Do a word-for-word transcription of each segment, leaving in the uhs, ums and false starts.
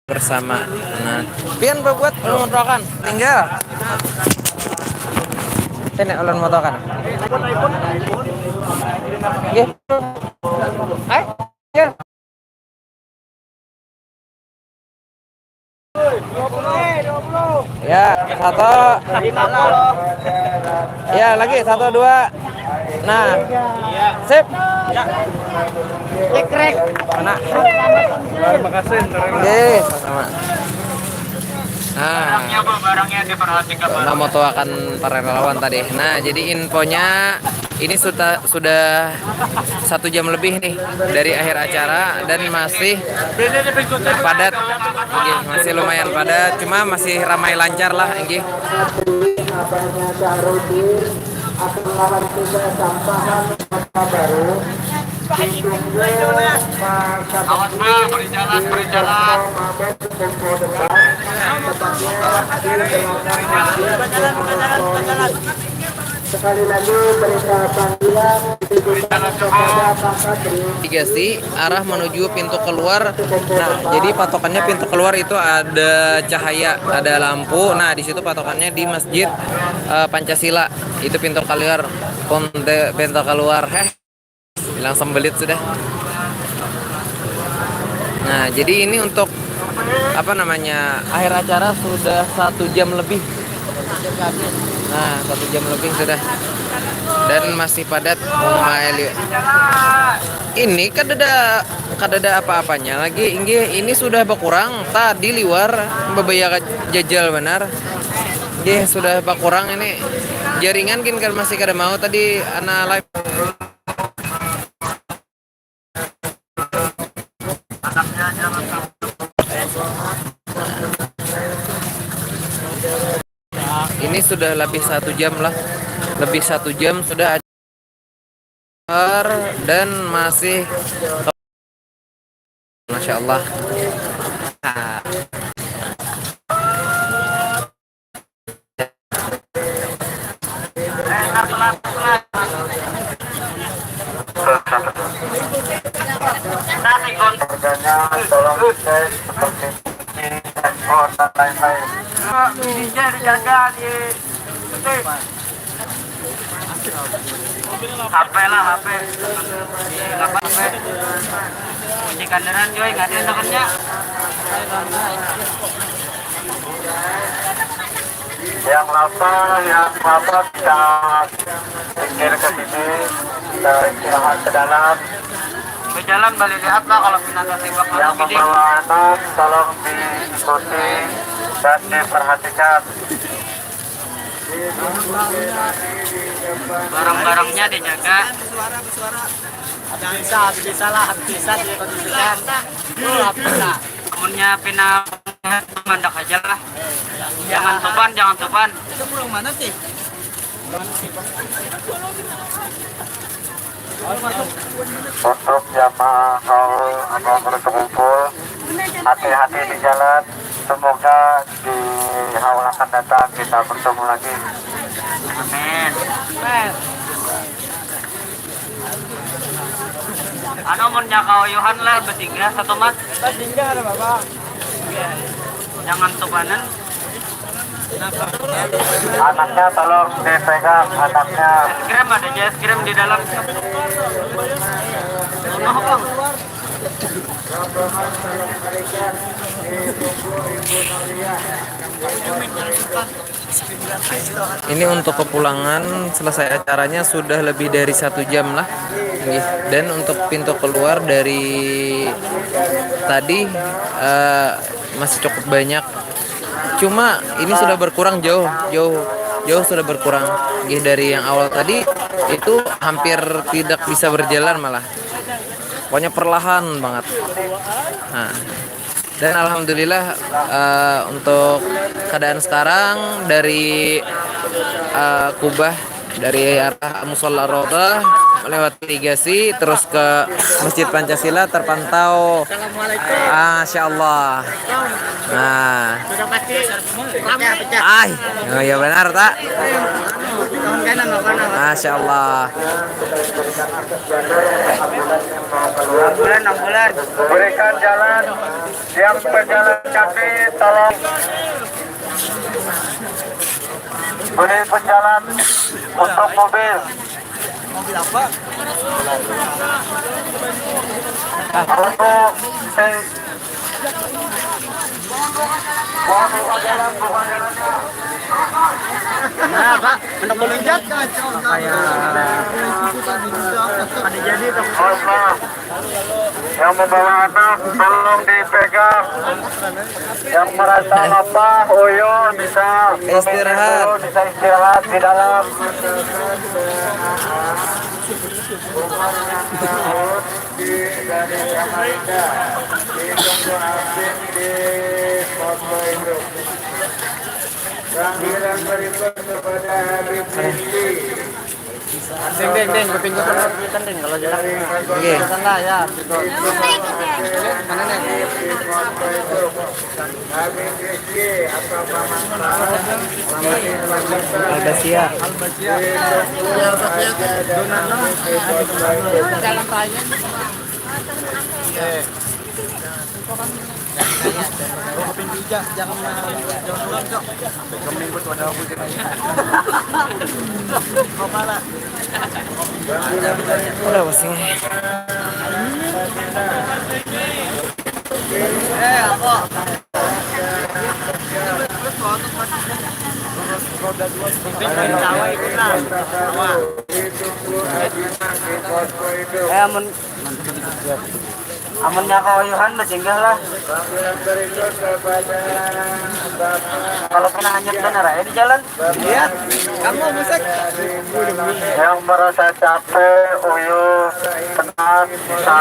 bersama. Nah, pian berbuat ulun motoakan. Tinggal. Sini ulun motoakan. Nggih. Hai. Ya. Ya, satu. Ya, lagi satu, dua. Nah. Sip. Cekrek. Mana? Terima kasih. Oke, sama. Nah. Barangnya, Bu, barangnya diperhatikan. Nah, motoakan para relawan tadi. Nah, jadi infonya ini sudah, sudah satu jam lebih nih dari akhir acara dan masih padat. Nggih, masih lumayan padat, cuma masih ramai lancar lah, nggih. Awas, Bu, beri jalan, beri jalan. Sekali lagi, berita panggilan, mitigasi arah menuju pintu keluar. Nah, jadi patokannya pintu keluar itu ada cahaya, ada lampu. Nah, di situ patokannya di masjid, eh, Pancasila. Itu pintu keluar, ponte-, pintu keluar. Heh, hilang sembelit sudah. Nah, jadi ini untuk apa namanya, akhir acara sudah satu jam lebih. Nah, satu jam lebih sudah dan masih padat. Umai liu. Ini kadada, kadada apa-apanya lagi. Inggih, ini sudah berkurang. Tadi liwar bebaya jajal benar. Inggih, sudah berkurang ini. Jaringan gin kada, masih kada mau tadi ana live. Ini sudah lebih satu jam lah. Lebih satu jam sudah acara dan masih, Masya Allah. Harganya tolong dicek seperti ini, handphone dan lain-lain. Ini dijaga di H P lah, H P. Apa H P? Kunci kandaran, Joy, nggak ada yang tekannya. Yang lapa, yang lapa kita pinggir ke sini, kita istirahat ke dalam. Berjalan balik lihat lah kalau pindah ke tembak. Yang membawa anak, tolong diikuti dan diperhatikan. Barang-barangnya dijaga. Habis bisa, habis bisa lah, habis bisa di kondisikan. Tuh, habis bisa. Amunnya pina mandak aja lah. Jangan tupan, jangan tupan. Itu burung mana sih? Untuk jamaah haul atau berkumpul, hati-hati di jalan. Semoga di haul akan datang kita bertemu lagi. Amin. Anu, munnya kauyuhan lah, bertiga, satu mat. Bertiga ada, Bapak. Jangan tupanan. Anaknya tolong dipegang, anaknya. Es krim ada aja, es krim di dalam. Ono, Bang. Ini untuk kepulangan, selesai acaranya sudah lebih dari satu jam lah. Nggih. Dan untuk pintu keluar dari tadi, eh, masih cukup banyak. Cuma ini sudah berkurang jauh, jauh, jauh sudah berkurang. Nggih, dari yang awal tadi itu hampir tidak bisa berjalan malah. Pokoknya perlahan banget. Nah, dan alhamdulillah, eh, untuk keadaan sekarang dari, eh, Kubah, dari arah Musola Roda melewati Tigasi terus ke Masjid Pancasila terpantau. Masya Allah. Nah. Ay, oh ya benar tak? Masya Allah. Berikan jalan yang pejalan kaki, tolong beri pejalan untuk mobil. Untuk Nah, Pak, untuk melunjak. Ada jadi tuh. Yang membawa anak tolong dipegang. Yang merasa lapah, uyuh, bisa istirahat, bisa istirahat di dalam. Di dari Samarinda, di Tunggu Asin, di Kota Induk. Sambilan berikut kepada Habib Rizki. Ding, ding, ding, kuping gua kena kuitan, ding, kalau jelas. Oke. Sana ya, gitu. Mana nih? Habib Rizki atau Paman Pras. Albasia. Jalan raya. Udah pusing. Eh, amun Amunnya kauyuhan, basinggah lah. Kalau kena hanyut banar aja di jalan. Iya, kamu musik. Yang merasa capek, uyuh, penat, bisa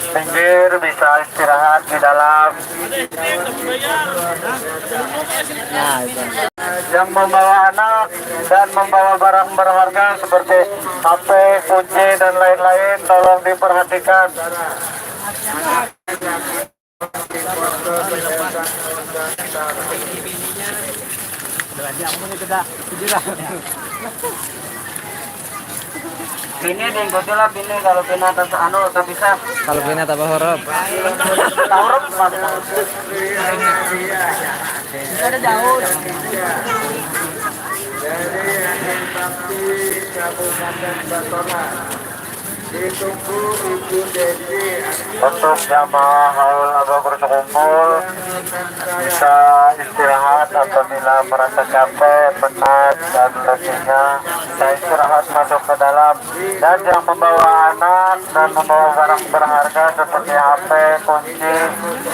minggir, bisa istirahat di dalam. Nah, itu. Yang membawa anak dan membawa barang berharga seperti H P, kunci, dan lain-lain, tolong diperhatikan. Ini diikuti lah, ini kalau pina atas anu tak bisa. Kalau pina tak huruf. Tak huruf, Mas. Ada jauh. Dari Akhir Bakti Kabupaten Batona, ditunggu Ibu Desi. Untuk jamaah haul atau berkumpul, bisa istirahat apabila merasa capek, penat, dan letihnya. Bisa istirahat masuk ke dalam. Dan yang membawa anak dan membawa barang berharga seperti H P, kunci,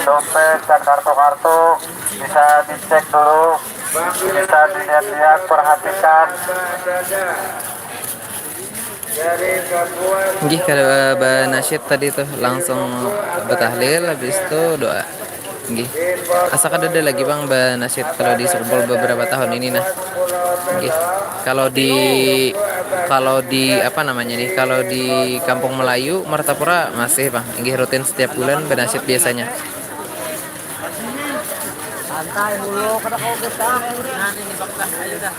dompet, dan kartu-kartu, bisa dicek dulu, bisa dilihat-lihat, perhatikan. Nggih, kada banasyid tadi tuh, langsung batahlil, habis itu doa. Nggih. Asa kadada lagi pang banasyid kalau di Sekumpul beberapa tahun ini, nah. Nggih. Kalau di, kalau di apa namanya nih? Kalau di Kampung Melayu, Martapura masih pang. Nggih, rutin setiap bulan banasyid biasanya. Santai dulu, kada kau besar. Nah, ini bakal ayo dah.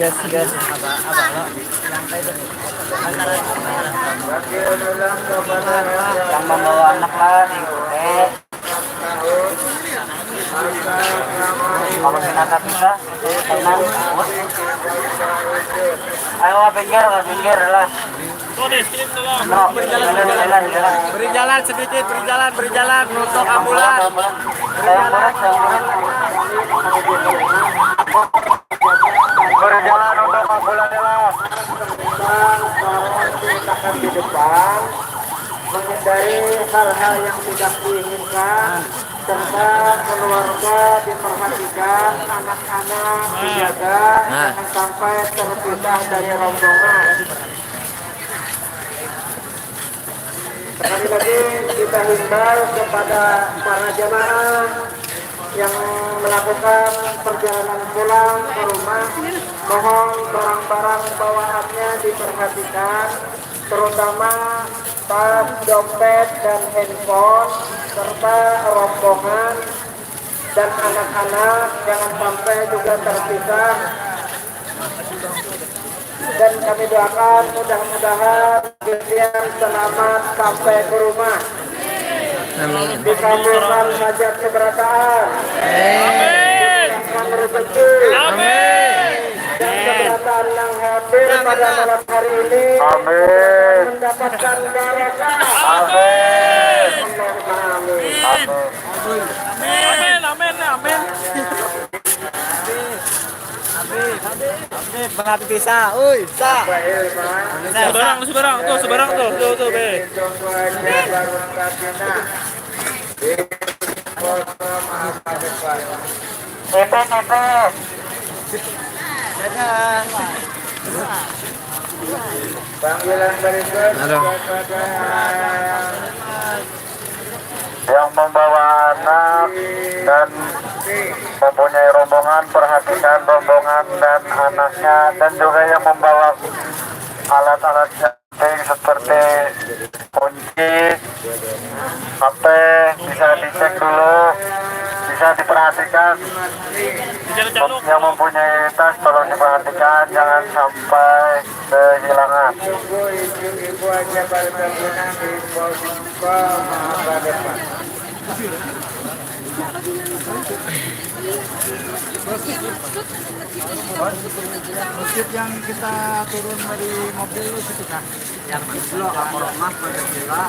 Gas, gas. Apa, apa, lo? Yang kayak itu. Yang membawa anak lah, diikuti. Kalau kita tak bisa, tenang. Ayo, pinggir, pinggir lah. Beri jalan, beri jalan, beri jalan, beri jalan, nutup ambulan. Berjalan untuk ambulan, ya lah. Kita akan di depan, menghindari hal-hal yang tidak diinginkan, serta keluarga diperhatikan, anak-anak dijaga, jangan sampai terpisah dari rombongan. Sekali lagi kita himbau kepada para jamaah yang melakukan perjalanan pulang ke rumah, mohon barang-barang bawaannya diperhatikan, terutama tas, dompet, dan handphone, serta rombongan dan anak-anak jangan sampai juga terpisah. Dan kami doakan mudah-mudahan kalian selamat sampai ke rumah. Amin. Dikabulkan hajat seberataan. Amin. Dikabulkan rezeki. Amin. Dan seberataan yang hadir pada malam hari ini. Amin. Mendapatkan barokah. Amin. Allahumma amin. Amin. Amin, amin, amin. Habib, Bang Habib bisa. Ui, bisa. Seberang, seberang tuh, seberang tuh, tuh, tuh, be. Nipis, nipis. Dadah. Panggilan berikut. Halo. Kepada yang membawa anak dan mempunyai rombongan, perhatikan rombongan dan anaknya, dan juga yang membawa alat-alat penting seperti kunci, H P, bisa dicek dulu, bisa diperhatikan. Yang mempunyai tas tolong diperhatikan, jangan sampai kehilangan. Ibu-ibu aja pada bangunan di Polsek Mahapada, Pak. Masjid yang kita turun dari mobil itu kah? Yang di Blok Koromah, Pancasila.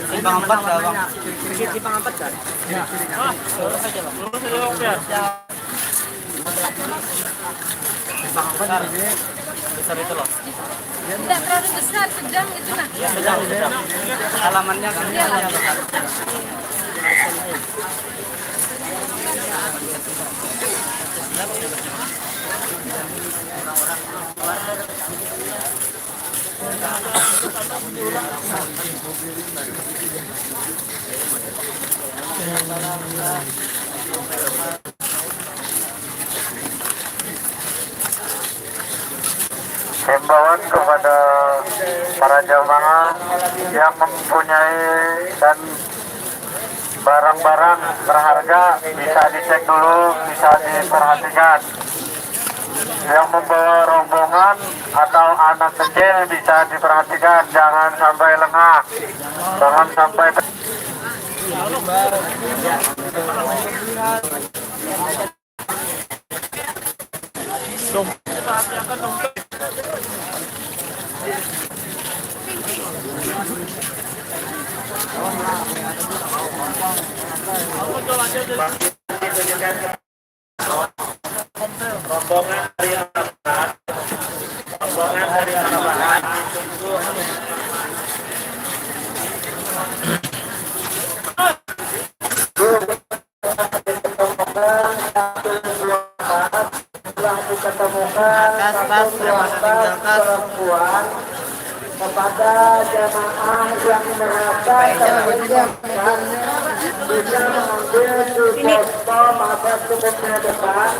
Simpang empat, Bang. Simpang empat, kan? Ya. Lurus aja, Bang. Lurus aja, Bang, ya. Besar itu loh. Tidak terlalu besar, sedang gitu nah. Sedang, sedang. Halamannya kan. Iya. Himbauan kepada para jamaah yang mempunyai dan barang-barang berharga bisa dicek dulu, bisa diperhatikan. Yang membawa rombongan atau anak kecil bisa diperhatikan, jangan sampai lengah, jangan sampai Atas, pas, termasuk tinggal, pas. Perempuan, kepada jamaah yang merasa terhina, bisa mengambil di posko mabes umumnya depan,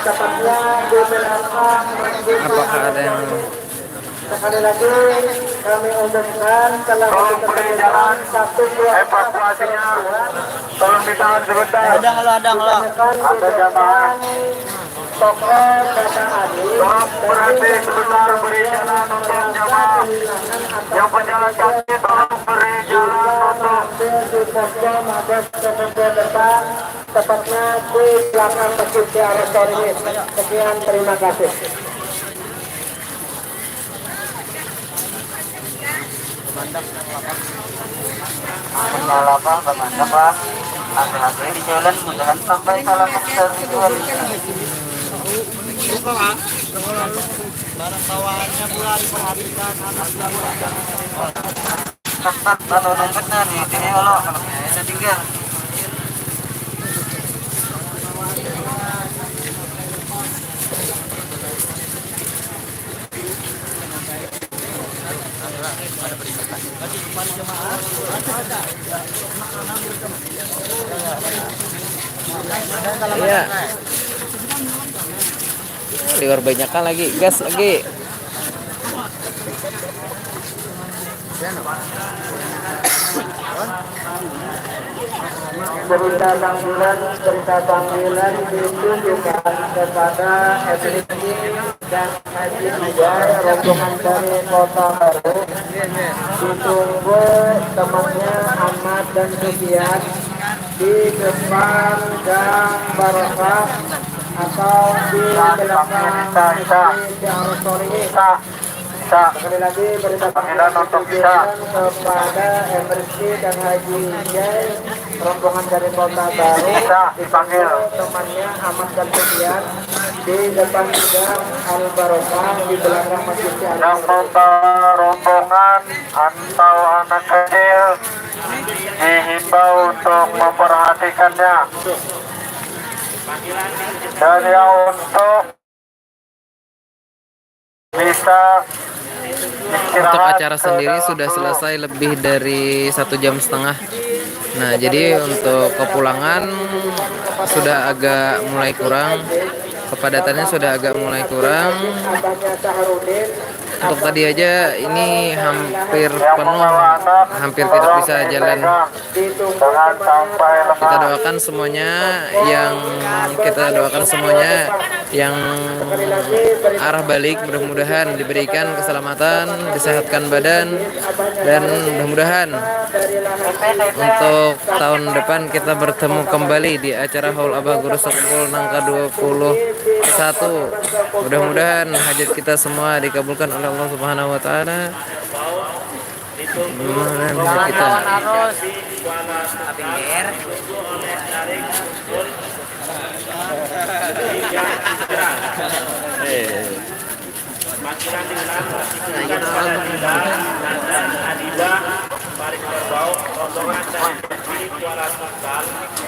tepatnya di belakang Masjid. Apakah ada yang Sekali lagi, kami umumkan telah. Tolong beri jalan satu dua evakuasinya. Tolong ditahan sebentar. Ada, ada, ada. Ada jamaah. Toko Kota Adi. Tolong berhenti sebentar, beri jalan untuk jamaah. Yang berjalan kaki, tolong beri jalan untuk. Di posko mabes kemudian depan, tepatnya di belakang Masjid Tiara Sore ini. Sekian, terima kasih. Amun lapar, bamanda, Pak. Hati-hati di jalan, mudahan sampai salam dari Tuhan. Barang bawaannya pula diperhatikan, anak. Tak, tak, kalau dompetnya di sini, kalau, kalau saya tinggal. Iya. Liwar banyakan lagi, gas lagi. Berita panggilan, berita panggilan ditujukan kepada F X C dan Haji Ijai, rombongan dari Kota Baru. Ditunggu temannya Ahmad dan Sufian di depan Gang Barokah atau di belakang Masjid Arab Solehin. Sekali lagi, berita panggilan untuk kita kepada M R C dan Haji Ijai, rombongan dari Kota Baru. Bisa dipanggil. Temannya Ahmad dan Sufian di depan Gang Al Barokah di belakang Masjid Al. Yang membawa rombongan atau anak kecil dihimbau untuk memperhatikannya. Dan yang untuk bisa untuk acara sendiri sudah selesai lebih dari satu jam setengah. Nah, jadi untuk kepulangan sudah agak mulai kurang, kepadatannya sudah agak mulai kurang. Untuk tadi aja ini hampir penuh, hampir tidak bisa jalan. Kita doakan semuanya yang kita doakan semuanya yang arah balik, mudah-mudahan diberikan keselamatan, disehatkan badan, dan mudah-mudahan untuk tahun depan kita bertemu kembali di acara Haul Abah Guru Sekumpul nang kedua puluh satu. Mudah-mudahan hajat kita semua dikabulkan oleh Allah Subhanahu wa Ta'ala. Gimana nih kita?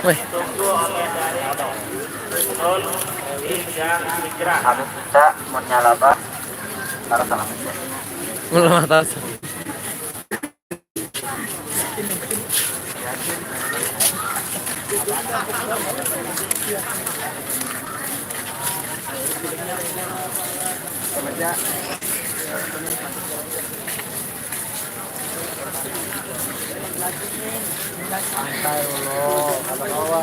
Weh. Kami bisa menyalabah. Taruh salam. Mulai atas. Santai dulu, kata kawa.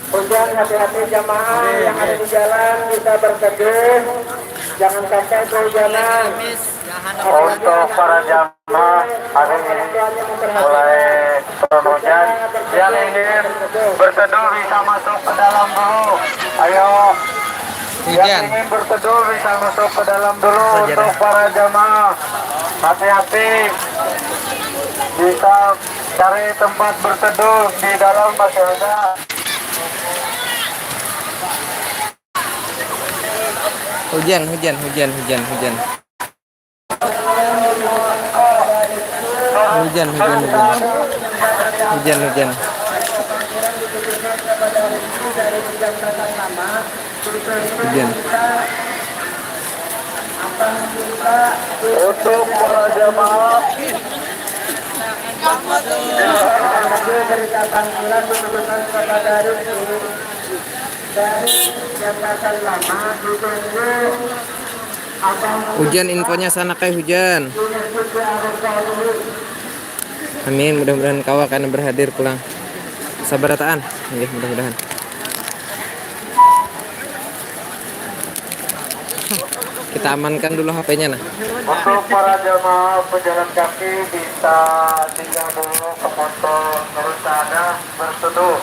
Hujan, hati-hati jamaah yang ada di jalan, bisa berteduh, jangan sampai kehujanan. Untuk para jamaah hari ini mulai turun hujan, yang ingin berteduh bisa masuk ke dalam dulu. Ayo, yang ingin berteduh bisa masuk ke dalam dulu. Untuk para jamaah, hati-hati, bisa cari tempat berteduh di dalam, masih ada. Hujan, hujan, hujan, hujan, hujan. Hujan, hujan, hujan. Hujan, hujan. Hujan. Untuk para jamaah, dari Jembatan Lama ditunggu. Hujan, infonya sana kayak hujan. Amin, mudah-mudahan kawa karena berhadir pulang. Sabarataan, ya, mudah-mudahan. Kita amankan dulu H P-nya, nah. Untuk para jamaah pejalan kaki, bisa singgah dulu ke motor, terus ada berseduh.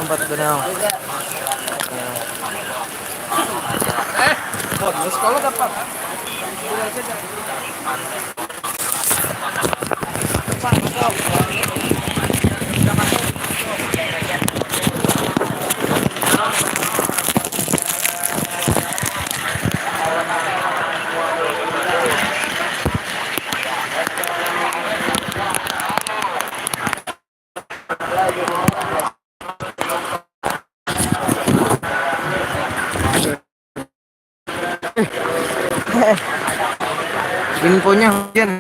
Empat benang. Eh, sekolah dapat. Infonya hujan.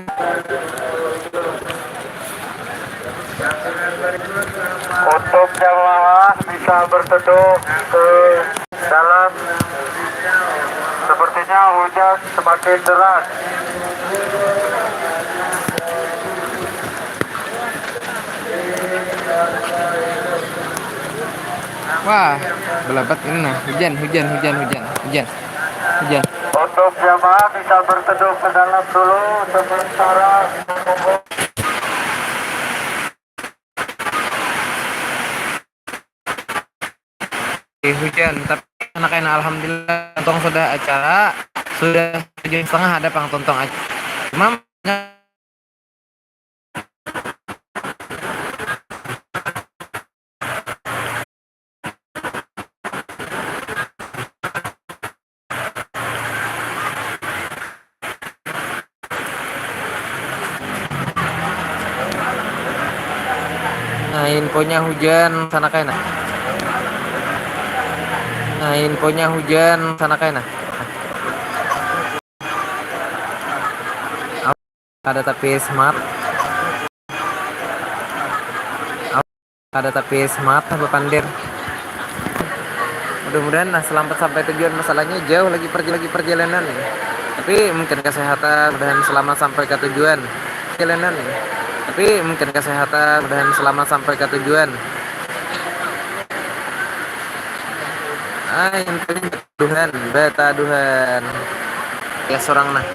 Untuk jamaah bisa berteduh ke dalam. Sepertinya hujan semakin deras. Wah, belabat ini nah. Hujan, hujan, hujan, hujan, hujan, hujan. Untuk jamaah bisa berteduh ke dalam dulu sementara. Hujan, tapi anak enak, alhamdulillah, untung sudah acara, sudah tujuh setengah ada pang tuntung acara. Cuma Nah, infonya hujan sana kena. Nah, infonya hujan sana kena. Kada tapi smart. Kada tapi smart lah bapandir. Mudah-mudahan nah selamat sampai tujuan, masalahnya jauh lagi perj- lagi perjalanan. Tapi mungkin kesehatan, mudahan selamat sampai ke tujuan. Jalanan. Tapi mungkin kesehatan, mudahan selamat sampai ke tujuan. Ah, yang penting Tuhan, beta Tuhan. Ya seorang nah.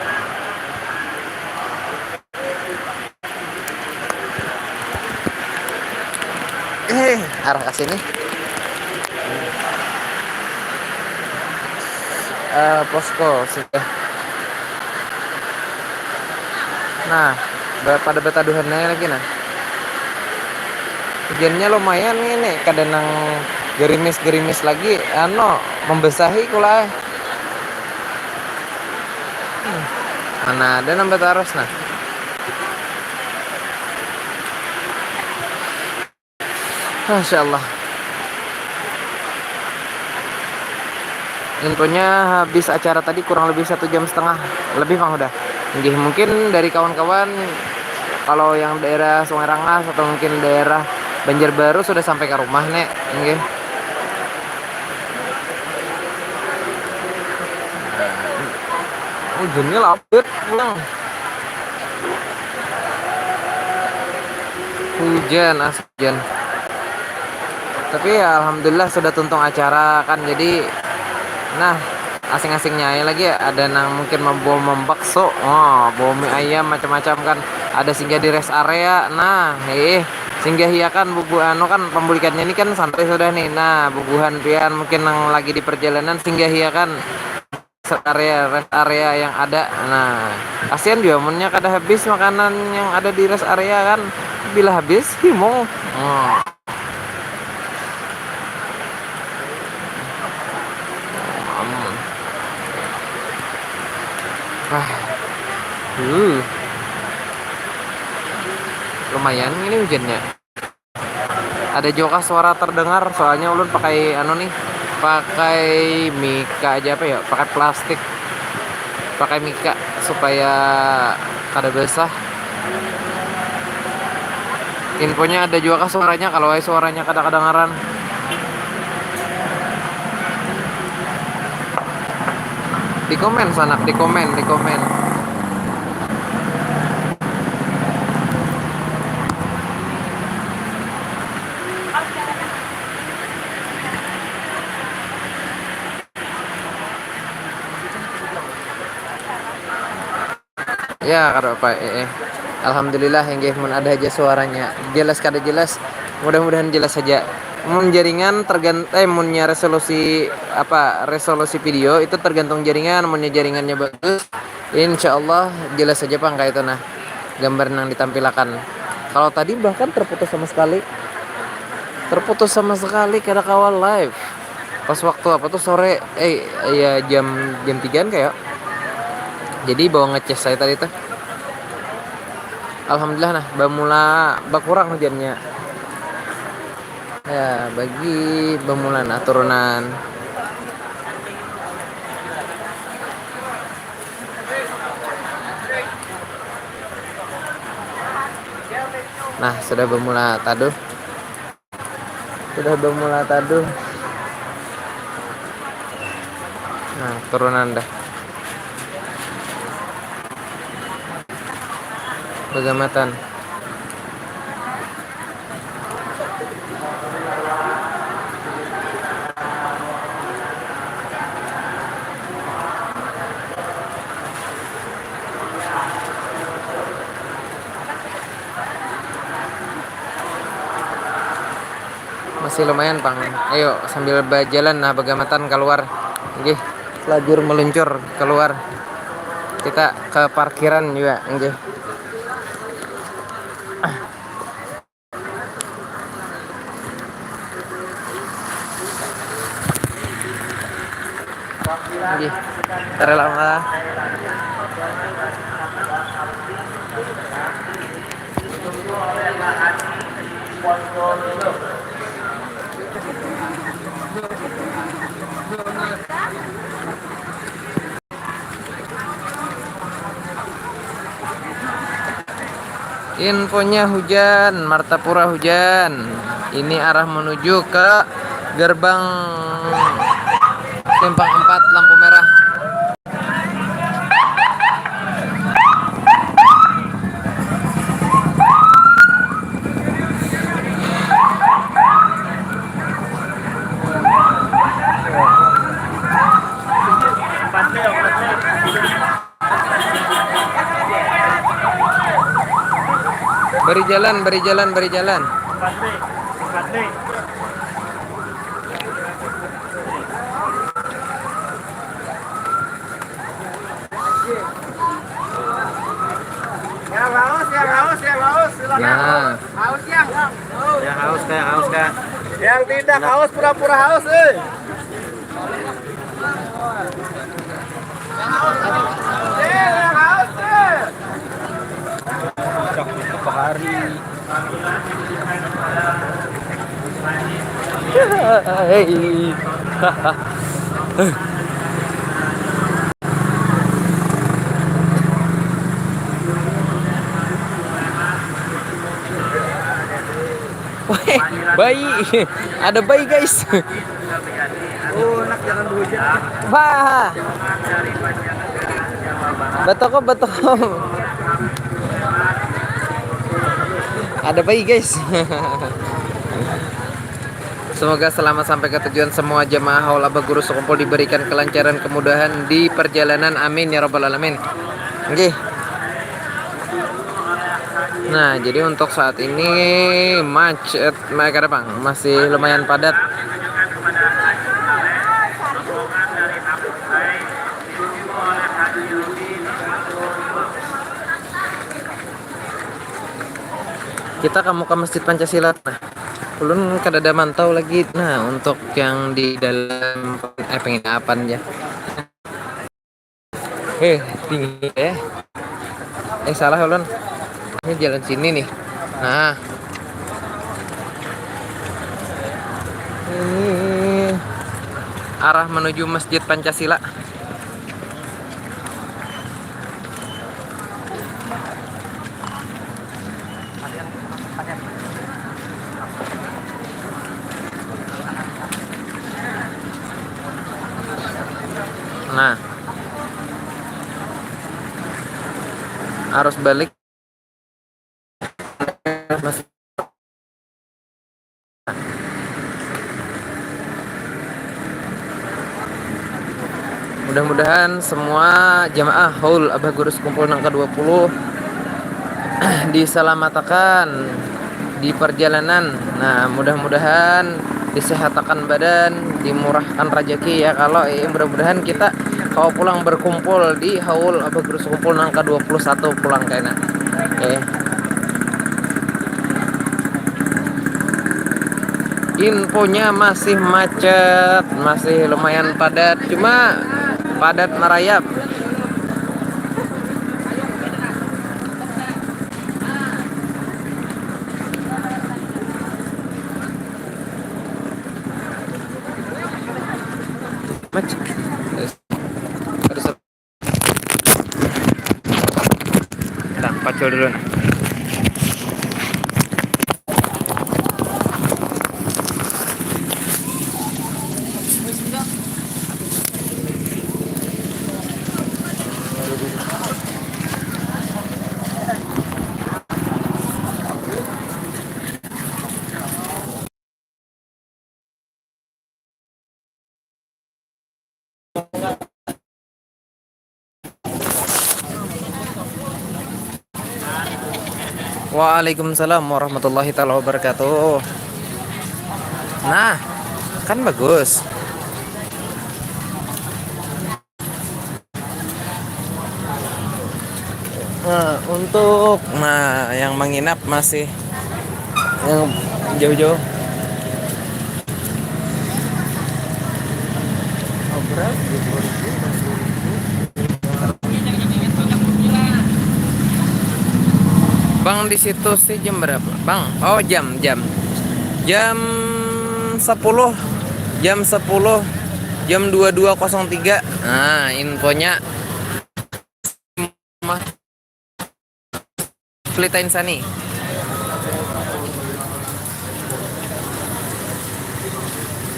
Eh, arah ke sini. Eh, posko sudah. Nah, ba- pada betaduhan aja lagi nah. Hujannya lumayan ini, kada nang gerimis-gerimis lagi, ano membasahi kula. Hmm, mana ada nambah taros nah. Masya Allah. Infonya habis acara tadi kurang lebih satu jam setengah lebih pang udah. Inggih, mungkin dari kawan-kawan kalau yang daerah Sungai Rangas atau mungkin daerah Banjarbaru sudah sampai ke rumah nek. Inggih. Hujannya lapit pulang. Hujan as- Jan. Tapi ya alhamdulillah sudah tuntung acara kan, jadi nah asing-asingnya aja lagi ya, ada nang mungkin membawa membakso, oh, bawa mie ayam macam-macam kan, ada singgah di rest area, nah eh singgah iya kan bubu anu kan pembulikannya ini kan santai sudah nih, nah bubuhan pian mungkin yang lagi di perjalanan singgah iya kan area rest area yang ada. Nah, kasihan juga munnya kada habis makanan yang ada di rest area kan. Bila habis himung. Hmm. Wah. Uh. Lumayan ini hujannya. Ada juga suara terdengar, soalnya ulun pakai anu nih, pakai mika aja apa ya, pakai plastik, pakai mika supaya kada basah. Infonya ada juga kah suaranya, kalau ai suaranya kada kedengaran. Di komen sanak, di komen, di komen. Ya, kada apa, eh, eh. Alhamdulillah, inggih, mun ada aja suaranya. Jelas kada jelas, mudah-mudahan jelas saja. Mun jaringan tergant-, eh, munnya resolusi, apa, resolusi video itu tergantung jaringan. Munnya jaringannya bagus, insya Allah jelas saja pang kayak itu nah gambar yang ditampilakan. Kalau tadi bahkan terputus sama sekali. Terputus sama sekali, kada kawa live. Pas waktu apa tuh sore, eh, ya jam, jam tigaan kayak. Jadi bawa ngecas saya tadi tuh. Alhamdulillah nah, bamula bakurang hujannya. Ya, bagi bamula nah turunan. Nah, sudah bermula taduh. Sudah bermula taduh. Nah, turunan dah. Begamatan. Masih lumayan pang. Ayo sambil berjalan nah, begamatan keluar. Nggih, lajur meluncur keluar. Kita ke parkiran juga, nggih. Nggih. Tarela mah. Infonya hujan, Martapura hujan. Ini arah menuju ke gerbang simpang empat lampu merah. Beri jalan, beri jalan, beri jalan. Yang haus, yang haus, yang haus, silakan. Nah. Haus yang. Yang haus kah, yang haus kah? Yang tidak haus pura-pura haus, eh. Weh, bayi. Ada bayi, guys. Oh, nak jangan dihujat. Wah. Batoko, batoko. Ada bayi, guys. Semoga selamat sampai ke tujuan semua jemaah Haul Abah Guru Sekumpul, diberikan kelancaran, kemudahan di perjalanan. Amin ya rabbal alamin. Nggih. Nah, jadi untuk saat ini macet, nah, kada pang, masih lumayan padat. Kita ka muka Masjid Pancasila. Nah, ulun kadada mantau lagi. Nah, untuk yang di dalam, eh, penginapan ya. Eh, tinggi ya. Eh, salah ulun. Ini jalan sini nih. Nah. Ini arah menuju Masjid Pancasila. Nah. Arus balik. Mudah-mudahan semua jamaah Haul Abah Guru Sekumpul nang kedua puluh disalamatakan di perjalanan. Nah, mudah-mudahan disehatakan badan, dimurahkan rajaki ya. Kalau, eh, mudah-mudahan kita kawa pulang berkumpul di Haul Abah Guru Sekumpul nang kedua puluh satu pulang kena. Oke. Infonya masih macet, masih lumayan padat, cuma padat merayap. Macet. Aduh, Nah, pacul dulu nah. Waalaikumsalam warahmatullahi taala wabarakatuh. Nah, kan bagus. Nah, untuk, nah, yang menginap masih yang jauh-jauh. Bang, di situ sih jam berapa, Bang? Oh, jam, jam. Jam sepuluh, jam sepuluh, jam dua dua kosong tiga. Nah, infonya Mas Pelita Insani.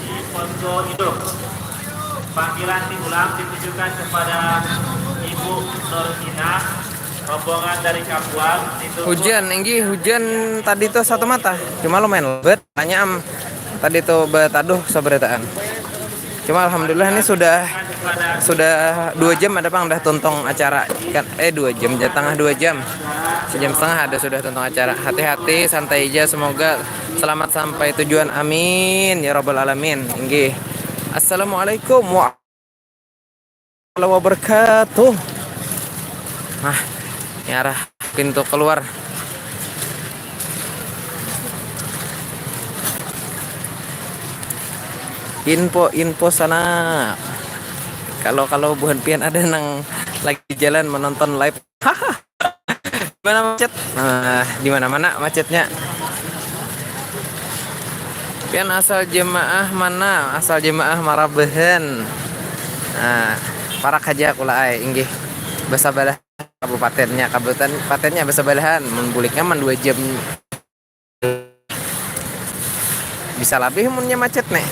Di Posko Induk. Panggilan diulang ditujukan kepada Ibu Nurina, rombongan dari Kapuas, dituntut Hujan, inggih, hujan tadi tuh satu mata. Cuma lumayan lebat. Tanya am tadi tuh bataduh sabarataan. Cuma alhamdulillah ini sudah, sudah dua jam ada, Bang, dah tuntung acara. Kan, eh, dua jam, jatangah dua jam. Sejam setengah ada sudah tuntung acara. Hati-hati, santai aja, semoga selamat sampai tujuan. Amin ya rabbal alamin. Inggih. Assalamualaikum warahmatullahi wabarakatuh. Nah, ini arah pintu keluar. Info-info sana. Kalau, kalau buhan pian ada nang lagi jalan menonton live. Di mana macet? Nah, di mana-mana macetnya. Pian asal jemaah mana? Asal jemaah Marabahan. Nah, parak haja kula ai, inggih. Basabalahan kabupatennya, kabupaten patennya basabalahan. Mun buliknya man dua jam. Bisa labih munnya macet nih.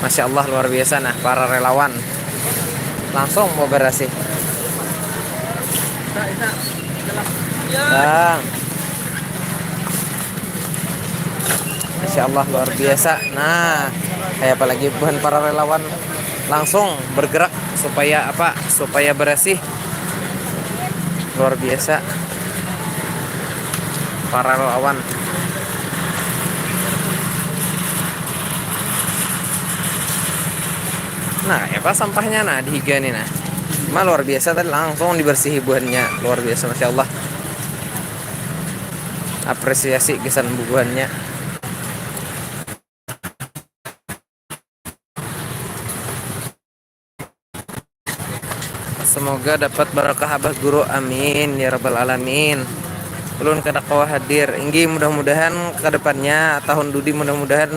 Masya Allah, luar biasa nah para relawan. Langsung mau berasih. Bang. Masya Allah, luar biasa. Nah, kayak apalagi buhan para relawan langsung bergerak supaya apa? Supaya berasih. Luar biasa. Para relawan. Nah, apa sampahnya nah di higa nih nah. Cuma luar biasa tadi langsung dibersihi buhannya. Luar biasa, Masya Allah. Apresiasi gasan bubuhannya. Semoga dapat barakah Abah Guru, amin ya rabbal alamin. Ulun kada kawa hadir, inggih, mudah-mudahan ke depannya tahun dudi, mudah-mudahan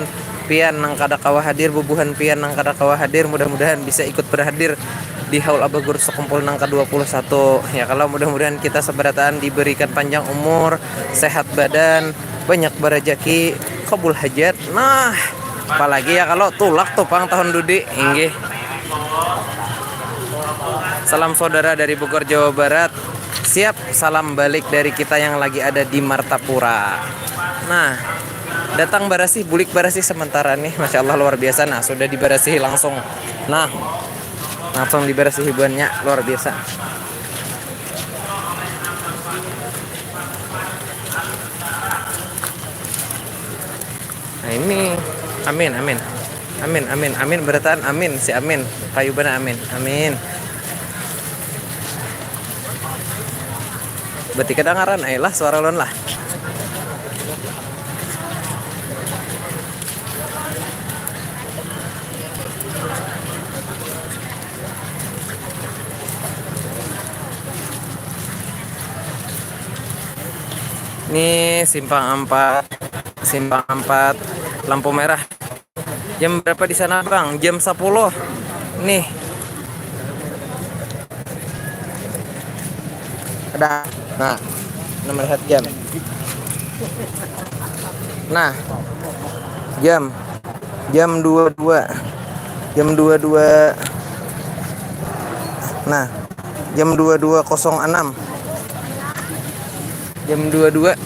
pian nang kada kawa hadir, bubuhan pian nang kada kawa hadir, mudah-mudahan bisa ikut berhadir di haul Abah Guru sekumpul nang kedua puluh satu. Ya kalau, mudah-mudahan kita seberataan diberikan panjang umur, sehat badan, banyak barajaki, kabul hajat. Nah, apalagi ya kalau tulak tu pang tahun dudi, inggih. Salam saudara dari Bogor, Jawa Barat. Siap, salam balik dari kita yang lagi ada di Martapura. Nah, datang barasih, bulik barasih sementara nih. Masya Allah, luar biasa. Nah, sudah dibarasihi langsung. Nah, langsung dibarasihi buhannya, luar biasa. Nah, ini. Amin, amin. Amin, amin, amin. Berataan amin, si amin. Kayu bana amin. Amin. Berarti kedengaran, ayolah, suara lon lah. Ini simpang empat, simpang empat, lampu merah. Jam berapa di sana, Bang? Jam sepuluh. Nih. Ada. Nah, ini melihat jam. Nah, jam. Jam dua dua. Jam dua dua. Nah, jam dua dua kosong enam. Jam dua dua.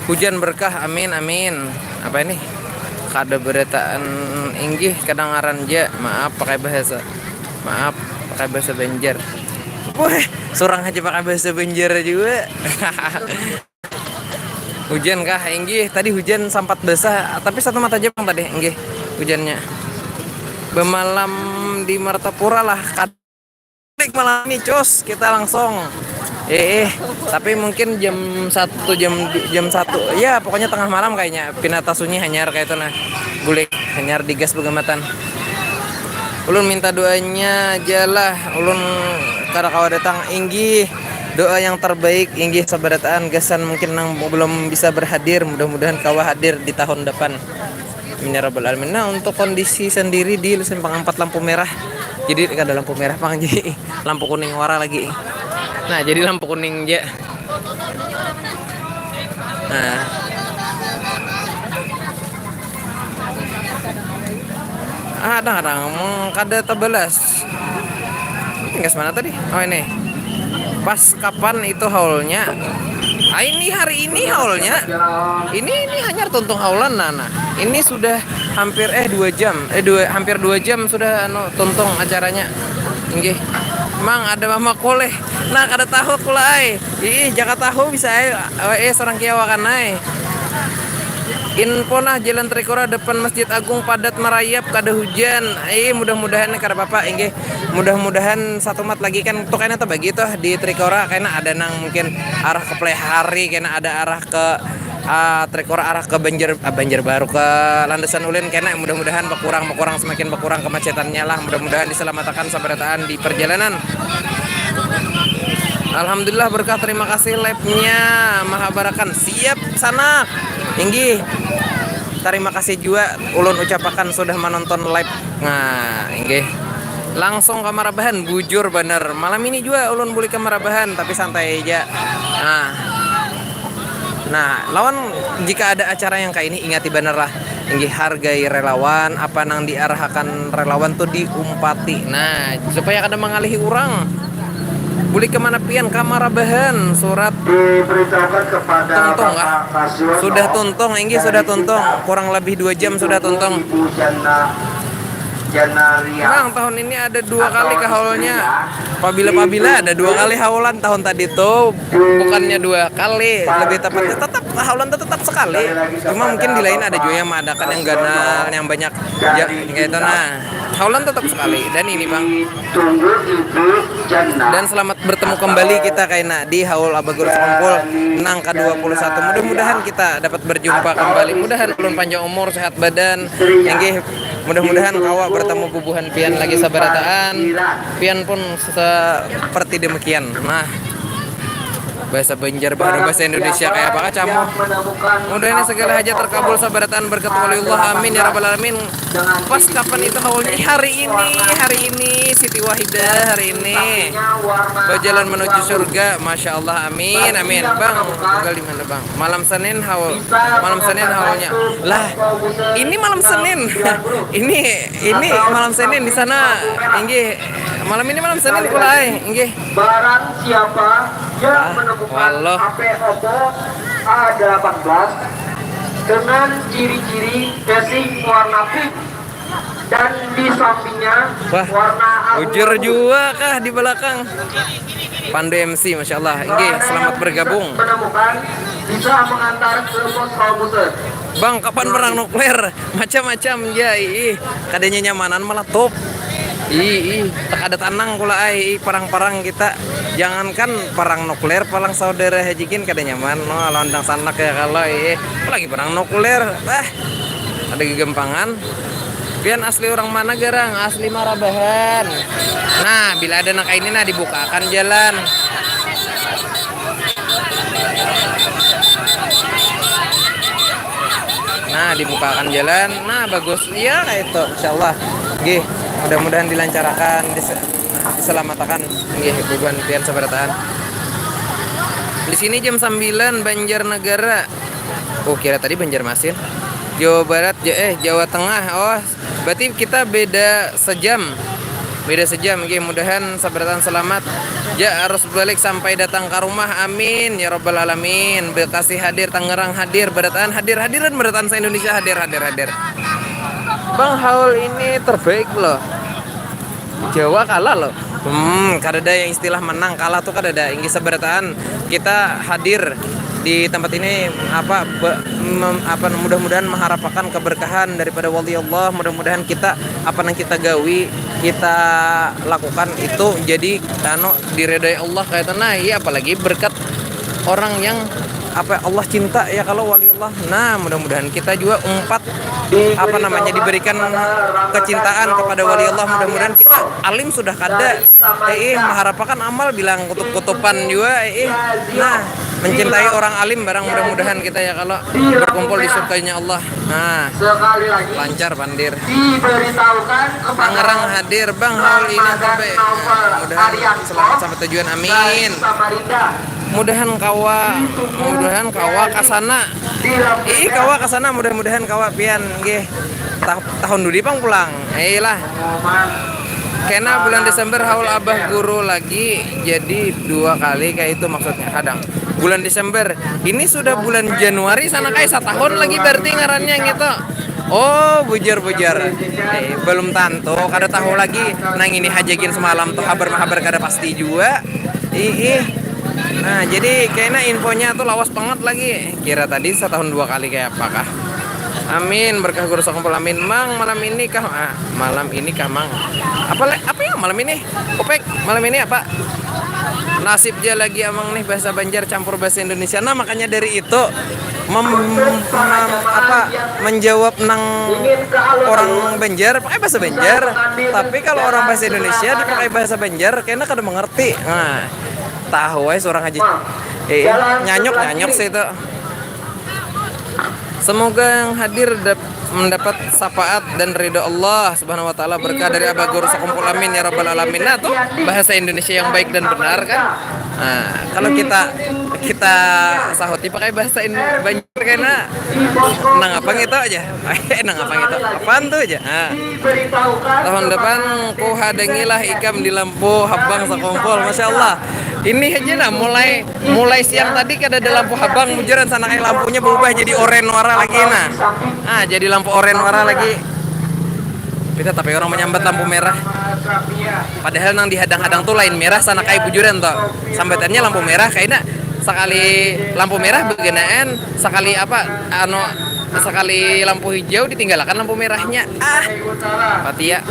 Hujan berkah, amin, amin. Apa ini? Kada berataan, inggih, kedengaran ja. Maaf pakai bahasa. Maaf pakai bahasa Banjar. Weh, surang haja pakai bahasa Banjar jua. Hujan kah? Inggih, tadi hujan sampat basah, tapi satu mata aja pang tadi, inggih, hujannya. Bemalam di Martapura lah, kadik malam ini, cus, kita langsung. Eh, eh, tapi mungkin jam satu, jam, jam satu, ya, pokoknya tengah malam kayaknya, pinata sunyi hanyar kayak itu nah, bulik hanyar digas begamatan. Ulun minta doanya aja lah, ulun kada kawa datang, inggih. Doa yang terbaik, inggih, sabarataan gasan mungkin nang belum bisa berhadir, mudah-mudahan kawa hadir di tahun depan. Amin ya rabbal alamin. Nah, untuk kondisi sendiri di simpang empat lampu merah. Jadi kada lampu merah pang, jadi lampu kuning wara lagi. Nah, jadi lampu kuning ja. Nah. Ah, ada orang kada tebelas. Tinggal mana tadi? Oh, ini. Pas kapan itu haulnya? Ah, ini hari ini haulnya. Ini ini hanyar tuntung haulan, nah, nah. Ini sudah hampir, eh, dua jam. Eh, dua, hampir dua jam sudah, anu, tuntung acaranya. Inggih. Mang, ada mama koleh. Nah, kada tahu kula ai. Ih, jaka tahu bisa ai. Eh, seorang kiawakan ai. Info nah, Jalan Trikora depan Masjid Agung padat merayap, kada hujan. Eh, mudah-mudahan kada apa-apa, inggih. Mudah-mudahan satu mat lagi kan tuh kayaknya terbagi tuh di Trikora, kayaknya ada nang mungkin arah ke Plehari, kayaknya ada arah ke, ah, Trikora arah ke Banjar, ah, Banjarbaru, ke Landasan Ulin, kayaknya mudah-mudahan berkurang, berkurang, semakin berkurang kemacetannya lah. Mudah-mudahan diselamatakan sabarataan di perjalanan. Alhamdulillah berkah, terima kasih live-nya mahabarakan. Siap sanak. Inggih. Terima kasih juga ulun ucapakan sudah menonton live. Nah, inggih. Langsung ke Marabahan, bujur banar. Malam ini juga ulun bulik ke Marabahan, tapi santai aja. Nah. Nah, lawan jika ada acara yang kayak ini, ingati banar lah. Inggih, hargai relawan, apa nang diarahakan relawan tuh diumpati. Nah, supaya kada mengalihi orang. Bulik ke mana pian? Ka Marabahan, surat. Diberitahukan kepada Tungtung kah? Bapak Kasyono. Sudah tuntung, inggih, sudah tuntung. Kurang lebih dua jam sudah tuntung. Ibu Jana, Janaria. Bang, tahun ini ada dua kali ke haulnya. Pabila-pabila ada dua kali haulan tahun tadi tuh, bukannya dua kali, lebih tepatnya tetap haulan tuh tetap sekali. Cuma mungkin di lain ada juga yang mengadakan yang ganal, yang banyak. Ya, kayak itu nah. Haulan tetap sekali. Dan ini, Bang. Tunggu Ibu Jana. Dan selamat bertemu kembali kita kaina di Haul Abah Guru Sekumpul nang kedua puluh satu. Mudah-mudahan kita dapat berjumpa kembali. Mudahan ulun panjang umur, sehat badan. Inggih, mudah-mudahan kawa bertemu bubuhan pian lagi sabarataan. Pian pun seperti demikian. Nah, bahasa Banjar, bahasa Indonesia kayak apa kacamu? Mudah ini segala hajat terkabul sabarataan, berkat waliullah, amin ya rabbal alamin. Pas kapan itu haulnya? Ih, hari ini, hari ini Siti Wahidah hari ini berjalan menuju surga, masya Allah, amin, amin. Bang, tinggal di mana, Bang? Malam Senin haul, malam Senin haulnya. Lah, ini malam Senin. Ini ini malam Senin di sana. Inggih, malam ini malam Senin pula, eh. Inggih. Barang siapa yang menemukan H P Oppo A delapan belas dengan ciri-ciri casing warna pink dan di sampingnya warna ungu. Wah, bujur jua kah di belakang? Pandu M C, masya Allah. Inggih, selamat bergabung. Menemukan bisa mengantar ke pos Pamuter. Bang, kapan perang nuklir? Macam-macam ja, ih. Kadanya nyamanan meletup. Ih, ih, tak ada tanang pula ai, ih, parang-parang kita. Jangankan parang nuklir, parang saudara hajikin kada nyaman, no, lawan dang sanak ya kalau, ih. Apalagi parang nuklir, ah, ada gegempangan. Pian asli orang mana, garang? Asli Marabahan. Nah, bila ada nang kaini, nah, dibukakan jalan. Nah, dibukakan jalan. Nah, bagus. Iya, kayak itu. Insya Allah. Gih, mudah-mudahan dilancarakan, dis-, diselamatakan. Gih, bubuhan pian sabarataan. Di sini jam sembilan, Banjarnegara. Oh, kira tadi Banjarmasin. Jawa Barat, Ja-, eh, Jawa Tengah. Oh, berarti kita beda sejam. Beda sejam, oke, mudahan sabarataan selamat. Ja, harus balik sampai datang ke rumah. Amin ya rabbal alamin. Bekasi hadir, Tangerang hadir, barataan hadir, hadiran barataan se-Indonesia hadir, hadir, hadir. Bang, haul ini terbaik loh. Jawa kalah loh. Hmm, kadada yang istilah menang kalah tuh kadada. Inggih sabarataan kita hadir di tempat ini apa be- mem- apa mudah-mudahan mengharapkan keberkahan daripada wali Allah, mudah-mudahan kita apa yang kita gawi kita lakukan itu jadi anu diredai Allah kayak itu. Nah, iya apalagi berkat orang yang apa Allah cinta ya kalau wali Allah. Nah, mudah-mudahan kita juga umpat apa namanya diberikan kecintaan kepada wali Allah. Mudah-mudahan kita alim sudah kada eh mengharapkan amal bilang kutup-kutupan juga eh nah mencintai orang alim barang mudah-mudahan kita ya kalau berkumpul di surganya Allah. Nah, lancar pandir. Tangerang hadir bang hal ini sampai mudahan selamat sampai tujuan amin. Mudahan kawa mudahan kawa kasana. Ih kawa kasana mudah-mudahan kawa pian nggih. Tah- tahun dulu pang pulang. Eh lah. Kena bulan Desember haul abah guru lagi jadi dua kali kayak itu maksudnya kadang bulan Desember ini sudah bulan Januari sana kayak setahun lagi berarti ngarannya gitu. Oh bujur bujur. Eh, belum tentu kada tahu lagi nang ini hajagin semalam tuh habar habar kada pasti juga. Ih, ih. Nah jadi kayaknya infonya tuh lawas banget lagi kira tadi setahun dua kali kayak apakah. Amin berkah guru sakumpul amin mang malam ini kah ah, malam ini kah mang apa le, apa ya malam ini upek malam ini apa nasib aja lagi amang nih bahasa Banjar campur bahasa Indonesia nah makanya dari itu mem, mem, apa menjawab nang orang Banjar pakai bahasa Banjar tapi kalau orang bahasa Indonesia dipakai bahasa Banjar kayaknya kada mengerti nah tahu aja seorang aja eh nyanyuk nyanyuk sih itu. Semoga yang hadir dap- mendapat syafaat dan ridho Allah Subhanahu wa taala berkah dari Abah Guru Sakumpul amin ya rabbal alamin. Nah tuh bahasa Indonesia yang baik dan benar kan. Nah, kalau kita kita sahuti pakai bahasa Indonesia kena nang apa gitu aja. Eh nang apa gitu. Apaan tuh aja. Nah. Tahun depan ku hadangilah ikam di lampu habang sakumpul. Masya Allah. Ini aja nah mulai mulai siang tadi kada ada lampu habang bujuran sana kayak lampunya berubah jadi oren wara lagi nah. Ah jadi lampu oren wara lagi. Kita tapi orang menyambat lampu merah. Padahal nang dihadang-hadang tuh lain merah sana kayak bujuran tuh. Sambatannya lampu merah kayaknya sekali lampu merah begenaan sekali apa anu sekali lampu hijau ditinggalkan lampu merahnya ah mati ya.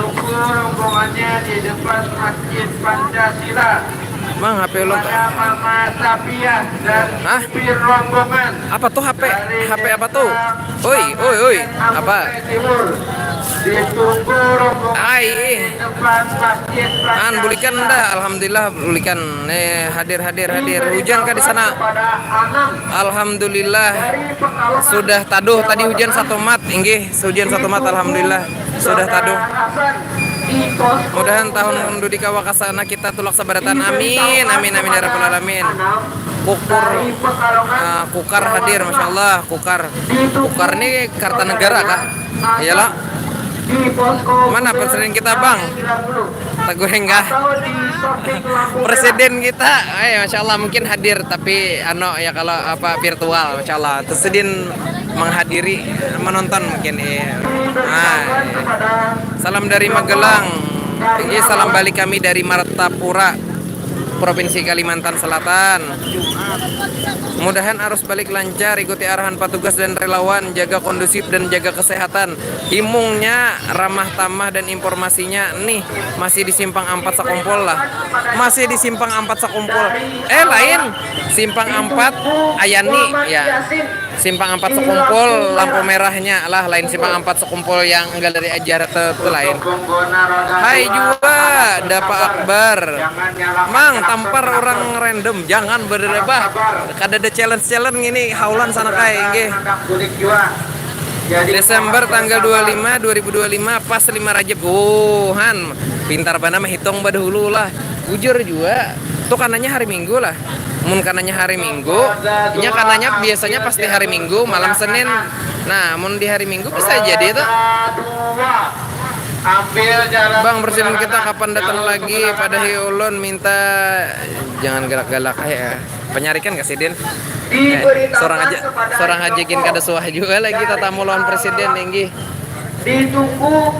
Mang H P ulun tuh. Hah? Apa tuh H P? H P apa tuh? Oi, oi, oi. Apa? Ai, ih. An bulikan dah. Alhamdulillah bulikan. Eh hadir hadir hadir. Hujan kah di sana? Alhamdulillah. Sudah taduh tadi hujan satu mat. Inggih, hujan satu mat alhamdulillah. Sudah taduh. Mudahan tahun dudi kawa kasana kita tulak sabarataan amin amin amin ya rabbal alamin. Kukur uh, kukar hadir masya Allah kukar kukar ni karta negara kah iyalah mana presiden kita bang teguh hingga presiden kita eh masya Allah mungkin hadir tapi ano ya kalau apa virtual masya Allah tersedin menghadiri menonton mungkin eh. Nah, salam dari Magelang. Ini salam balik kami dari Martapura, Provinsi Kalimantan Selatan. Mudahan arus balik lancar, ikuti arahan petugas dan relawan, jaga kondusif dan jaga kesehatan. Himungnya ramah tamah dan informasinya nih masih di simpang empat Sakumpul lah. Masih di simpang empat Sakumpul. Eh lain, simpang empat Ayani ya. Simpang empat sekumpul lampu merahnya lah lain simpang empat sekumpul yang galeri ajar itu lain. Hai jua dapa akbar. Mang tampar orang random jangan berderebah. Kada ada challenge challenge ini haulan sana kai nggih. Desember tanggal dua lima dua ribu dua lima pas lima Rajab. Wuhan pintar bana menghitung badahulu lah. Bujur jua. Tuh kananya hari Minggu lah. Mun kananya hari Minggu, nya kananya biasanya pasti hari Minggu malam Senin. Nah, mun di hari Minggu bisa jadi itu. Bang presiden kita kapan datang lagi? Padahi ulun minta jangan galak-galak ya. Penyarikan kasih Din. Eh, seorang aja seorang aja gin kada suah juga lagi tatamu lawan presiden tinggi. Ditunggu.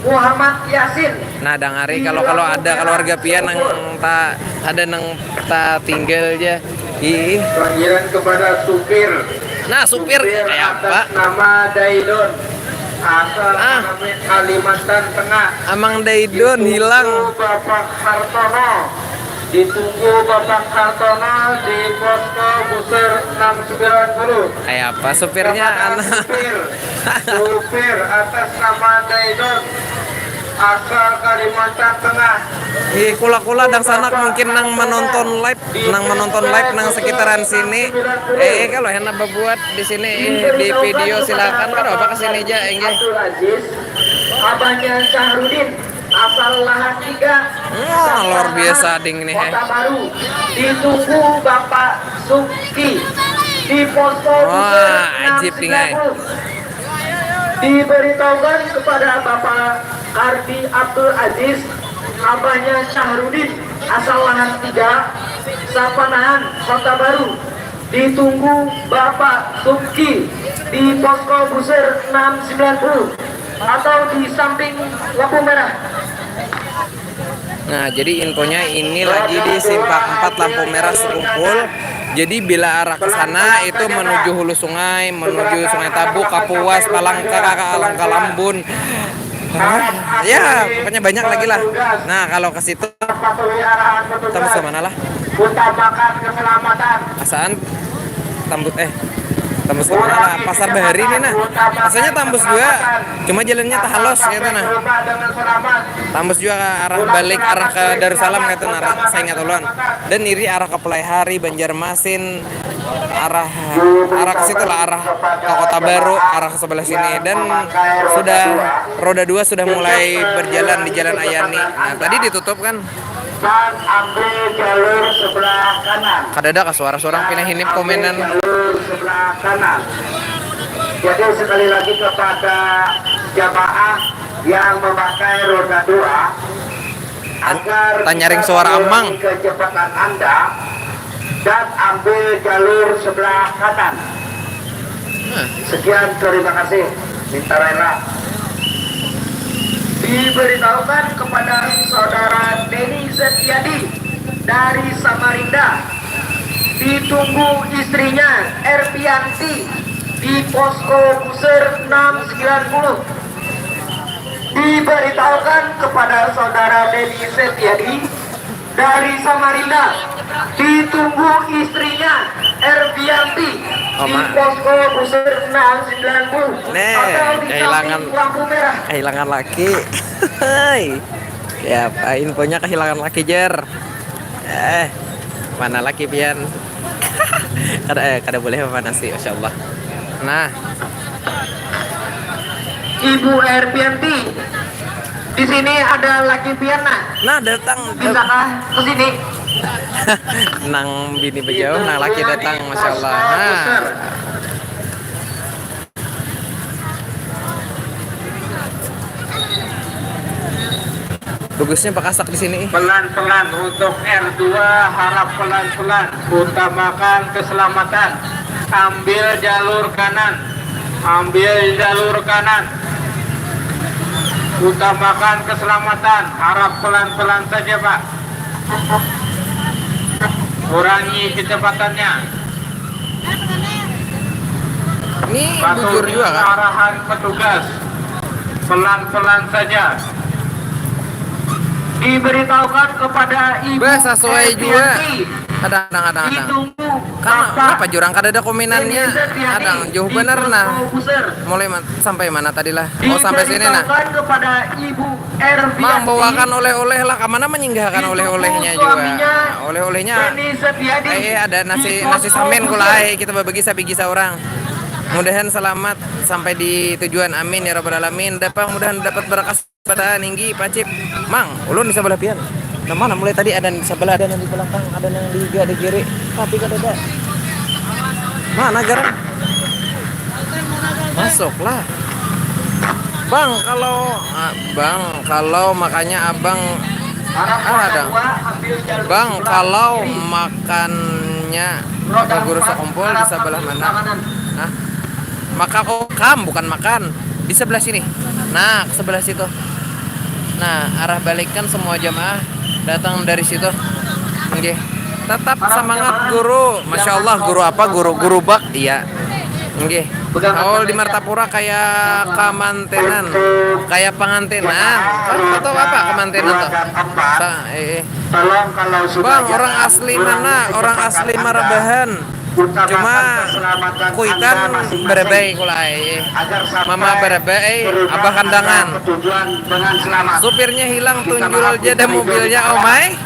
Muhammad Yasin. Nah, dangari kalau, kalau ada keluarga pian nang ta, ada nang ta tinggal ja. Ih. Panggilan kepada supir. Nah, supir, supir kayak apa? Atas nama Daidon. Asal ah. Kami Kalimantan Tengah. Amang Daidon hilang. Bapak Hartono. Ditunggu Bapak Hartono di posko Buser enam sembilan puluh. Kayak apa supirnya? Kepada anak supir, supir atas nama Daidon, asal Kalimantan Tengah. Ih, kula-kula dang sanak mungkin nang menonton live, nang menonton live nang sekitaran sini. Eh, eh, kalau hendak berbuat di sini, eh, di video silakan, kada apa ke sini aja, enggak. Abdul Aziz, abahnya Syahrudin. Asal Lahan Tiga. Wah, luar biasa ding nih, eh. Kota Baru. Ditunggu Bapak Suki di posko. Wah, Buser ajib ding, eh. Enam sembilan puluh. Diberitahukan kepada Bapak Kardi Abdul Aziz, abahnya Syahrudin, asal Lahan Tiga, Sapanahan, Kota Baru. Ditunggu Bapak Suki di posko Buser enam sembilan puluh atau di samping lampu merah. Nah, jadi infonya ini lagi di simpang empat lampu merah Sekumpul. Jadi bila arah ke sana itu menuju Hulu Sungai, menuju Sungai Tabuk, Kapuas, Palangka, Langka Lambun. Hah? Ya, pokoknya banyak lagi lah. Nah, kalau ke situ Tambus ke mana lah? Utamakan keselamatan. Asaan tambus, eh, tambus ke mana lah? Pasar Bahari nih nah. Asalnya tambus juga, cuma jalannya tahalos gitu nah. Tambus juga ke arah balik, arah ke Darussalam gitu nah, saya ingat ulun. Dan iri arah ke Pelaihari, Banjarmasin, arah, arah ke situ lah, arah ke Kota Baru, arah ke sebelah sini. Dan sudah roda dua sudah mulai berjalan di Jalan Ayani. Nah, tadi ditutup kan? Dan ambil jalur sebelah kanan. Kadada kah suara-suara pina hinip komenan? Ambil jalur sebelah kanan. Jadi sekali lagi kepada jamaah yang memakai roda dua, agar tanyaring suara amang. Kecepatan Anda dan ambil jalur sebelah kanan. Nah. Sekian, terima kasih. Minta rela. Diberitahukan kepada Saudara Denny Setiadi dari Samarinda, ditunggu istrinya Erpianti di posko Buser enam sembilan puluh. Diberitahukan kepada Saudara Denny Setiadi dari Samarinda, ditunggu istrinya Ervianti di posko Buser enam sembilan puluh. Nih, atau di kehilangan, samping lampu merah. Kehilangan laki. Hai. Ya, infonya kehilangan laki, jer. Eh, mana laki pian? Kada, eh, kada boleh memanasi, masya Allah. Nah. Ibu Ervianti, di sini ada laki pian nah. Nah, datang. Bisakah ke sini? Nang bini bejauh, nang laki datang, masya Allah. Nah. Bagusnya pakasak di sini. Pelan-pelan untuk R dua, harap pelan-pelan. Utamakan keselamatan. Ambil jalur kanan. Ambil jalur kanan. Utamakan keselamatan. Harap pelan-pelan saja, Pak. Kurangi kecepatannya. Ini bujur juga kan? Arahan petugas. Pelan-pelan saja. Diberitahukan kepada Ibu. Bah, sesuai juga. Kadang, kadang, kadang. Ditunggu. Kenapa jurang kada ada komenannya? Kadang jauh benar nah. Mulai sampai mana tadi lah? Oh, sampai sini nah. Diberitahukan kepada Ibu Ervianti. Mang, bawakan oleh-oleh lah. Kamana menyinggahakan oleh-olehnya juga? Oleh-olehnya. Eh, ada nasi, nasi samin kula, eh, kita berbagi sabigi seorang. Mudahan selamat sampai di tujuan. Amin ya rabbal alamin. Dapat, mudahan dapat berkas pada ninggi pacip. Mang, ulun di sebelah pian. Nah, mana mulai tadi ada di sebelah, ada yang di belakang, ada yang di, di kiri. Tapi kada ada. Mana garam? Masuklah. Bang, kalau, ah, Bang, kalau makanya Abang, ah, ada. Bang, kalau makannya Maka Guru Sekumpul di sebelah mana? Hah? Maka Kokam, bukan makan. Di sebelah sini. Nah, ke sebelah situ. Nah, arah balikan semua jamaah datang dari situ. Nggih. Tetap semangat guru. Masya Allah, guru apa? Guru, guru bak? Iya. Nggih. Haul di Martapura kayak kamantenan, kayak pangantenan. Kamu tahu apa kamantenan tuh? Sa eh, eh. Bang, orang asli mana? Orang asli Marabahan. Cuma kuitan Barabai kulai. Mama Barabai, Abah Kandangan. Supirnya hilang, tunjul aja dah mobilnya, oh mai.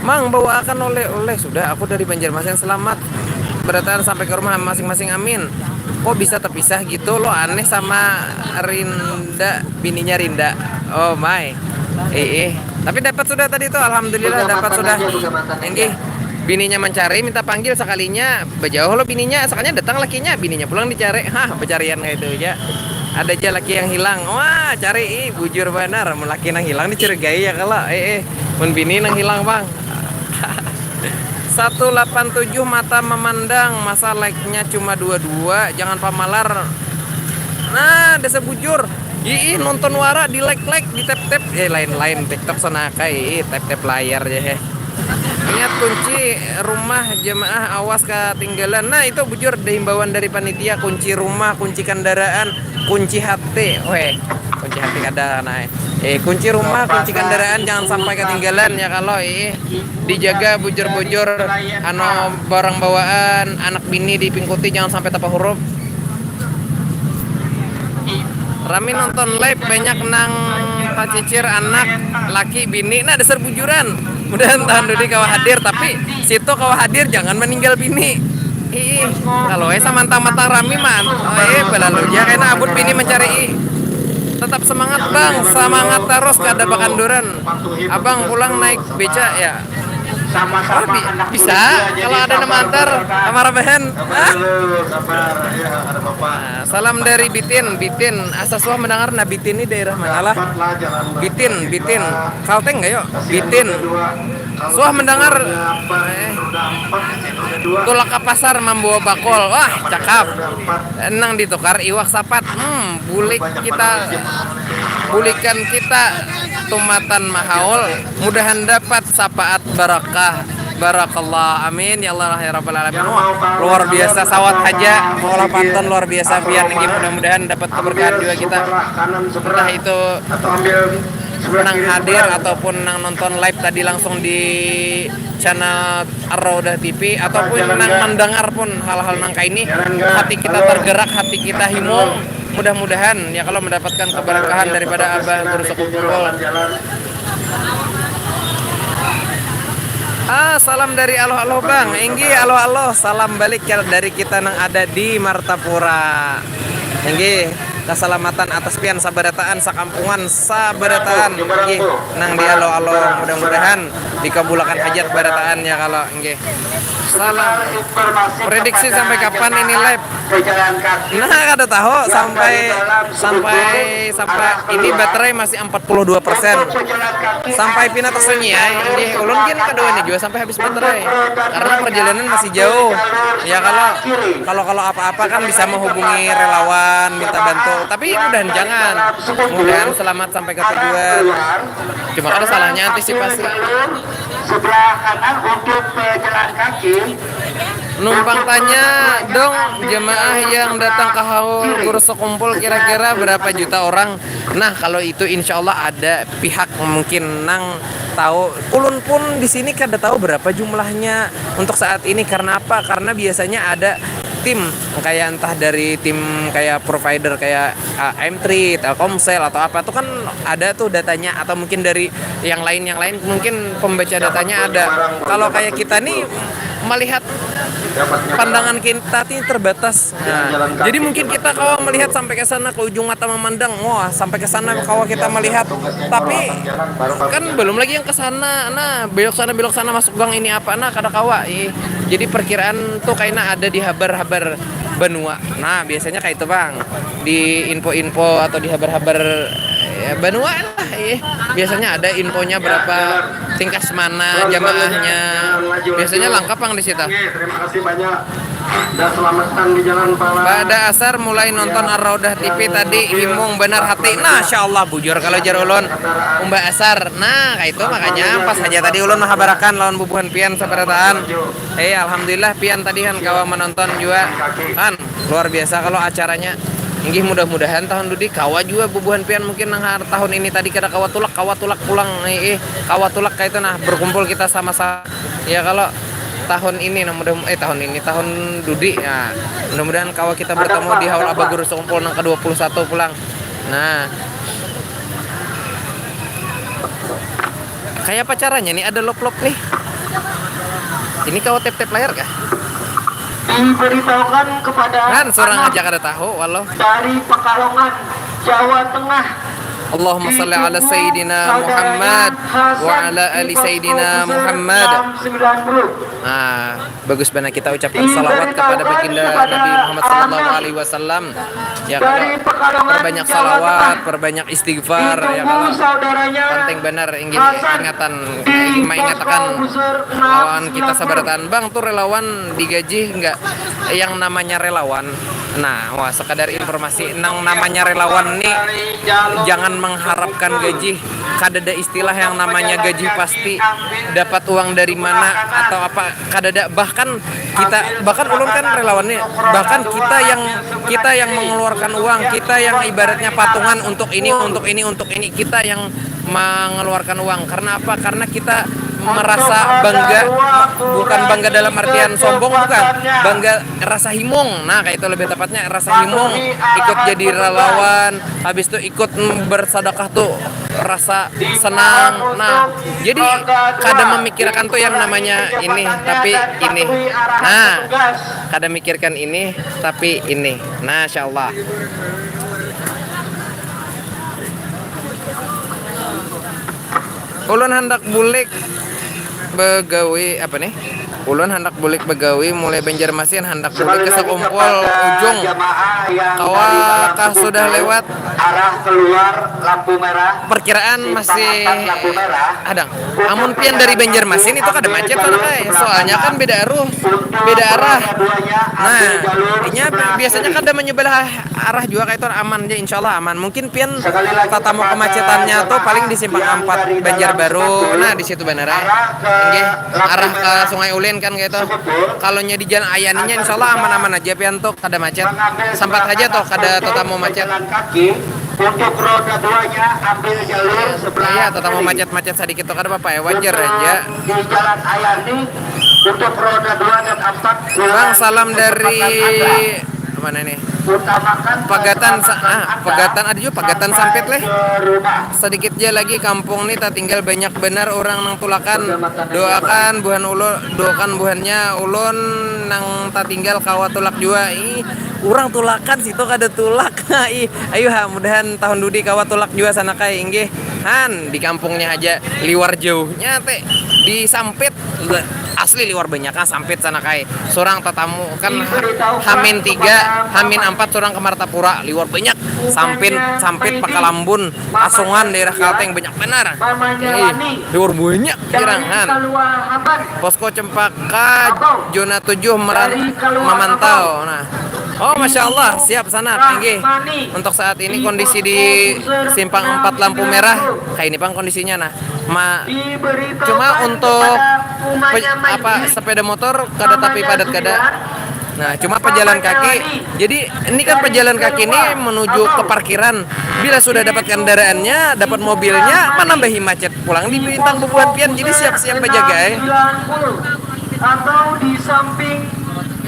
Mang, bawaakan oleh-oleh. Sudah, aku dari Banjarmasin. Selamat berataan sampai ke rumah masing-masing, amin. Kok bisa terpisah gitu, lo aneh sama Rinda, bininya Rinda. Oh mai. Eh, eh. Tapi dapat sudah tadi tuh, alhamdulillah dapat sudah. Enggih. Bininya mencari, minta panggil, sekalinya bejauh lo bininya, sekalinya datang lakinya, bininya pulang dicari. Hah, pencarian kayak itu aja. Ada aja laki yang hilang. Wah, cari, ih, bujur banar. Mun laki nang hilang dicurigai ya kalau. Eh, eh. Mun bini nang hilang, Bang. Satu lapan tujuh mata memandang, masa like-nya cuma dua dua, jangan pamalar. Nah, desa bujur. Ih, nonton wara di like-like, di tap-tap. Eh, lain-lain TikTok sana kai, tap-tap layar ya, heh. Ingat kunci rumah jemaah, awas ketinggalan. Nah, itu bujur ada himbauan dari panitia, kunci rumah, kunci kendaraan, kunci hati. Weh, kunci hati kada nah. Eh, kunci rumah, kunci kendaraan jangan sampai ketinggalan ya kalau eh dijaga bujur-bujur anu barang bawaan, anak bini dipingkuti jangan sampai tapahurup. Rami nonton live, banyak nang tacicir anak, laki, bini, nah dasar bujuran. Mudahan tahun dudi kawa hadir, tapi situ kawa hadir jangan meninggal bini. Ih, kalau eh samantang-mantang rami man, eh balalu aja kena abut bini mencari. Tetap semangat bang, semangat terus kada bakanduran. Abang pulang naik beca ya. Wah, bi- bisa kalau ada nama antar sama Rabahan. Hah? Nah, salam dari Bitin, Bitin. Asa suah mendengar nah Bitin ini daerah mana lah? Bitin, Bitin. Kalteng kayo? Bitin. Suah mendengar. Eh. Tulak ke pasar membawa bakul. Wah, cakap. Nang ditukar iwak sapat. Hmm, bulik kita, bulikan kita tumatan mahaul. Mudahan dapat syafaat barakah. Barakallah. Amin ya Allah ya rabbal alamin. Wah, luar biasa sawat haja. Mengolah pantun luar biasa pian ini. Mudah-mudahan dapat keberkahan juga kita. Entah itu nang hadir ataupun nang nonton live tadi langsung di channel Ar-Raudah T V ataupun nang mendengar pun hal-hal nang kaini, hati kita tergerak, hati kita himung. Mudah-mudahan ya kalau mendapatkan keberkahan daripada Abah Guru Sekumpul. Ah, salam dari Aloh Aloh Bang. Inggi Aloh Aloh, salam balik ya dari kita nang ada di Martapura. Inggi, keselamatan atas pian sabarataan, sakampungan sabarataan. Inggi, nang di Aloh Aloh, mudah-mudahan dikabulakan hajat barataan ya kalau. Inggi. Salam. Prediksi sampai kapan ini live? Nah, kada tahu sampai sampai sampai ini baterai masih empat puluh dua persen. Sampai pina tersunyi ya. Ini ulun gin kaduanya juga sampai habis baterai. Karena perjalanan masih jauh. Ya kalau kalau kalau apa-apa kan bisa menghubungi relawan minta bantu. Tapi mudahan jangan. Mudahan selamat sampai ke tujuan. Cuma ada salahnya antisipasi. Sebelah kanan untuk pejalan kaki. Numpang tanya dong, jemaah yang datang ke haul Guru Sekumpul kira-kira berapa juta orang? Nah, kalau itu insya Allah ada pihak mungkin nang tahu. Ulun pun di sini kada tahu berapa jumlahnya untuk saat ini. Karena apa? Karena biasanya ada tim kayak entah dari tim kayak provider kayak uh, M three, Telkomsel atau apa tuh kan ada tuh datanya atau mungkin dari yang lain yang lain mungkin pembaca datanya ada. Kalau kayak kita nih melihat pandangan kita nih terbatas. Nah, jadi mungkin kita kalau melihat sampai ke sana ke ujung mata memandang, wah sampai ke sana kalau kita melihat. Tapi kan belum lagi yang ke sana. Nah, belok sana belok sana masuk gang ini apa nah kada kawa. Ih. Jadi perkiraan tuh kayaknya ada di habar-habar benua. Nah, biasanya kayak itu, Bang. Di info-info atau di habar-habar Ya, banua lah, eh. Biasanya ada infonya berapa, tingkas mana jamaahnya. Biasanya langkap pang di situ. Oke, terima kasih banyak. Dah selamatkan di jalan palang. Ba'da asar mulai nonton Ar-Raudah T V tadi, himung banar hati. Nah, insyaallah bujur kalau jar ulun. Umbah asar. Nah, kayak itu makanya pas aja tadi ulun mahabarakan lawan bubuhan pian sabarataan. Eh, alhamdulillah pian tadi kan kawa menonton juga. Kan luar biasa kalau acaranya. Inggih, mudah-mudahan tahun dudi kawa juga bubuhan pian mungkin nang har-, tahun ini tadi kada kawa tulak, kawa tulak pulang. Eh, eh, kawa tulak kayak itu nah, berkumpul kita sama-sama. Ya kalau tahun ini nah, mudah eh tahun ini, tahun dudi. Nah, mudah-mudahan kawa kita bertemu di Haul Abah Guru Sekumpul nang kedua puluh satu pulang. Nah. Kayak apa caranya nih ada lop-lop nih? Ini kawa tap-tap layar kah? Diberitahukan kepada Kan seorang anak aja kada tahu, walau. Dari Pekalongan, Jawa Tengah. Allahumma salli ala Sayyidina Muhammad wa ala ali Sayyidina Muhammad. Nah, bagus banar kita ucapkan salawat kepada baginda Nabi Muhammad sallallahu alaihi wasallam. Ya kalau perbanyak salawat, perbanyak istighfar, ya kalau penting banar inggih ingatan, mengingatakan lawan kita sabarataan. Bang, tuh relawan digaji enggak? Yang namanya relawan, nah, wah, sekadar informasi, nang namanya relawan nih jangan mengharapkan gaji. Kadada istilah yang namanya gaji pasti, dapat uang dari mana atau apa, kadada. Bahkan kita, bahkan ulun kan relawan nih, bahkan kita yang, kita yang mengeluarkan uang, kita yang ibaratnya patungan untuk ini, untuk ini, untuk ini, kita yang mengeluarkan uang. Karena apa? Karena kita merasa bangga, bukan bangga dalam artian sombong, bukan, bangga, rasa himung. Nah, kayak itu lebih tepatnya, rasa himung, ikut jadi relawan, habis itu ikut bersedekah tuh rasa senang. Nah, jadi kada memikirkan tuh yang namanya ini, tapi ini. Nah, kada mikirkan ini, tapi ini. Nah, insyaallah. Ulun handak bulik begawi apa nih? Ulun handak bulik begawi mulai Banjarmasin, handak bulik ke Sekumpul ujung. Kawa kah sudah lewat? Arah keluar lampu merah. Perkiraan masih hadang. Amun pian dari Banjarmasin itu kada macet sana, kai. Soalnya kan beda aruh, beda arah. Nah, inya biasanya kada menyebelah arah juga, kayak itu aman aja, insyaallah aman. Mungkin pian tatamu kemacetannya tuh paling di simpang ampat Banjarbaru. Nah, di situ banar, eh. Inggih, arah ke Sungai Ulin kan, kayak itu. Kalau nya di jalan ayaninya, insyaallah aman-aman aja pian tuh, kada macet. Sampat aja tuh kada tatamu macet. Untuk roda duanya ambil jalur sebelah. Iya, tatamu macet-macet sedikit tuh kada apa-apa ya, wajar aja. Di jalan ayani untuk roda dua dan empat. Bang, salam dari mana nih? Pagatan, ah, Pagatan, ada juga Pagatan Sampit leh. Sedikit ja lagi kampung nih tatinggal, banyak benar orang nang tulakan. Doakan buhan ulun, doakan buhannya ulun nang tatinggal kawa tulak jua. Ih, orang tulakan situ kada tulak. Ih, ayu ha, mudahan tahun dudi kawa tulak jua sana, kai, inggih. Han, di kampungnya aja liwar jauhnya teh, di Sampit. Asli liwar banyak ah Sampit sana, kai. Surang tatamu kan Hamin tiga, Hamin empat surang ke Martapura, liwar banyak. Sampit, Sampit, Pakalambun, Asungan, daerah Kalteng banyak benar. Ih, liwar banyak kirang, han. Posko Cempaka, zona tujuh meran-, memantau. Nah. Oh, masya Allah, siap sana, tinggi. Untuk saat ini kondisi di simpang empat lampu merah, kayak ini pang kondisinya, nah. Ma-, cuma untuk pe-, apa, sepeda motor kada tapi padat kada. Nah, cuma pejalan kaki. Jadi, ini kan pejalan kaki ini menuju ke parkiran. Bila sudah dapat kendaraannya, dapat mobilnya, menambahi macet pulang di Bintang bubuhan pian. Jadi siap-siap bejaga, eh. Atau di samping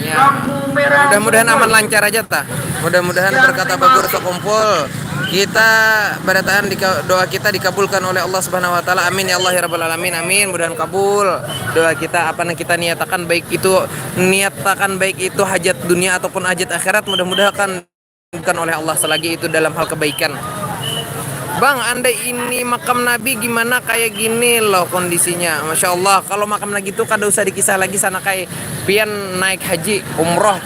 lampu merah. Mudah-mudahan aman lancar aja, tah. Mudah-mudahan berkata bagur sekumpul. Kita barataan di doa kita dikabulkan oleh Allah Subhanahu wa taala. Amin ya Allah ya rabbal alamin. Amin. Mudahan kabul doa kita, apa yang kita niatakan, baik itu niatakan baik itu hajat dunia ataupun hajat akhirat, mudah-mudahan kan oleh Allah selagi itu dalam hal kebaikan. Bang, andai ini makam Nabi gimana kayak gini loh kondisinya? Masya Allah, kalau makam lagi tuh kada usah dikisah lagi sana, kayak pian naik haji, umroh,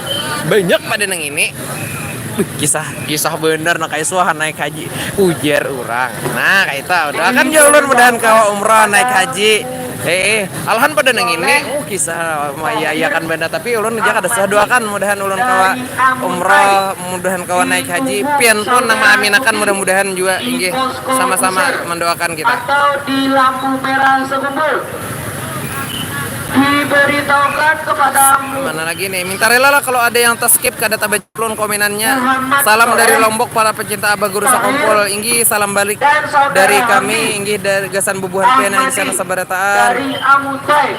banyak pada nang ini. Kisah, kisah bener, nah, kayak suahan naik haji, ujar orang. Nah, kayak itu, udah kan jauh ulun, mudahan kawa umroh, naik haji. Eh, eh, alahan pada nang ini, oh, kisah maya ya kan benda, tapi ulun aja kada suah doakan, mudahan ulun kawa umroh, mudahan kawa naik haji. Pian pun nang maaminakan, mudah-mudahan juga, inggih, sama-sama mendoakan kita. Atau di lampu merah sekumpul. Diberitahukan kepada mana lagi nih? Minta rela lah kalau ada yang terskip, kada tabaca ulun komenannya. Salam dari Lombok, para pecinta Abah Guru Sakumpul. Inggih, salam balik dari kami. Inggih, dari gasan bubuhan pian yang di sana sabarataan. Dari Amuntai.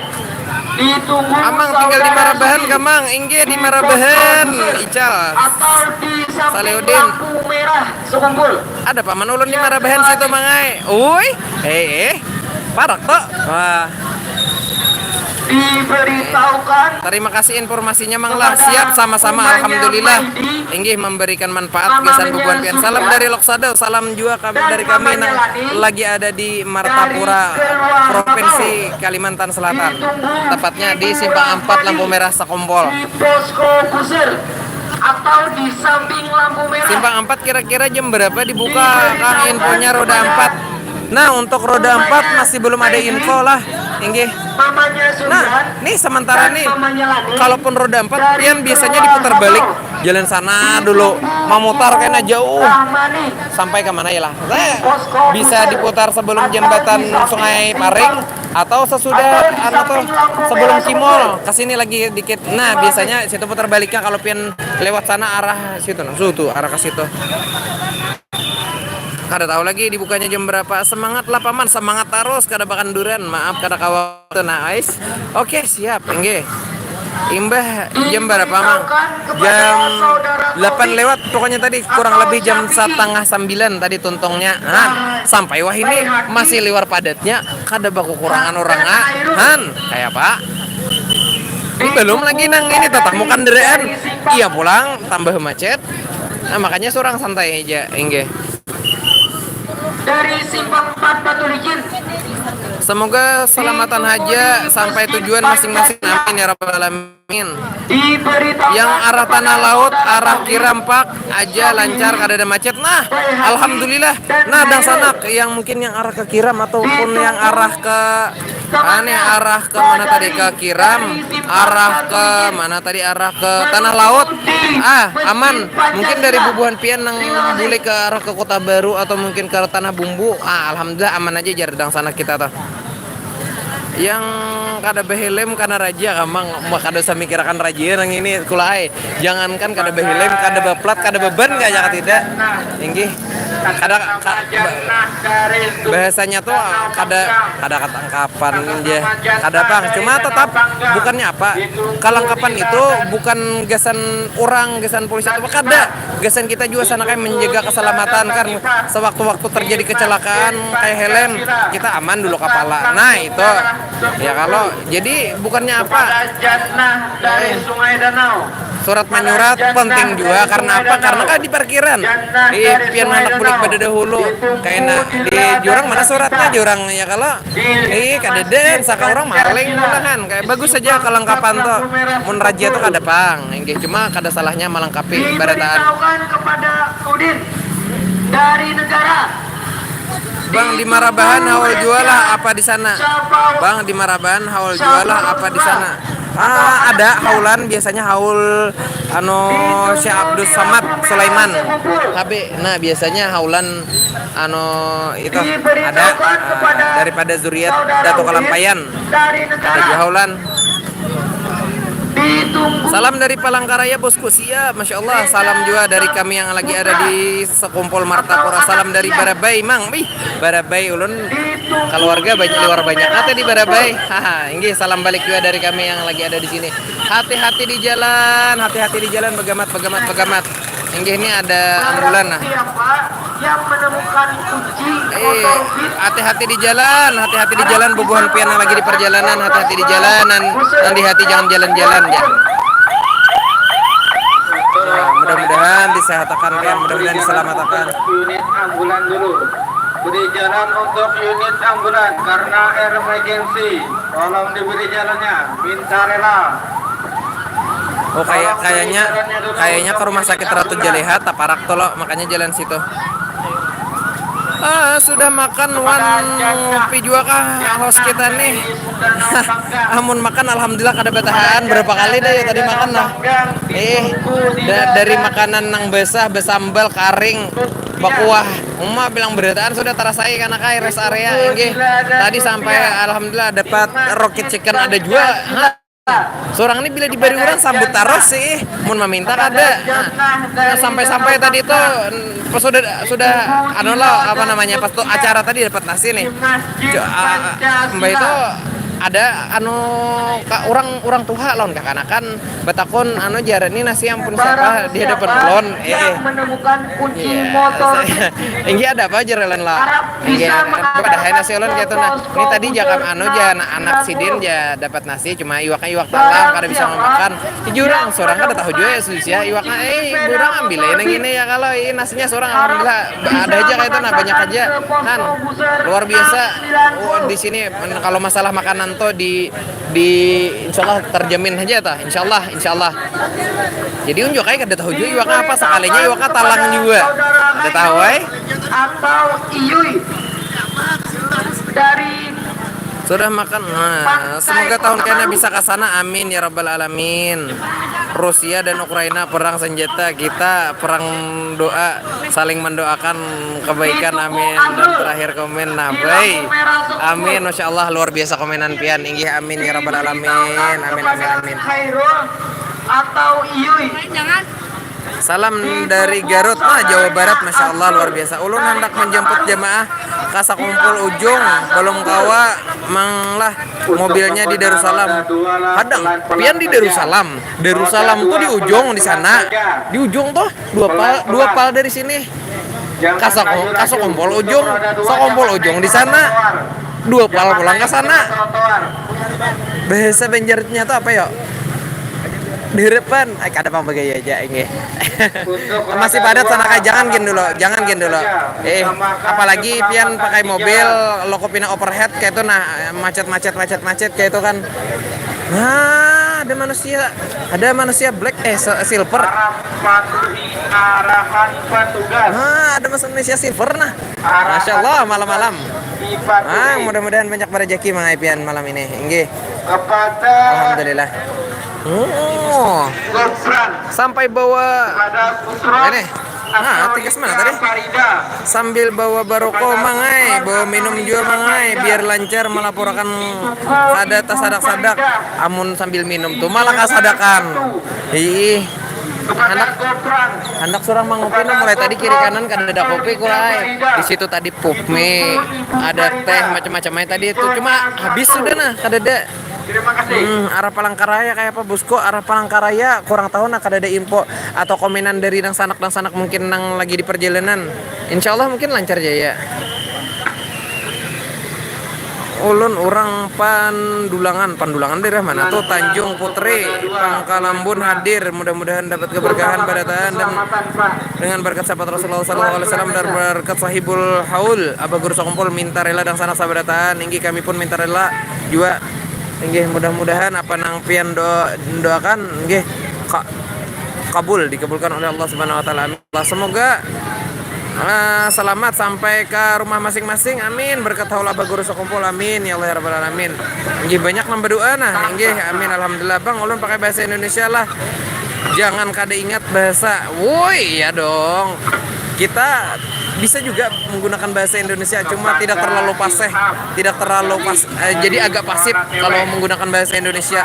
Ditunggu. Amang tinggal di Marabahan kah, Mang? Inggih, di Marabahan. Ical. Atau di samping Saleudin. Lampu merah sekumpul. Ada paman ulun di Marabahan situ, Mang ai. Uy, eh, eh. Parak to. Wah. Diberitahukan. Terima kasih informasinya, Mang lah. Siap, sama-sama, alhamdulillah. Inggih, memberikan manfaat gasan bubuhan pian. Salam dari Lok Sadau, salam juga kami, dari kami nang lagi ada di Martapura, Provinsi Kalimantan Selatan. Tepatnya di Simpang Ampat, lampu merah Sakumpul. Di posko kusir atau di samping lampu merah. Simpang Ampat kira-kira jam berapa dibuka, Kang, infonya roda empat? Nah, untuk roda empat masih belum ada info lah, inggih. Nah, nih sementara nih, kalaupun roda empat, pian biasanya diputar balik jalan sana dulu, memutar kena jauh. Sampai ke mana ya lah? Nah, bisa diputar sebelum jembatan Sungai Paring atau sesudah, anu tuh, sebelum Cimol. Ke sini lagi dikit. Nah, biasanya situ putar baliknya kalau pian lewat sana arah situ, nah, situ, arah ke situ. Kada tahu lagi dibukanya jam berapa. Semangat lah, Paman, semangat terus, kada bakanduran. Maaf, kada kawa tu, nah, ais. Oke, siap, inggih. Imbah jam berapa, Mang? Jam delapan lewat, pokoknya tadi kurang lebih jam setengah sembilan tadi tuntungnya. Nah, sampai wah ini masih liwar padatnya, kada bakukurangan orang, ah. Han, kayak apa? Ini belum lagi nang ini, tatamu kandaraan. Iya pulang, tambah macet. Nah, makanya surang santai aja, inggih. Dari Simpang Empat Batu Licin. Semoga selamatan haja sampai tujuan masing-masing. Amin ya rabbal alamin. Yang arah Tanah Laut, arah Kirampak aja lancar, kada ada macet. Nah, alhamdulillah. Nah, dangsanak yang mungkin yang arah ke Kiram ataupun yang arah ke, ah, nih, arah ke mana tadi? Ke Kiram, arah ke mana tadi? Arah ke Tanah Laut. Ah, aman. Mungkin dari bubuhan pian nang bulik ke arah ke Kota Baru atau mungkin ke Tanah Bumbu, ah, alhamdulillah aman aja, jar dangsanak kita tuh. Yang kada bahelm kana raja, kamang kada usah mikirakan raja nang ini, kula ai. Jangankan kada bahelm, kada baplat, kada baban kah, ya tidak? Inggih. Kada ka-, ba-, bahasanya tuh kada, kada katangkapan ja. Kada pang, cuma tetap bukannya apa, kalangkapan itu bukan gasan orang, gasan polisi atau kada. Gasan kita juga sana kayak menjaga keselamatan kan. Sewaktu-waktu terjadi kecelakaan kayak helm, kita aman dulu kepala. Nah, itu. Ya kalau jadi bukannya apa. Jannah dari Sungai Danau. Surat menyurat penting juga, karena apa? Karena kan di parkiran. Ih, pian anak bulik pada dahulu. Kayak na-, di jurang mana suratnya, jurang, ya kalau. Ih, kadeden, saka orang maling malahan. Kayak bagus saja kelengkapan tuh. Mun raja tuh kada pang, inggih, cuma kada salahnya melengkapi barataan. Diberitahukan kepada Udin dari negara. Bang, di Marabahan haul jua lah apa di sana? Bang, di Marabahan haul jua lah apa di sana? Ah, ada haulan, biasanya haul anu Syekh Abdus Samad Sulaiman H B. Nah, biasanya haulan anu itu ada, ah, daripada zuriat Datu Kalampayan. Ada jua haulan. Salam dari Palangkaraya, bosku. Siap, masya Allah. Salam juga dari kami yang lagi ada di sekumpul Martapura. Salam dari Barabai, Mang. Wih, Barabai ulun keluarga banyak, luar banyak. Kata di Barabai. Haha, inggih, salam balik juga dari kami yang lagi ada di sini. Hati-hati di jalan, hati-hati di jalan, begamat, begamat, begamat. Inggih, ini ada ambulan, nah. Siapa yang menemukan kunci motor Fit? Eh, hati-hati di jalan, hati-hati di jalan, bubuhan pian lagi di perjalanan, hati-hati di jalan, nan, nan di hati jangan jalan-jalan, ya. Nah, mudah-mudahan disehatakan pian, mudah-mudahan diselamatakan. Unit ambulan dulu. Beri jalan untuk unit ambulan karena emergency. Tolong diberi jalannya, minta rela. Oh, kayak kayaknya kayaknya ke rumah sakit Ratu Jaleha taparak tuh lo, makanya jalan situ. Ah, sudah makan wan ngopi juga kah host kita nih? Amun makan alhamdulillah kada batahan, berapa kali dah ya tadi makan lah. Eh, da- dari makanan nang basah, basambal, karing, bakuah. Uma bilang berataan sudah terasai karena kai rest area inggih. Tadi sampai alhamdulillah dapat rocket chicken ada juga. Hah? Surang ni bila dibari urang sambut tarus sih, mun maminta kada. Nah, sampai-sampai tadi tu pas sudah sudah anu lo apa namanya pas tu acara tadi dapat nasi nih. Jo- ah, ah, mbak itu ada anu ka, urang urang tuha lawan kakanakan batakun anu jar ni nasi ampun siapa di hadapan ulun. Eh, eh. Iya. Inggih ada apa jar ulun lah. Inggih ada nasi ulun kaitu nah. Ini tadi jakam anu ja anak sidin ja dapat nasi cuma iwaknya iwak talang kada bisa mamakan. Jujur ang surang kada tahu jua ya susia iwaknya eh burang ambil ya nang ini ya kalau ini nasinya surang alhamdulillah ada aja kaitu nah banyak aja kan luar biasa. Oh, di sini kalau masalah makanan tuh di di insyaallah terjamin aja ta insyaallah insyaallah. Jadi unjuk aja kada tahu juga iwaknya apa sekalinya iwaknya talang juga kada tahu eh. Atau iyui dari sudah makan nah, semoga tahun kena bisa ke sana amin ya rabbal alamin. Rusia dan Ukraina perang senjata kita perang doa saling mendoakan kebaikan amin dan terakhir komen nah baik amin masya Allah luar biasa komenan pian inggih amin ya rabbal alamin amin amin amin. Atau iyui. Salam dari Garut nah Jawa Barat masya Allah luar biasa ulun hendak menjemput jemaah kasa kumpul ujung belum kawa manglah mobilnya di Darussalam hadang pian di Darussalam Darussalam tuh di ujung di sana di ujung tuh dua pal dua pal dari sini kasa kasa kumpul ujung sakumpul ujung di sana dua pal pulang ke sana bahasa Banjarnya tuh apa yo di depan eh kada pang bagaya aja ini masih padat sana kai jangan gin dulu jangan gin dulu eh apalagi pian pakai mobil loko pina overhead kayak itu nah macet macet macet macet kayak itu kan nah ada manusia ada manusia black eh silver arahan petugas nah ada manusia silver nah masya Allah malam-malam ah mudah-mudahan banyak rezeki mang Aipian malam ini inggih kepada alhamdulillah. Oh. Sampai bawa ini. Nah, tigas mana tadi? Sambil bawa baroko mangai, bawa minum juga mangai, biar lancar melaporkan kada tasadak-sadak. Amun sambil minum tuh malah kasadakan. Ih. Anak anak surang mangopi nah mulai tadi kiri kanan kada ada kopi kulai. Di situ tadi pupmi, ada teh macam-macam aja tadi itu. Cuma habis sudah nah, kada ada. Hmm, arah Palangkaraya kayak apa bosku? Arah Palangkaraya kurang tahu nah kada ada info atau komenan dari nang sanak nang sanak mungkin nang lagi di perjalanan. Insya Allah mungkin lancar jaya. Ulun urang Pandulangan, Pandulangan daerah mana tuh? Tanjung Putri, Pangkalambun hadir. Mudah-mudahan dapat keberkahan barataan dan dengan berkat syafaat Rasulullah sallallahu alaihi wasallam dan berkat sahibul haul Abah Guru Sakumpul minta rela dan sanak sabarataan. Inggih kami pun minta rela jua. Inggih mudah-mudahan apa nang pian do doakan inggih ka kabul dikabulkan oleh Allah Subhanahu wa taala. Amin. Semoga uh, selamat sampai ke rumah masing-masing. Amin. Berkat haul Abah Guru Sakumpul. Amin ya Allah ya rabbal alamin. Inggih banyak nang berdoa nah. Inggih amin alhamdulillah. Bang ulun pakai bahasa Indonesia lah. Jangan kada ingat bahasa. Woi ya dong. Kita bisa juga menggunakan bahasa Indonesia cuma tidak terlalu paseh, tidak terlalu pas eh, jadi agak pasif kalau menggunakan bahasa Indonesia.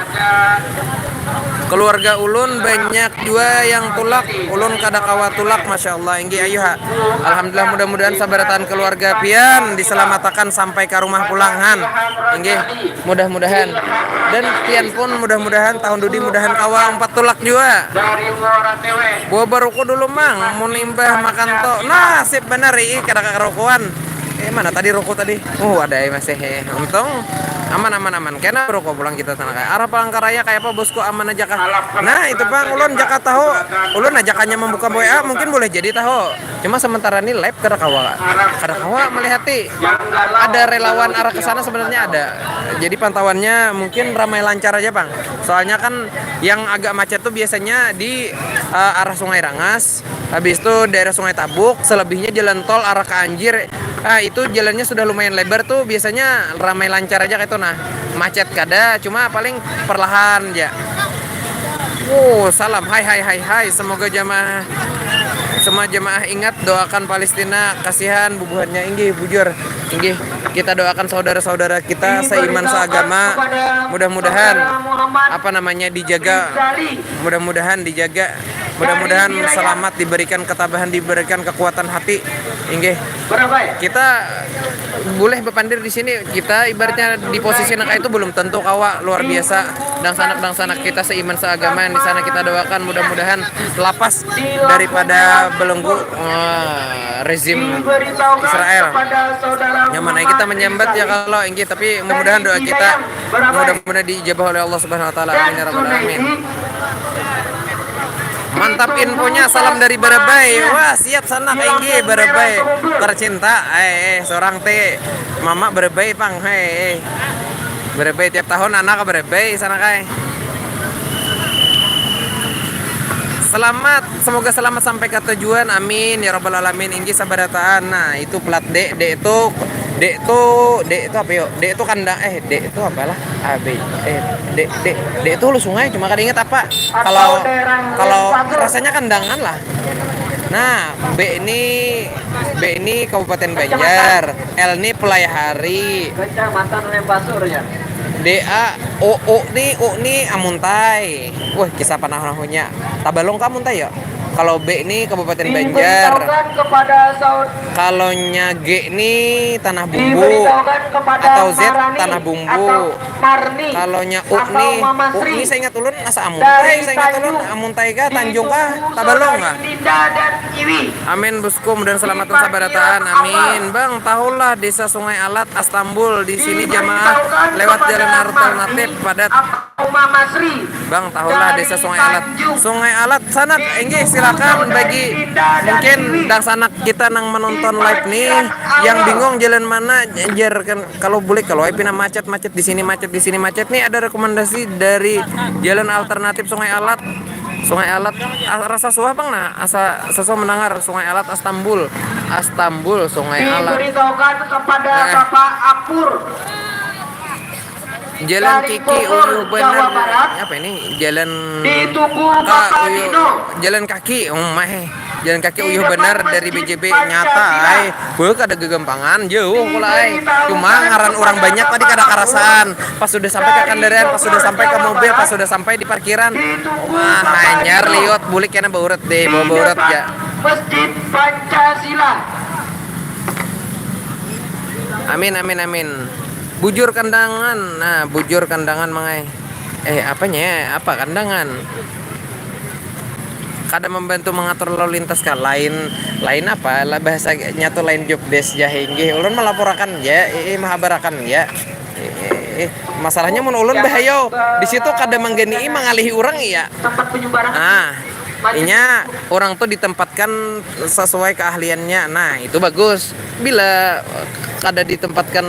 Keluarga ulun banyak jua yang tulak, ulun kada kawa tulak, masya Allah. Inggih ayuha. Alhamdulillah mudah-mudahan sabarataan keluarga pian diselamatakan sampai ka rumah pulang han. Inggih, mudah-mudahan. Dan pian pun mudah-mudahan tahun dudi mudahan kawa umpat tulak jua. Buah baruku dulu mang, mun imbah makan to. Nah, sip banar ii kada kakarukuan. Mana tadi ruko tadi? Oh, ada ai masih, eh. Untung aman, aman, aman. Kena ruko pulang kita sana kayak. Arah Palangkaraya kayak apa, bosku, aman aja kah? Nah, itu pang ulun jaka tahu. Ulun ajakannya membuka W A mungkin boleh jadi tahu. Cuma sementara ini live kada kawa. Kada kawa melihati. Ada relawan arah ke sana sebenarnya ada. Jadi pantauannya mungkin ramai lancar aja, Bang. Soalnya kan yang agak macet tuh biasanya di eh, arah Sungai Rangas, habis itu daerah Sungai Tabuk, selebihnya jalan tol arah ke Anjir. Ah, itu jalannya sudah lumayan lebar tuh, biasanya ramai lancar aja kayak itu nah. Macet kada, cuma paling perlahan aja. Oh, salam. Hai, hai, hai, hai. Semoga jamaah, semua jamaah ingat doakan Palestina, kasihan bubuhannya, inggih, bujur. Inggih, kita doakan saudara-saudara kita seiman seagama. Mudah-mudahan apa namanya dijaga. Mudah-mudahan dijaga. Mudah-mudahan selamat, diberikan ketabahan, diberikan kekuatan hati. Inggih. Kita boleh bepandir di sini. Kita ibaratnya di posisi nak itu belum tentu kawa luar biasa. Dangsanak-dangsanak kita seiman seagama yang di sana kita doakan mudah-mudahan lapas daripada belenggu eh, rezim Israel. Nyaman aja kita menyambat ya kalau inggih, tapi mudah-mudahan doa kita mudah-mudahan diijabah oleh Allah Subhanahu wa taala. Amin ya rabbal alamin. Mantap infonya, salam dari Barabai. Wah, siap sana kainggi Barabai tercinta. Eh, eh, seorang teh mama Barabai pang. Hei, eh. Barabai tiap tahun anak Barabai sana kai. Selamat, semoga selamat sampai ke tujuan. Amin ya rabbal alamin. Inggih sabarataan. Nah, itu plat D, D itu D itu D itu apa yuk? D itu kandang eh D itu apalah? A B eh D D D itu hulu sungai cuma kada ingat apa. Kalau kalau rasanya kandangan lah. Nah, B ini B ini Kabupaten Banjar, L ini Pelayahari. Kecamatan Lempasur ya. D A O O ni U ni Amuntai. Wah, kisah panah-nahunya. Tabalong ka Amuntai ya? Kalau B ni Kabupaten Banjar. Kalau nya G ni Tanah Bumbu atau Z Tanah Bumbu. Kalau nya U ni, U ni saya ingat ulun asa Amuntai, saya ingat ulun Amuntai kah, Tanjung kah, Tabalong kah. Amin bosku, mudahan selamat sabarataan. Amin. Bang, tahulah Desa Sungai Alat, Astambul, di sini jamaah lewat jalan alternatif padat. Bang, tahulah Desa Sungai Alat. Sungai Alat sana, inggih silakan bagi mungkin dangsanak kita nang menonton live nih yang bingung jalan mana, jar kan kalau boleh kalau pina macet macet di sini macet di sini macet nih ada rekomendasi dari jalan alternatif Sungai Alat. Sungai Alat ah, rasa suah bang nah asa sesuai mendengar Sungai Alat Astambul Astambul Sungai Alat diberitahukan kepada eh. Bapak Apur Jalan Kiki Uyuh benar. Apa ini? Jalan Kak Uyuh. Jalan kaki. Oh mah. Jalan kaki uyuh benar dari B J B nyata ai. Beuh kada gegempangan jauh pula ai. Cuma ngaran orang banyak tadi kada karasaan. Pas sudah sampai ke kendaraan, pas sudah sampai ke mobil, pas sudah sampai di parkiran. Wah, hanyar liut bulik kena baurut deh, bawa baurut ya. Masjid Pancasila. Amin amin amin. Bujur kandangan. Nah, bujur kandangan mangai. Eh, apanya? Apa kandangan? Kada membantu mengatur lalu lintas kah? Lain lain apa? Lah bahasanya tuh lain job desk ja inggih. Ulun melaporakan ja, ii mahabarakan ja. Ii, masalahnya mun ulun bahayau di situ kada mangganii mangalihi urang iya. Tempat penyebaran. Ah, inya orang tuh ditempatkan sesuai keahliannya. Nah, itu bagus. Bila kada ditempatkan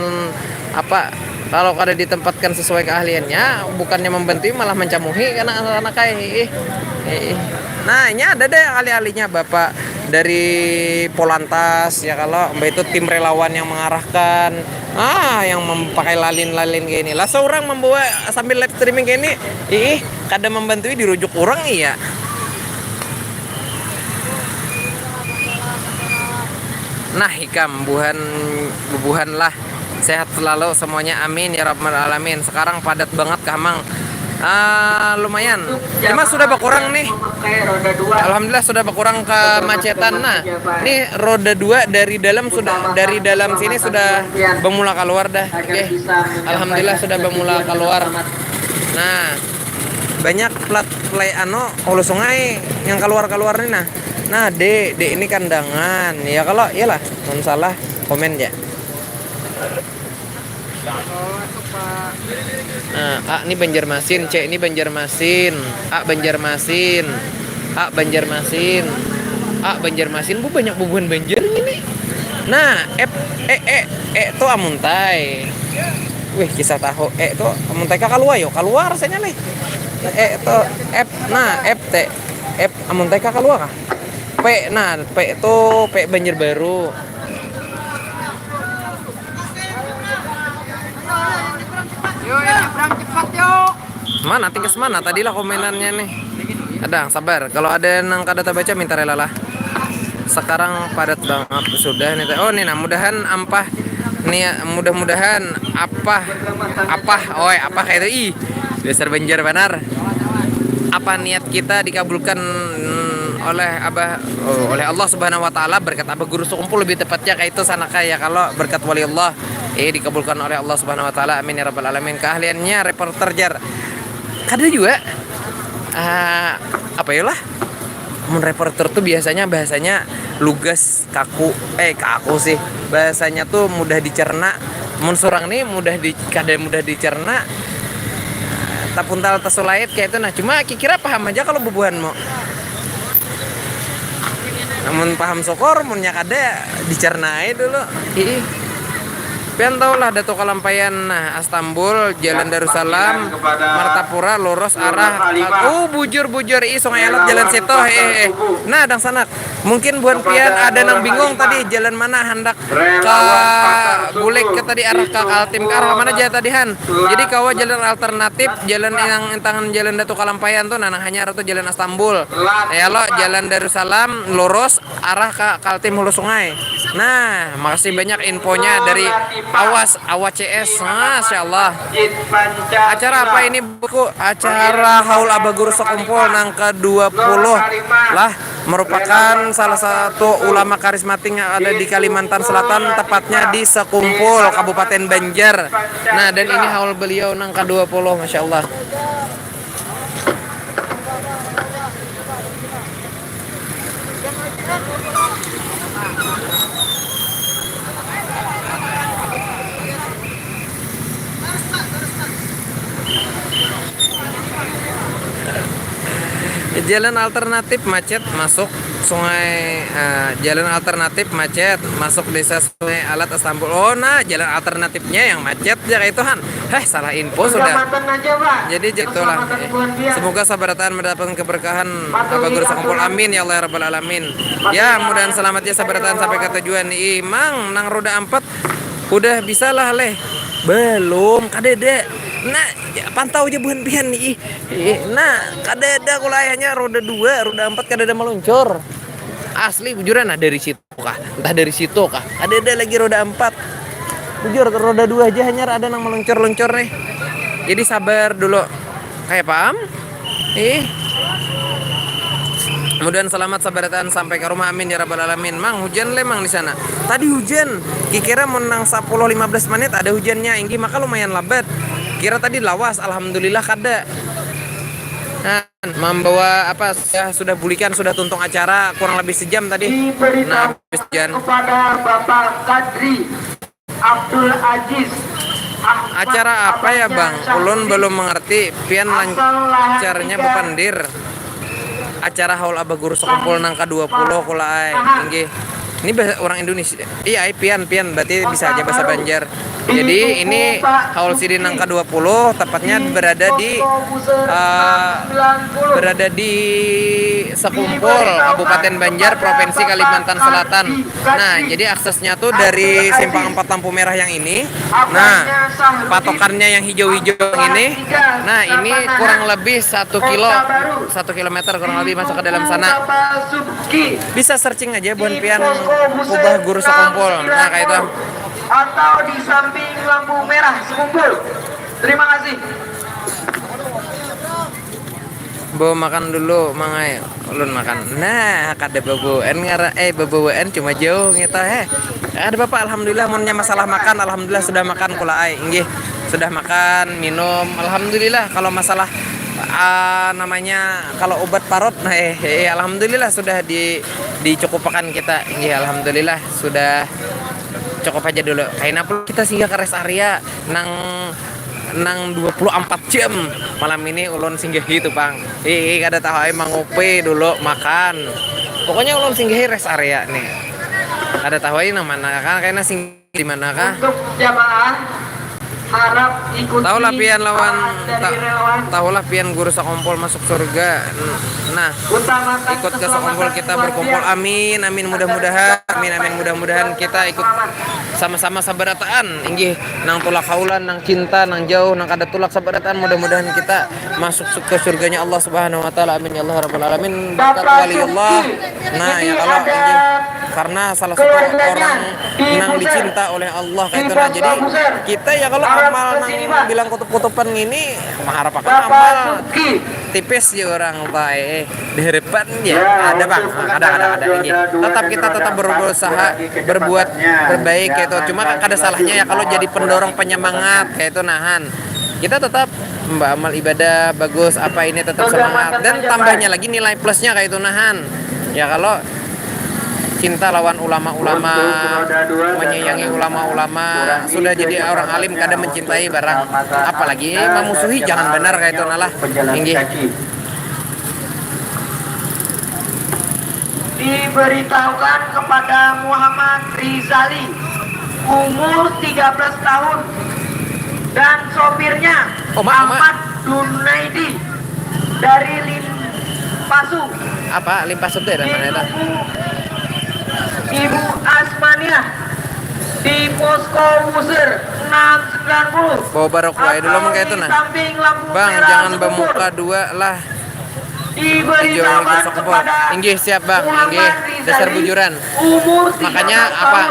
apa kalau kada ditempatkan sesuai keahliannya bukannya membantu malah mencamuhi karena anak-anak kayak ih, ih. Nah ini ada deh ahli-ahlinya bapak dari Polantas ya kalau mbak itu tim relawan yang mengarahkan ah yang memakai lalin-lalin kayak ini lah seorang membawa sambil live streaming kayak ini ih kada membantu dirujuk orang iya Nah ikam buhan bubuhan lah sehat selalu semuanya amin ya rabbal alamin. Sekarang padat banget kah mang? Ah, lumayan. Cuma sudah berkurang nih. Alhamdulillah sudah berkurang kemacetan. Nah, ini roda dua dari dalam sudah dari dalam sini sudah bermula keluar dah. Oke. Alhamdulillah sudah bermula keluar. Nah, banyak plat play ano hulu sungai yang keluar-keluar nih nah. Nah, D, D ini kandangan. Ya kalau iyalah, mun salah komen ya. Nah, A ni Banjarmasin, C ni Banjarmasin, A Banjarmasin, A Banjarmasin, A Banjarmasin, bu banyak bubuhan Banjar ini. Nah, F, E, E, E tu amuntai. Wih, kisah tahu. E tu amuntai ka kalua yo, kalua rasanya leh. E tu F, nah, F T, F amuntai ka kalua kah? P, nah, P tu P Banjarbaru. Mana, tingkas mana tadi lah komenannya nih. Ada, sabar. Kalau ada nang kada tabaca, minta rela lah. Sekarang padat banget sudah nih. Oh, nih nah, mudahan ampah nih, mudah-mudahan apa, apa, oi, apa kayak itu, ih, dasar Banjar banar. Apa niat kita dikabulkan oleh Abah, oh, oleh Allah Subhanahu wa Ta'ala, berkat Abah Guru Sekumpul lebih tepatnya, kayak itu sana, kayak kalau berkat wali Allah, eh, dikabulkan oleh Allah Subhanahu wa Ta'ala, amin ya rabbal alamin. Keahliannya reporter, jar, kada juga, ah, apa ya lah, mun reporter tuh biasanya bahasanya lugas, kaku, eh, kaku sih, bahasanya tuh mudah dicerna. Mun surang nih mudah di, kada mudah dicerna, tapuntal tasulait kayak itu. Nah, cuma kikira paham aja kalau bubuhanmu. Namun paham syukur, munnya kada, dicernai dulu. Ih. Pian tahu lah Datu Kalampayan, nah, Astambul, Jalan Darussalam, Martapura, lurus arah, oh, bujur, bujur, ih, Sungai Alat, Jalan Sitoh, eh, eh. Nah, dangsanak. Mungkin buhan pian ada nang bingung tadi jalan mana handak ka Bulek ka tadi, arah ka Kaltim, ka arah mana aja tadi, han. Jadi kawa jalan alternatif, jalan yang intangan Jalan Datu Kalampayan tuh, nah, nang hanyar tuh Jalan Astambul. Ya lo, Jalan Darussalam lurus arah ka Kaltim Hulu Sungai. Nah, makasih banyak infonya dari Awas, Awas C S. Masya Allah. Acara apa ini, buku? Acara Haul Abah Guru Sekumpul nang kedua puluh lah, merupakan salah satu ulama karismatik yang ada di Kalimantan Selatan, tepatnya di Sekumpul, Kabupaten Banjar. Nah, dan ini haul beliau nang kedua puluh, Masya Allah. Jalan alternatif macet masuk Sungai, eh, jalan alternatif macet masuk Desa Sungai Alat, Astambul. Oh, nah, jalan alternatifnya yang macet ya kayak itu, han. Heh, salah info sudah. Jadi itulah. Semoga sabarataan mendapatkan keberkahan Abah Guru Sekumpul. Amin ya Allah ya rabbal alamin. Ya, mudahan selamat ya sabarataan sampai ke tujuan. Imang nang roda empat udah bisa lah leh. Belum, kadada. Nah, ya, pantau aja buhan pian nih. Ih, nah, kadada, kalau ayahnya roda dua, roda empat kadada meluncur. Asli, bujuran, nah, dari situ kah? Entah dari situ kah? Kadada lagi roda empat. Bujur, roda dua aja hanyar ada nang meluncur-luncur nih. Jadi sabar dulu. Kayak paham? Ih. Mudahan selamat sabarataan sampai ke rumah, amin ya rabbal alamin. Mang, hujan leh, Mang, di sana? Tadi hujan. Kikira mun nang sepuluh lima belas menit ada hujannya, inggih, maka lumayan labat. Kira tadi lawas, alhamdulillah kada. Nah, membawa apa, sudah, sudah bulikan, sudah tuntung acara kurang lebih sejam tadi. Nah, habis hujan. Kepada Bapak Kadri Abdul Aziz Ahmad. Acara apa ya, Bang? Ulun belum mengerti. Pian lancarnya bepandir. Acara haul Abah Guru Sekumpul nang kedua puluh kula ai. Inggih. Ini bahasa orang Indonesia. Iya, ai, pian, pian, berarti bisa aja bahasa Banjar. Jadi ini haul sidin nang kedua puluh, tepatnya berada di, eh, berada di Sekumpul, Kabupaten Banjar, Provinsi Kalimantan Selatan. Nah, jadi aksesnya tuh dari simpang empat lampu merah yang ini. Nah, patokannya yang hijau-hijau ini. Nah, ini kurang lebih satu kilo, satu kilometer kurang lebih masuk ke dalam sana. Bisa searching aja buhan pian ubah Guru Sekumpul. Nah, kayak itu. Atau di samping lampu merah Sekumpul. Terima kasih. Bawa makan dulu, Mang ai. Ulun makan. Nah, kada babawaan ngara, eh, babawaan cuma jauh gitu, heh. Ada apa-apa, alhamdulillah, munnya masalah makan, alhamdulillah sudah makan kula ai. Inggih, sudah makan, minum, alhamdulillah. Kalau masalah, ah, namanya kalau obat parut, nah, eh, eh, alhamdulillah sudah di, dicukupakan kita. Inggih, alhamdulillah sudah Cukup aja dulu. Kaina pula kita singgah ke rest area nang nang dua puluh empat jam. Malam ini ulun singgahi tu pang. Ih, kada tahu ai mangupi dulu makan. Pokoknya ulun singgahi rest area nih. Kada tahu ai nang mana kan, kaina singgah di mana kah? Untuk jamaah harap ikuti. Tahulah pian lawan ta, tahulah pian guru sakompol masuk surga. Nah, ikut ke sakompol kita berkumpul. Amin, amin, mudah-mudahan. Amin, amin, mudah-mudahan kita ikut sama-sama sabarataan inggih, nang tulak haulan, nang cinta, nang jauh, nang kada tulak sabarataan, mudah-mudahan kita masuk ke surganya Allah Subhanahu wa taala. Amin ya Allah rabbal alamin. Berkat waliullah. Nah, ya kalau inggih, karena salah satu orang nang dicinta oleh Allah kayak itu. Nah, jadi kita ya kalau amal nang bilang kutup-kutupan ini mengharapkan amal tipis ya orang, eh, di hadapan ya ada bang, ada ada ada ini tetap kita tetap berusaha berbuat berbaik kayak itu. Cuma kan kada salahnya ya kalau jadi pendorong penyemangat kayak itu nahan kita tetap mbak amal ibadah bagus apa ini tetap semangat dan tambahnya lagi nilai plusnya kayak itu nahan ya kalau cinta lawan ulama-ulama menyayangi ulama-ulama sudah jadi orang alim kada mencintai barang apalagi memusuhi jangan benar kayak itu nalah inggih. Diberitahukan kepada Muhammad Rizali, umur tiga belas tahun, dan sopirnya Oma, Oma. Ahmad Dunaidi dari Limpasu. Apa? Limpasu itu ya mana itu? Ibu Asmania di posko Musir enam sembilan puluh. Bawa barok wae dulu mungkin itu nah. Bang, jangan bamuka dua lah. Inggih siap bang, inggih dasar bujuran. Makanya apa?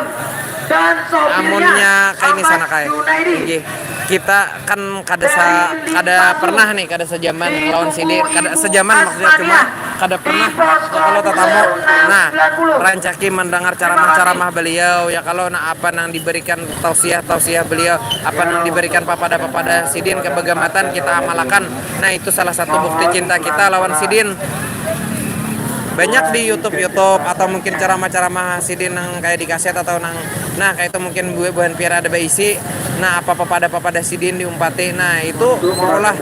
Amunnya kayak ini sana kayak. Inggih. Kita kan kada sa, kada pernah nih kada sejaman lawan sini kada sejaman maksudnya cuma kada pernah kalau tatamu nah rancaki mendengar ceramah-ceramah beliau ya kalau nah apa nang diberikan tausiah-tausiah beliau apa nang diberikan papada-papada sidin kebegamatan kita amalakan. Nah itu salah satu bukti cinta kita lawan sidin. Banyak di YouTube YouTube atau mungkin ceramah-ceramah sidin nang kayak di kaset atau nang nah kayak itu mungkin buah-buahan piara ada baisi. Nah apa papada papada sidin diumpati nah itu maulah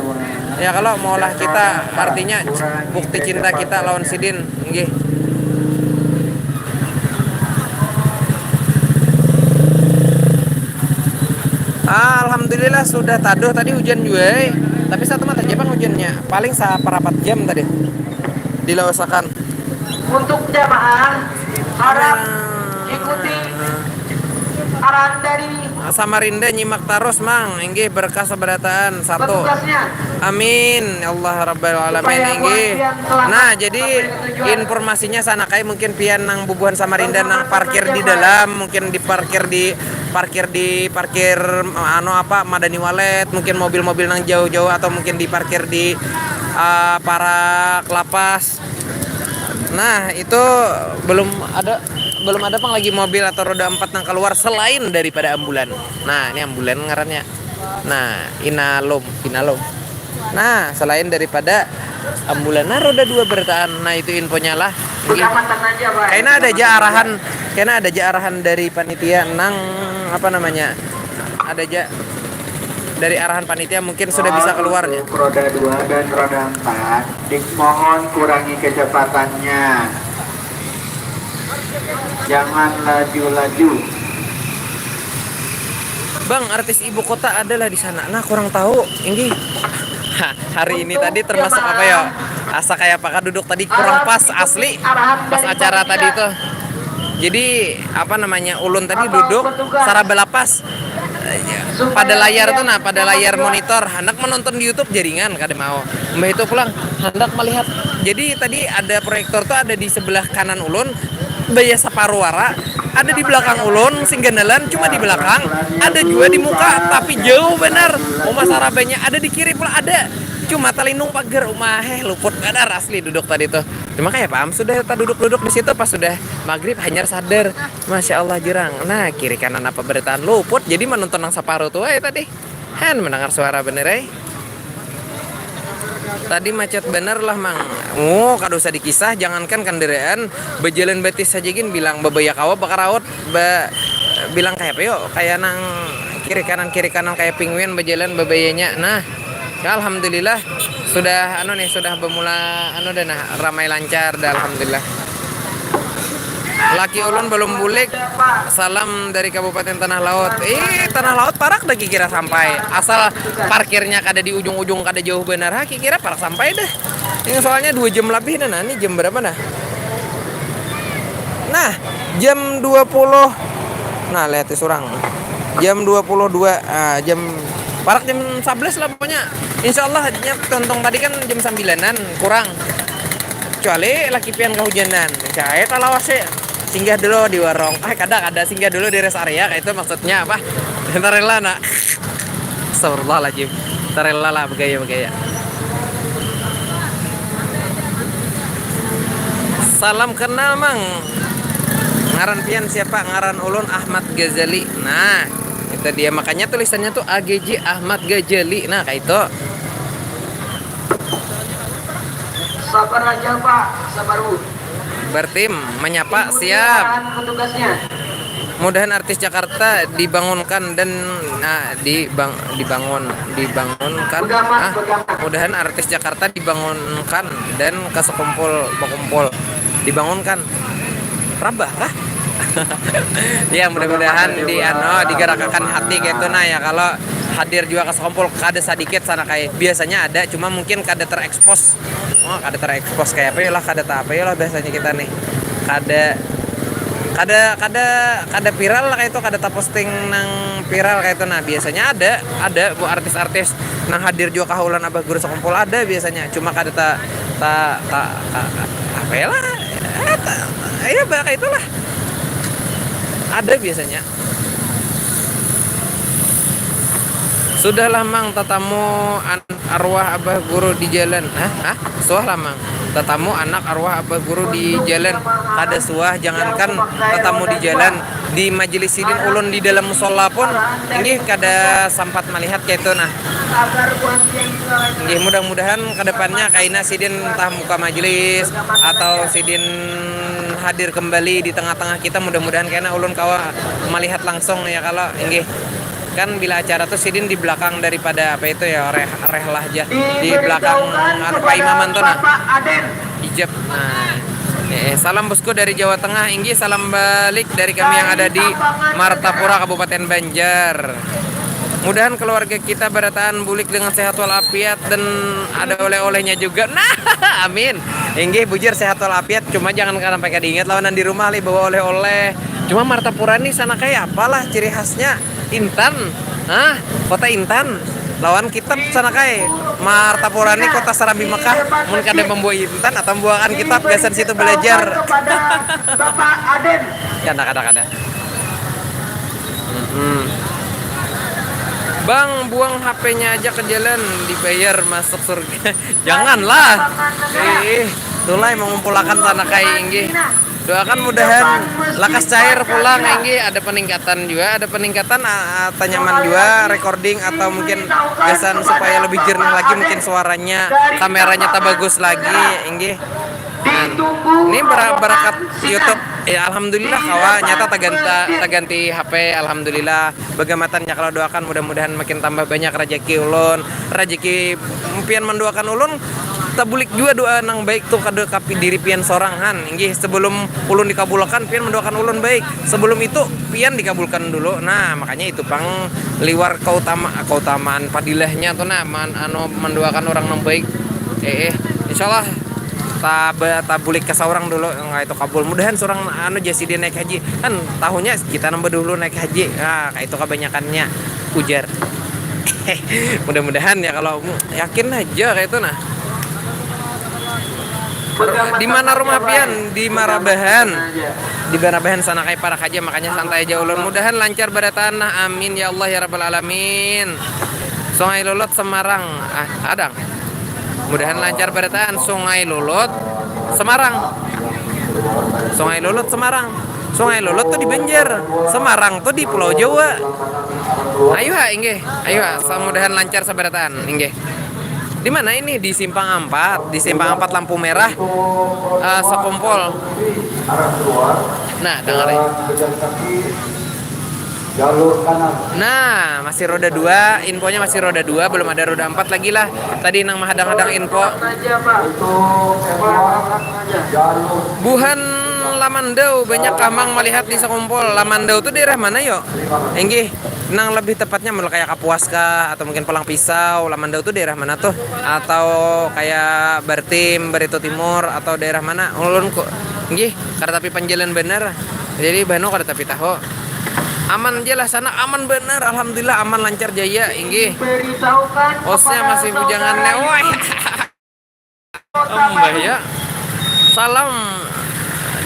ya kalau maulah kita artinya bukti cinta kita lawan sidin nggih. Alhamdulillah sudah taduh tadi hujan jua eh. Tapi satu mata aja bang hujannya paling saparapat jam tadi dilawasakan. Untuk jamaah harap ikuti arahan dari Samarinda nyimak tarus mang inggih berkah sabarataan satu. Amin ya Allah rabbal alamin inggih. Nah jadi informasinya sana kai mungkin pian nang bubuhan Samarinda nang parkir di dalam mungkin diparkir di parkir di parkir anu apa Madani Walet mungkin mobil-mobil nang jauh-jauh atau mungkin diparkir di uh, parak lapas. Nah itu belum ada belum ada pang lagi mobil atau roda empat nang keluar selain daripada ambulan. Nah ini ambulan ngarannya. Nah inalum inalum. Nah selain daripada ambulan nah roda dua berataan nah itu infonya lah. Kayaknya ada aja arahan kayaknya ada aja arahan dari panitia nang apa namanya ada aja dari arahan panitia mungkin sudah bisa keluar ya. Roda dua dan roda empat dimohon kurangi kecepatannya. Jangan laju-laju. Bang, artis ibu kota adalah di sana. Nah, kurang tahu. Ini hari ini tadi termasuk apa ya? Asa kayak apa duduk tadi kurang pas asli pas acara tadi tuh. Jadi apa namanya ulun tadi duduk saraba lapas pada layar tuh nah pada layar monitor hendak menonton di YouTube jaringan kada mau mbah itu pulang hendak melihat jadi tadi ada proyektor tuh ada di sebelah kanan ulun baya saparuh wara ada di belakang ulun sing gandalan cuma di belakang ada juga di muka tapi jauh benar rumah sarabanya ada di kiri pula ada cuma talindung pagar umah heh luput benar asli duduk tadi tuh cuma kayak paham sudah tak duduk-duduk di situ pas sudah maghrib hanyar sadar masya Allah jurang nah kiri kanan apa berataan luput jadi menonton yang saparuh tuh eh tadi han mendengar suara bener eh Tadi macet bener lah mang. Oh, kada usah dikisah, jangankan kendaraan, bejalan batis saja gin bilang bebaya kawa bakaraut, ba bilang kayak apa yuk, kayak nang kiri kanan kiri kanan kayak penguin berjalan bebayanya. Nah, ya, alhamdulillah sudah anu nih, sudah bermula anu dah, nah, ramai lancar dah, alhamdulillah. Laki ulun belum bulik. Salam dari Kabupaten Tanah Laut. Ih, Tanah Laut parak dah kira sampai. Asal parkirnya kada di ujung-ujung, kada jauh benar, ha, kira parak sampai dah. Ini soalnya dua jam lebih dah. Nah, ini jam berapa dah? Nah, jam dua puluh. Nah, lihat surang. Jam dua puluh dua, ah, jam parak jam sebelas lah pokoknya. Insya Allah, nya tuntung tadi kan jam sembilanan kurang. Kecuali laki pian kehujanan. Saya talawas sih. Singgah dulu di warung. Eh, kada, kada singgah dulu di rest area, kayak itu maksudnya apa? Ntar rela nak. Astagfirullahaladzim. Ntar rela lah, begaya, begaya. Salam kenal, Mang. Ngaran pian siapa? Ngaran ulun Ahmad Ghazali. Nah, itu dia. Makanya tulisannya tuh A G J Ahmad Ghazali. Nah, kayak itu. Sabar aja, Pak. Sabar, Bu. Bertim, menyapa, siap. Mudahan artis Jakarta dibangunkan dan, nah, dibang, dibangun, dibangunkan. Ah, mudahan artis Jakarta dibangunkan dan ke sekumpul bekumpul dibangunkan. Rabah kah? Ya, mudah-mudahan di anu, digarakakan hati gitu, nah, ya, kalau hadir juga ke sekumpul, kada sedikit sana kayak biasanya ada, cuma mungkin kada terekspos. Oh, kada terekspos kayak apa ya lah, kada ta apa ya lah bahasanya kita nih. Kada, kada, kada, kada viral lah kayak itu, kada taposting nang viral kayak itu. Nah, biasanya ada, ada bu artis-artis nang hadir juga kahulan abah guru sekumpul ada biasanya. Cuma kada ta, ta, ta, ta, ta apa ya lah. Ya, ta, ya, bah, kayak itulah. Ada biasanya. Sudahlah, Mang, tatamu an-, arwah abah guru di jalan. Hah? Hah? Suah lah, Mang. Tatamu anak arwah abah guru di jalan. Kada suah, jangankan tatamu di jalan. Di majelis sidin ulun di dalam musola pun, inggih, kada sampat melihat kayak itu, nah. Inggih, mudah-mudahan ke depannya kaina sidin entah muka majelis atau sidin hadir kembali di tengah-tengah kita, mudah-mudahan kaina ulun kawa melihat langsung ya kalau, inggih. Kan bila acara tuh sidin di belakang daripada apa itu ya, reh, reh lah aja. Di belakang anu, paimaman tuh, nah. Ijab. Nah. Eh, salam bosku dari Jawa Tengah. Inggih, salam balik dari kami yang ada di Martapura, Kabupaten Banjar. Mudahan keluarga kita barataan bulik dengan sehat walafiat dan ada oleh-olehnya juga. Nah, amin. Inggih, bujur sehat walafiat. Cuma jangan sampai kada ingat lawan di rumah, lih, bawa oleh-oleh. Cuma Martapura nih sana kayak apalah ciri khasnya? Intan. Hah? Kota Intan. Lawan kitab sana kai. Martapura ni kota Serambi Mekah. Mun kada membawa intan atau membawakan kitab, gasan situ belajar. Kada, kada, kada. Mm-mm. Bang, buang H P-nya aja ke jalan, dibayar masuk surga. Janganlah. Ih, tulai mengumpulakan tanah kai inggih. Doakan mudahan lakas cair pulang, inggih, ada peningkatan juga, ada peningkatan, ah, ah, tanyaman juga recording atau mungkin gasan supaya lebih jernih lagi mungkin suaranya, kameranya tak bagus lagi, inggih. Nah, ini bara-, barakat YouTube. Ya, alhamdulillah kawa nyata taganti, taganti H P, alhamdulillah. Bagamatannya kalau doakan mudah-mudahan makin tambah banyak rajaki ulun, rajaki pian mendoakan ulun, tabulik juga doa nang baik tuh kada kapi diri pian sorang han. Inggih, sebelum ulun dikabulakan, pian mendoakan ulun baik. Sebelum itu, pian dikabulkan dulu. Nah, makanya itu pang liwar keutama, keutamaan padilahnya tuh, nah, man, anu, mendoakan orang nang baik. Eh, eh, insyaallah taba-, tabulik ke seorang dulu, nggak itu kabul. Mudahan seorang anu jasi dia naik haji. Kan tahunya kita nambah dulu naik haji. Nah, kayak itu kebanyakannya ujar. Mudah-mudahan ya, kalau yakin aja kayak itu nah. Di mana rumah pian? Di Marabahan. Di Marabahan sana kayak parak aja, makanya santai aja ulun. Mudahan lancar barataan nah. Amin ya Allah ya rabbal alamin. Sungai Lolot Semarang. Ah, ada. Mudahan lancar barataan. Sungai Lolot Semarang. Sungai Lolot Semarang. Sungai Lolot tuh di Banjar. Semarang tuh di Pulau Jawa. Ayo ha, inggih. Ayo ha, mudahan lancar sabarataan, inggih. Di mana ini? Di simpang empat, di simpang empat lampu merah. Eh, sekumpul. Nah, dengerin. Nah, masih roda dua, infonya masih roda dua, belum ada roda empat lagi lah. Tadi nang mahadang-hadang info. Buhan Lamandau, banyak kamang melihat di Sekumpul. Lamandau tu daerah mana yo? Inggih, nang lebih tepatnya mun kaya Kapuas kah, atau mungkin Palang Pisau. Lamandau tu daerah mana tuh? Atau kaya Bartim, Barito Timur, atau daerah mana? Ulun ku, inggih, kada tapi panjalan banar. Jadi bahanu kada tapi tahu. Aman ja lah, sanak aman banar, alhamdulillah aman lancar jaya, inggih. Hostnya masih bujangan nih, woi. Mbah ya. Salam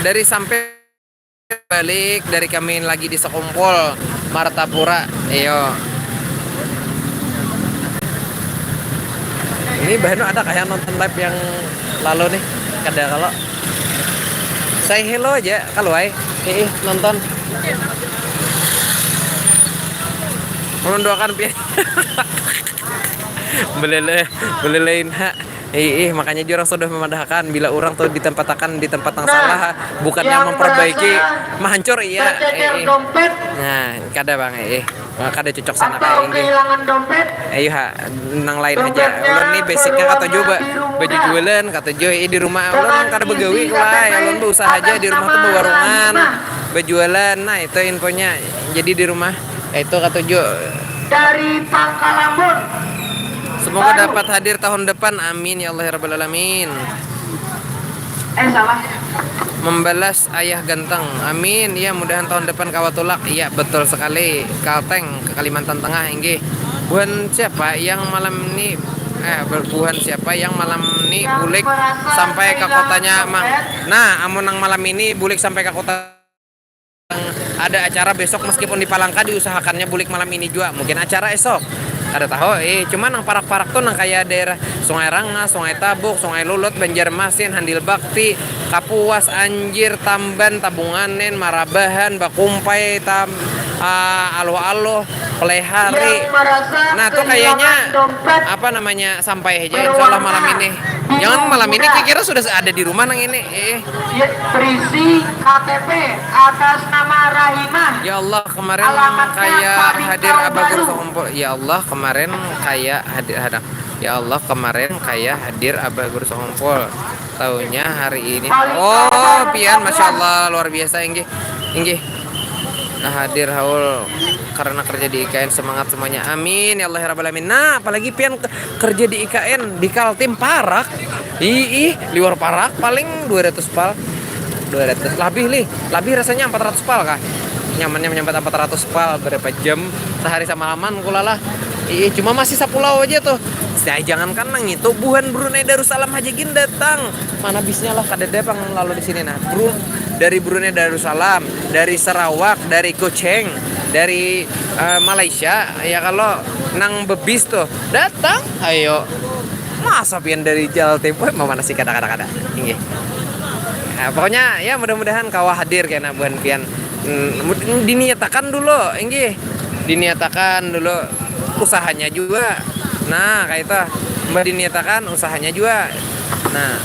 dari sampai balik dari kami lagi di Sekumpul, Martapura. Iyo. Ini bahanu ada kah yang nonton live yang lalu nih? Kada kalau. Say hello aja kalau ai. Ih, nonton. Mendoakan pi. Belele, belelein ha. Ih, ih, makanya jua urang sudah memadahakan bila urang tuh ditempatakan di tempat yang salah, bukannya memperbaiki, mahancur iya. Ih, ih. Nah, kada bang, ih, ih. Wah, kada cocok sana kayak ini. Ayo ha, nang lain aja. Ulun nih basicnya katuju ba, baju jualan, katuju, ih, di rumah ulun kada begawi lah, ulun berusaha aja di rumah tuh bewarungan, berjualan. Nah, itu infonya. Jadi di rumah, ya, itu katuju. Dari Pangkalambun. Semoga dapat hadir tahun depan. Amin ya Allah ya rabbal alamin. Eh, salah. Membalas ayah ganteng. Amin. Ya, mudahan tahun depan kawa tulak. Iya, betul sekali. Kalteng ke Kalimantan Tengah, inggih. Buhan siapa yang malam ini, eh, buhan siapa yang malam ini bulik sampai ke kotanya, Mang? Nah, amun nang malam ini bulik sampai ke kota, ada acara besok, meskipun di Palangka diusahakannya bulik malam ini jua, mungkin acara esok, kada tahu. Eh, cuma nang parak-parak tuh nang kaya daerah Sungai Rangas, Sungai Tabuk, Sungai Lulut, Banjarmasin, Handil Bakti, Kapuas, Anjir, Tamban, Tabunganen, Marabahan, Bakumpai, Tam, ah, Aluh-Aluh, Pelehari. Nah, tuh kayaknya apa namanya, sampai aja insya Allah malam ini. Jangan malam ini, kira-kira sudah ada di rumah nang ini. Eh. Berisi K T P atas nama Rahimah. Ya Allah, kemarin kaya hadir Abah Guru Songkumpul. Ya Allah, kemarin kaya hadir, hadang. Ya Allah, kemarin kaya hadir Abah Guru Songkumpul. Taunya hari ini. Oh, pian, masya Allah, luar biasa, inggih, inggih. Nah, hadir haul karena kerja di I K N, semangat semuanya. Amin ya Allah ya rabbal alamin. Nah, apalagi pian ke-, kerja di I K N, di Kaltim parak. Ih, ih, liwar parak paling dua ratus pal. Dua ratus, labih, lih. Labih rasanya, empat ratus pal kah? Nyamannya menyambat empat ratus pal, berapa jam sehari semalaman kulalah. Ih, cuma masih sapulau aja tuh. Saya jangankan nang itu, buhan Brunei Darussalam haja gin datang. Mana bisnya lah, kadada pang lalu di sini nah. Bru-, dari Brunei Darussalam, dari Sarawak, dari Kuching, dari, eh, Malaysia, ya kalau nang bebis tuh datang, ayo. Masa pian dari Jawa Timur, mana sih, kada, kada, kada. Inggih. Nah, pokoknya ya mudah-mudahan kawa hadir kena buhan pian. Hmm, mud-, diniatakan dulu, inggih. Diniatakan dulu usahanya juga. Nah, kayak itu. Mbah diniatakan usahanya juga. Nah.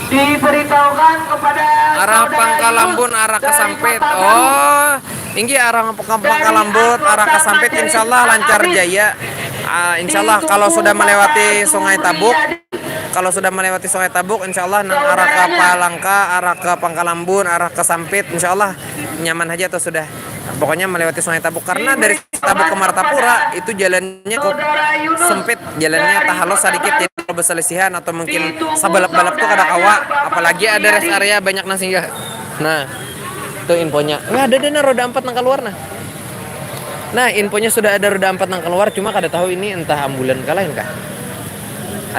Diberitahukan kepada arah Pangkalambun, arah Kesampit. Oh, inggih, arah Pangkalambun, arah Kesampit, insya Allah lancar jaya. Ah, insya Allah kalau sudah melewati Sungai Tabuk, kalau sudah melewati Sungai Tabuk, insya Allah nang arah ke Palangka, arah ke Pangkalambun, arah Kesampit, insya Allah nyaman aja tuh sudah. Pokoknya melewati Sungai Tabuk, karena dari Tabuk ke Martapura itu jalannya kok sempit, jalannya tahalos sedikit, jadi kalau berselisihan atau mungkin sabalap-balap tuh kada kawa, apalagi ada rest area banyak nang singgah. Nah, itu infonya. Nah, ada deh nah roda empat nang keluar nah. Nah, infonya sudah ada roda empat nang keluar, cuma kada tahu ini entah ambulan kah lain kah.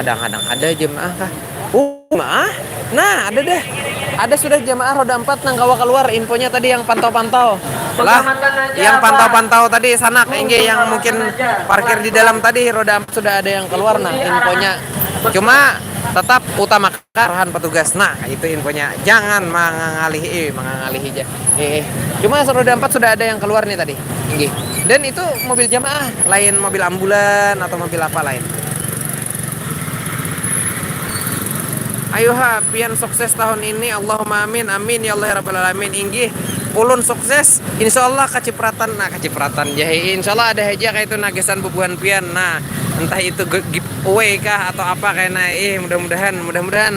Kadang-kadang ada jemaah kah? Oh, jemaah? Nah, ada deh. Ada sudah jemaah roda empat nang kawa keluar, infonya tadi yang pantau-pantau. Lah, yang pantau-pantau tadi sanak, inggih, yang mungkin parkir di dalam tadi, roda empat sudah ada yang keluar nah infonya. Cuma tetap utamakan arahan petugas. Nah, itu infonya. Jangan mangangalihi, eh, mangangalihi aja. Eh, eh. Cuma roda empat sudah ada yang keluar nih tadi. Inggih. Dan itu mobil jamaah, lain mobil ambulan atau mobil apa lain. Ayo ha, pian sukses tahun ini, Allahumma amin, amin ya Allah ya rabbal alamin. Inggih, ulun sukses, insya Allah kacipratan, nah kacipratan ja hi, insya Allah ada haja kayak itu nah gasan bubuhan pian, nah entah itu gi-, giveaway kah atau apa kayak nah, ih mudah-mudahan, mudah-mudahan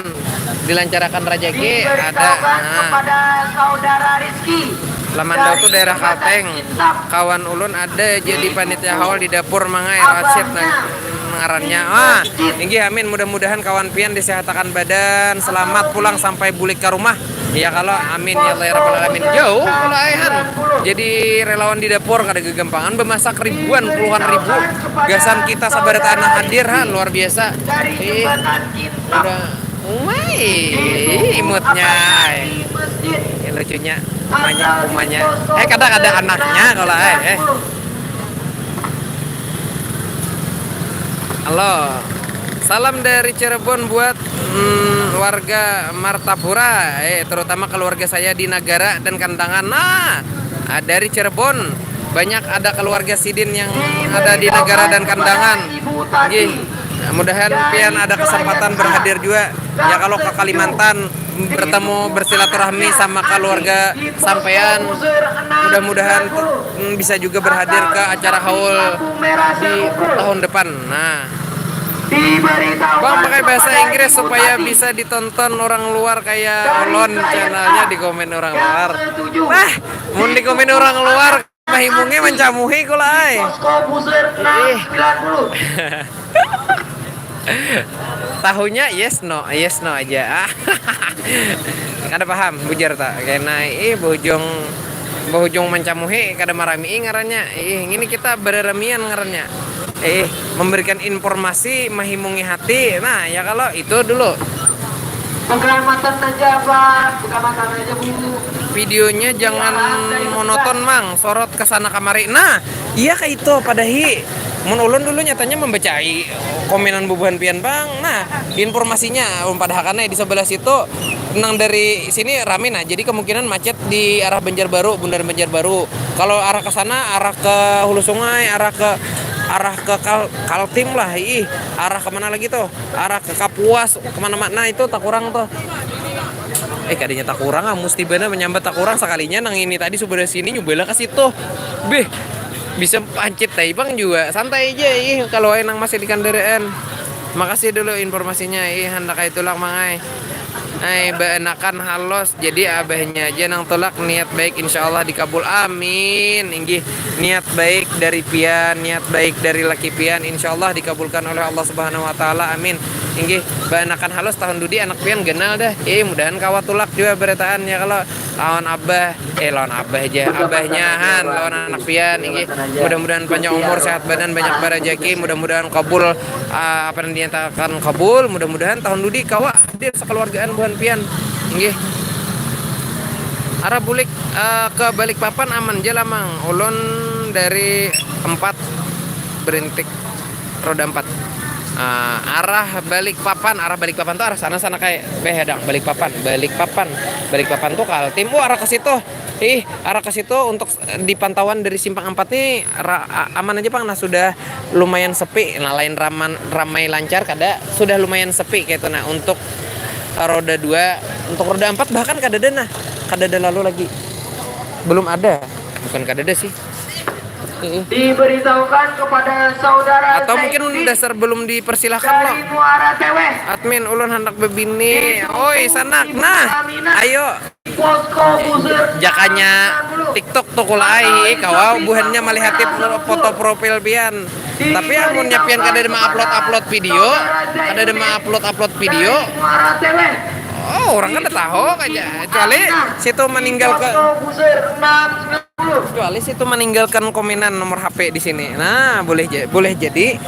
dilancarakan rajaki ada, nah. Kepada saudara Rizky. Lamandau tuh daerah Kalteng. Kawan ulun ada jadi panitia haul di dapur mangai Rashid nang ngarannya. Ah, inggih amin, mudah-mudahan kawan pian disehatakan badan, selamat pulang sampai bulik ke rumah. Ya kalau amin ya Allah ya rabbal alamin. Jauh kalau ai han. Jadi relawan di dapur kada gegampangan bemasak ribuan puluhan ribu. Gasan kita sabar tanah hadir han luar biasa. Ih, udah. Woi, imutnya. Ai. Ya, lucunya. Umanya, umanya. Eh, kada, kada anaknya kalau ai, eh. Halo. Salam dari Cirebon buat mm, warga Martapura, eh terutama keluarga saya di Nagara dan Kandangan. Nah, ah, dari Cirebon banyak ada keluarga sidin yang ada di Nagara dan Kandangan. Nggih. Mudahan pian ada kesempatan berhadir juga ya kalau ke Kalimantan bertemu bersilaturahmi sama keluarga sampean. Mudah-mudahan mm, bisa juga berhadir ke acara haul di tahun depan. Nah, Bang pakai bahasa Inggris supaya bisa ditonton orang luar kayak ulun channelnya di komen orang luar. Wah, mun di komen orang luar Mahimungnya mencamuhi kula ai. Ih. Tahunya yes no, yes no aja. Ah. Kada paham, bujar ta. Kena ih bohujung bohujung mencamuhi kada marami'i ngarannya. Ih, ini kita bereremian ngarannya. Ih, memberikan informasi mahimungi hati. Nah, ya kalau itu dulu. Pengamatan aja, Pak. Pengamatan aja, Bu. Videonya jangan monoton, Mang. Sorot ke sana kamari. Nah, iya kayak itu padahi. Mun ulun dulu nyatanya membacai komenan bubuhan pian, Bang. Nah, informasinya ulun padahakan di sebelah situ nang dari sini rame nah. Jadi kemungkinan macet di arah Banjarbaru, bundaran Banjarbaru. Kalau arah ke sana, arah ke Hulu Sungai, arah ke arah ke Kal Kaltim lah, ih, arah kemana lagi tuh? Arah ke Kapuas kemana-mana itu tak kurang tuh. Eh kadanya tak kurang ah, mesti bener menyambat tak kurang sekalinya nang ini tadi sebelah sini nyobalah ke situ. Beh, bisa pancit tai bang juga, santai aja ih kalau nang masih di kendaraan. Makasih dulu informasinya ih, hendak kayak tulak mangai. Ai, beanakan halos. Jadi abahnya aja nang tulak niat baik insya Allah dikabul. Amin. Inggih, niat baik dari pian, niat baik dari laki pian insya Allah dikabulkan oleh Allah Subhanahu wa taala. Amin. Inggih, beanakan halus tahun dudi anak pian ganal dah. Eh, mudahan kawa tulak juga berataan ya kalau lawan abah, eh lawan abah aja, abahnya han lawan anak pian inggih. Mudah-mudahan panjang umur, sehat badan, banyak barajaki, mudah-mudahan kabul, ah, apa yang dinyatakan kabul, mudah-mudahan tahun dudi kawa hadir sekeluargaan buhan pian. Inggih. Arah bulik eh, ke Balikpapan aman ja lah mang. Ulun dari empat berintik roda empat. Eh, arah Balikpapan, arah Balikpapan tuh arah sana sana kayak beh dang Balikpapan, Balikpapan, Balikpapan tuh Kaltim. Oh, arah ke situ. Ih, arah ke situ untuk di pantauan dari simpang empat nih ra- a- aman aja pang. Nah sudah lumayan sepi, nah lain raman ramai lancar kada, sudah lumayan sepi kayak itu. Nah untuk roda dua, untuk roda empat bahkan kada ada nah, kada ada lalu lagi, belum ada, bukan kada ada sih. Heeh. Diberitahukan kepada saudara atau mungkin Zaidi dasar belum dipersilahkan dari lo Muara Teweh. Admin ulun hendak bebini, oi sanak nah, ayo. Jakanya TikTok tuh kulai kawa buhannya malihati foto profil pian. Tapi amunnya pian kada ada upload upload video, kada ada upload upload video. Oh, orang kada tahu aja. Kecuali situ meninggal ke kecuali situ meninggalkan komenan nomor H P di sini. Nah, boleh ja- boleh jadi.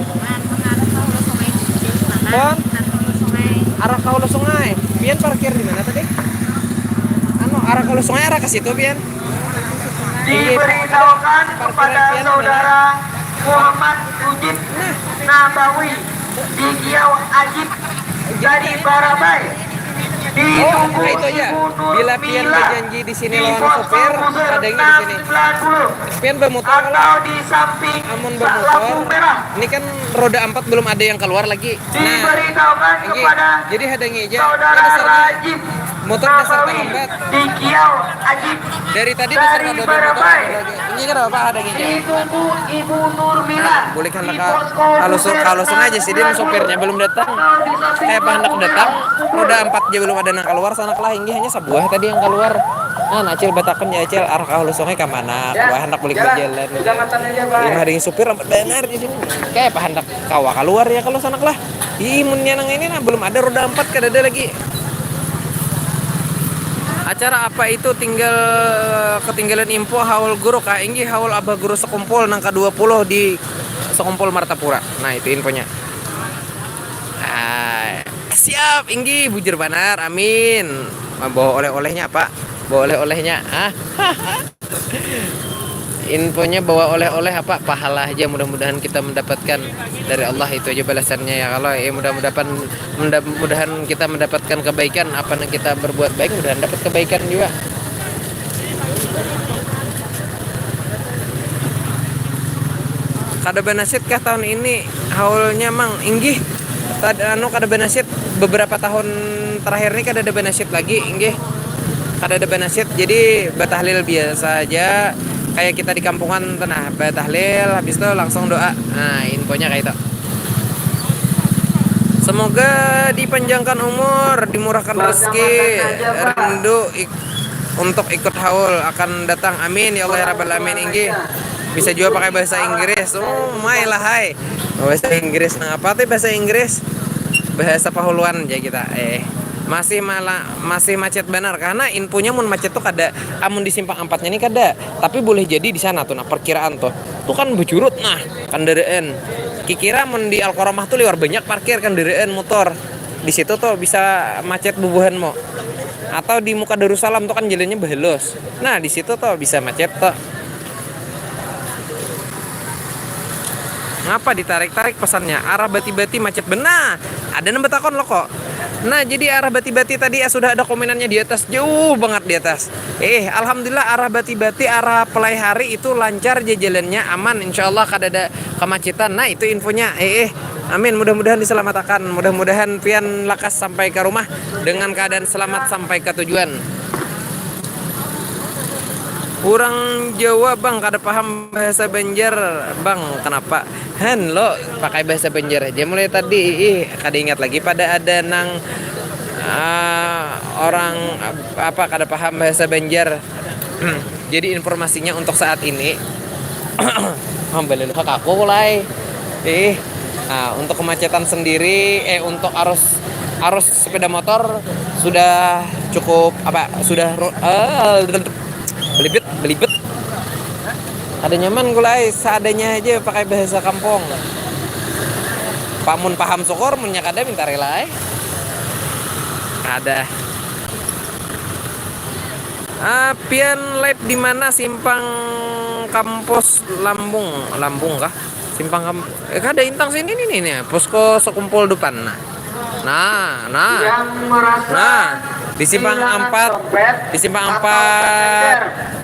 Pon? Arah ke hulu sungai. Pian parkir di mana tadi? Anu, arah ke hulu sungai, arah ke situ, pian. Diberitahukan kepada saudara Muhammad Mujib Nabawi di Kiau Ajib dari Barabai. Oh, nah itu aja. Bila pian berjanji di sini lawan sopir, ada di sini. Pian bermutar atau di samping amun bermutar. Ini kan roda empat belum ada yang keluar lagi. Nah, diberitahukan kepada jadi hadangi aja. Saudara Rajib. Motor dasar terlambat. Di Kiau Aji. Dari tadi dasar dari ada motor Barabai. Ini kan apa ada gini? Ditunggu Ibu Nurmila. Nah, boleh kan di posko halusan aja sih, dia sopirnya belum datang. Kayak apa hendak datang? Roda empat aja belum ada nang keluar, sana lah, inggih hanya sebuah tadi yang keluar. Nah, Acil batakan ya, Acil, arah kahalusungnya ke mana? Wah, hendak balik jalan. Lima hari supir lambat benar di sini. Kayak apa hendak kawa keluar ya kalau sanak lah. Ih, munnya nang ini nah, belum ada roda empat, kada ada lagi. Acara apa itu tinggal ketinggalan info haul guru kah? Inggih haul abah guru sekumpul nang ke dua puluh di sekumpul Martapura. Nah, itu infonya. Ah, siap, inggih bujur banar. Amin. Bawa oleh-olehnya apa? Bawa oleh-olehnya. Ah. Infonya bawa oleh-oleh apa? Pahala aja, mudah-mudahan kita mendapatkan dari Allah, itu aja balasannya ya. Kalau ya mudah-mudahan mudah-mudahan kita mendapatkan kebaikan apa yang kita berbuat baik, mudahan dapat kebaikan juga. Kada banasit kah tahun ini haulnya, Mang? Inggih. Tad anu kada banasit, beberapa tahun terakhir ini kada ada banasit lagi, inggih. Kada ada banasit, jadi batahlil biasa aja. Kayak kita di kampungan tuh nah, batahlil habis itu langsung doa. Nah, infonya kayak itu. Semoga dipanjangkan umur, dimurahkan rezeki, rindu ik- untuk ikut haul akan datang. Amin ya Allah ya rabbal alamin. Inggih. Bisa juga pakai bahasa Inggris. Oh, my lah hai. Bahasa Inggris nang apa tuh bahasa Inggris? Bahasa Pahuluan aja kita. Eh, masih malah masih macet benar karena infonya mun macet tuh kada, amun di simpang empatnya ini kada, tapi boleh jadi di sana tuh nah perkiraan tuh. Tuh kan bejurut nah kendaraan. Kikira mun di Alkoromah tuh liwar banyak parkir kendaraan motor. Di situ tuh bisa macet bubuhan mau. Atau di muka Darussalam tuh kan jalannya behelus. Nah, di situ tuh bisa macet tuh. Ngapa ditarik-tarik pesannya? Arah Bati-Bati macet benar. Ada nang betakon lo kok. Nah, jadi arah Bati-Bati tadi ya sudah ada komenannya di atas, jauh banget di atas. Eh, alhamdulillah arah Bati-Bati, arah Pelai Hari itu lancar aja jalannya, aman. Insya Allah kada ada kemacetan. Nah, itu infonya. Eh, eh, amin. Mudah-mudahan diselamatkan. Mudah-mudahan pian lakas sampai ke rumah dengan keadaan selamat sampai ke tujuan. Urang Jawa, Bang, kada paham bahasa Banjar, Bang. Kenapa? Han lo pakai bahasa Banjar aja mulai tadi. Ih, kada ingat lagi pada ada nang ah, orang ap- apa kada paham bahasa Banjar. Jadi informasinya untuk saat ini hamba leleh aku mulai. Ih, nah, untuk kemacetan sendiri, eh untuk arus arus sepeda motor sudah cukup apa sudah ru- eh, belibet belibet. Ada nyaman gulai seadanya aja pakai bahasa kampung. Pamun paham syukur, munnya kada minta rela ai. Ada. Ah, pian live di mana? Simpang Kampus Lambung, Lambung kah? Simpang Kam eh, kada intang sini nih nih, nih. Posko sekumpul depan. Nah. Nah, nah. Nah, di simpang empat, di simpang empat,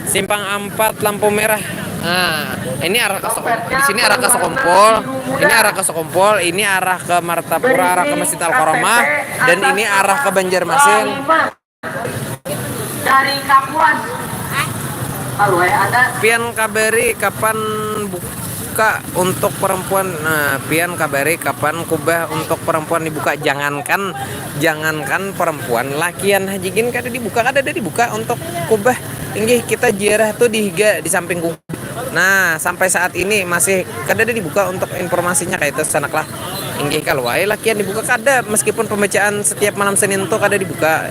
simpang empat lampu merah. Nah, ini arah ke Soko- di sini arah ke Sekumpul, ini arah ke Sekumpul, ini arah ke Martapura, arah ke Masjid Al Karomah, dan ini arah ke Banjarmasin. Dari Kapuas. Kalau ada. Pian kabari kapan buka untuk perempuan? Nah, pian kabari kapan kubah untuk perempuan dibuka? Jangankan jangankan perempuan, lakian haji gin kada dibuka, kada ada dibuka untuk kubah. Inggih kita ziarah tuh di higa di samping kubah. Nah, sampai saat ini masih kada ada dibuka untuk informasinya kayak itu sanak lah. Inggih kalau wae lakian dibuka kada meskipun pembacaan setiap malam Senin tuh kada dibuka.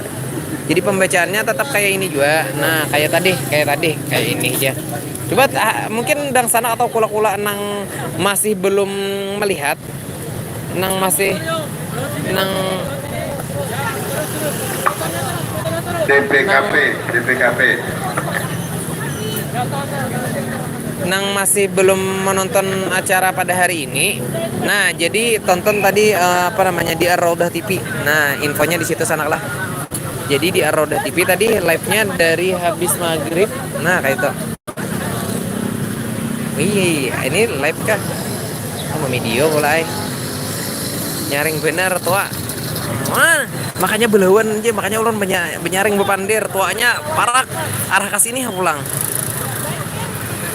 Jadi pembacaannya tetap kayak ini juga. Nah, kayak tadi, kayak tadi, kayak ini aja. Coba ah, mungkin dang sana atau kula-kula nang masih belum melihat, nang masih nang D P K P, D P K P. Nang masih belum menonton acara pada hari ini, nah jadi tonton tadi eh, apa namanya di Ar-Raudah T V. Nah infonya di situ sanak lah. Jadi di Ar-Raudah T V tadi live-nya dari habis maghrib. Nah kayak itu. Wih, ini live kah? Oh, video mulai. Nyaring bener tua. Ah, makanya belawan aja, makanya ulun benya-, benyaring bepandir, tuanya parak arah ke sini pulang.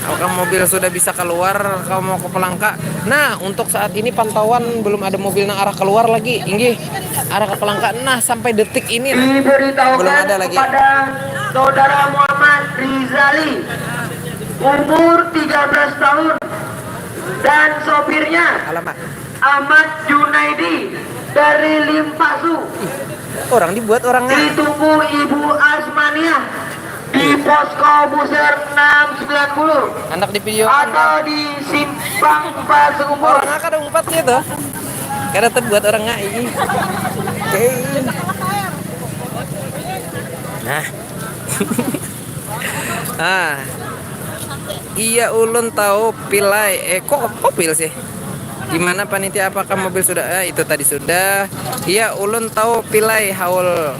Apakah mobil sudah bisa keluar, kalau mau ke Pelangka? Nah, untuk saat ini pantauan belum ada mobil nang arah keluar lagi. Inggih, arah ke Pelangka. Nah, sampai detik ini, nah, belum ada lagi. Diberitahukan kepada Saudara Muhammad Rizali, umur tiga belas tahun, dan sopirnya Alamak. Ahmad Junaidi dari Limpasu. Orang dibuat orangnya. Ditunggu Ibu Asmaniah di posko Buser enam sembilan puluh. Anak di video atau di simpang Pasir Kumpul. Orang kada umpat sih tuh. Kada terbuat orang ngai. Oke. Nah. Ah. Iya, ulun tahu pilai. Eh, kok, kok pil sih? Gimana panitia, apakah mobil sudah? Eh, itu tadi sudah. Iya, ulun tahu pilai haul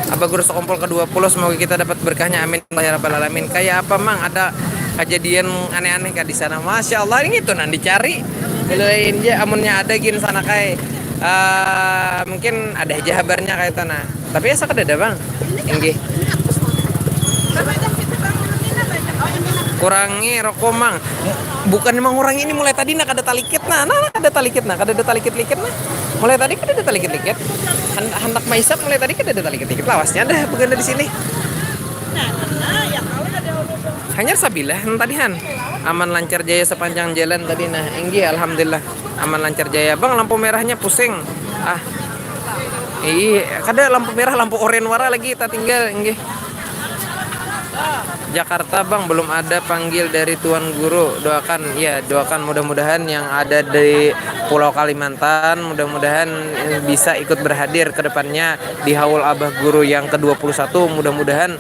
Abah Guru Sekumpul kedua puluh. Semoga kita dapat berkahnya. Amin. Ya Rabbal Alamin. Kayak apa, Mang? Ada kejadian aneh-aneh kah di sana? Masya Allah, ini tuh nang dicari. Lain aja, amunnya ada gin sana kai. Eh, mungkin ada aja habarnya kayak itu, nah. Tapi asa kadada, Bang. Inggih. Kurangi rokok, Mang. Bukan mengurangi, ini mulai tadi nah kada talikit nah. Nah, nah, kada talikit nah, kada ada talikit-likit nah. Mulai tadi kada ada talikit-likit. Han-, handak maisap mulai tadi kada ada talikit-likit. Lawasnya dah baganda di sini. Hanyar sabilah nang tadi, Han. Aman lancar jaya sepanjang jalan tadi nah. Inggih, alhamdulillah. Aman lancar jaya. Bang, lampu merahnya pusing. Ah. Ih, kada lampu merah, lampu oren wara lagi tatinggal, inggih. Jakarta, Bang, belum ada panggil dari Tuan Guru. Doakan, ya, doakan mudah-mudahan yang ada di Pulau Kalimantan, mudah-mudahan bisa ikut berhadir ke depannya di haul Abah Guru yang kedua puluh satu. Mudah-mudahan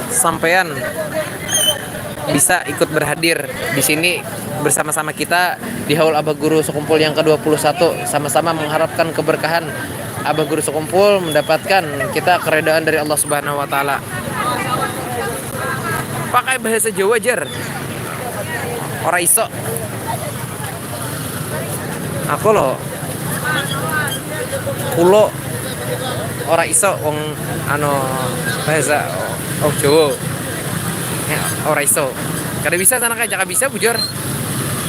sampean bisa ikut berhadir di sini bersama-sama kita di haul Abah Guru Sekumpul yang kedua puluh satu, sama-sama mengharapkan keberkahan Abah Guru Sekumpul, mendapatkan kita keredaan dari Allah Subhanahu wa Ta'ala. Pakai bahasa Jawa, jar. Ora iso. Aku lo kulo ora iso wong, anu, bahasa wong Jawa. Ya, ora iso. Kada bisa sana, kaja bisa, bujur.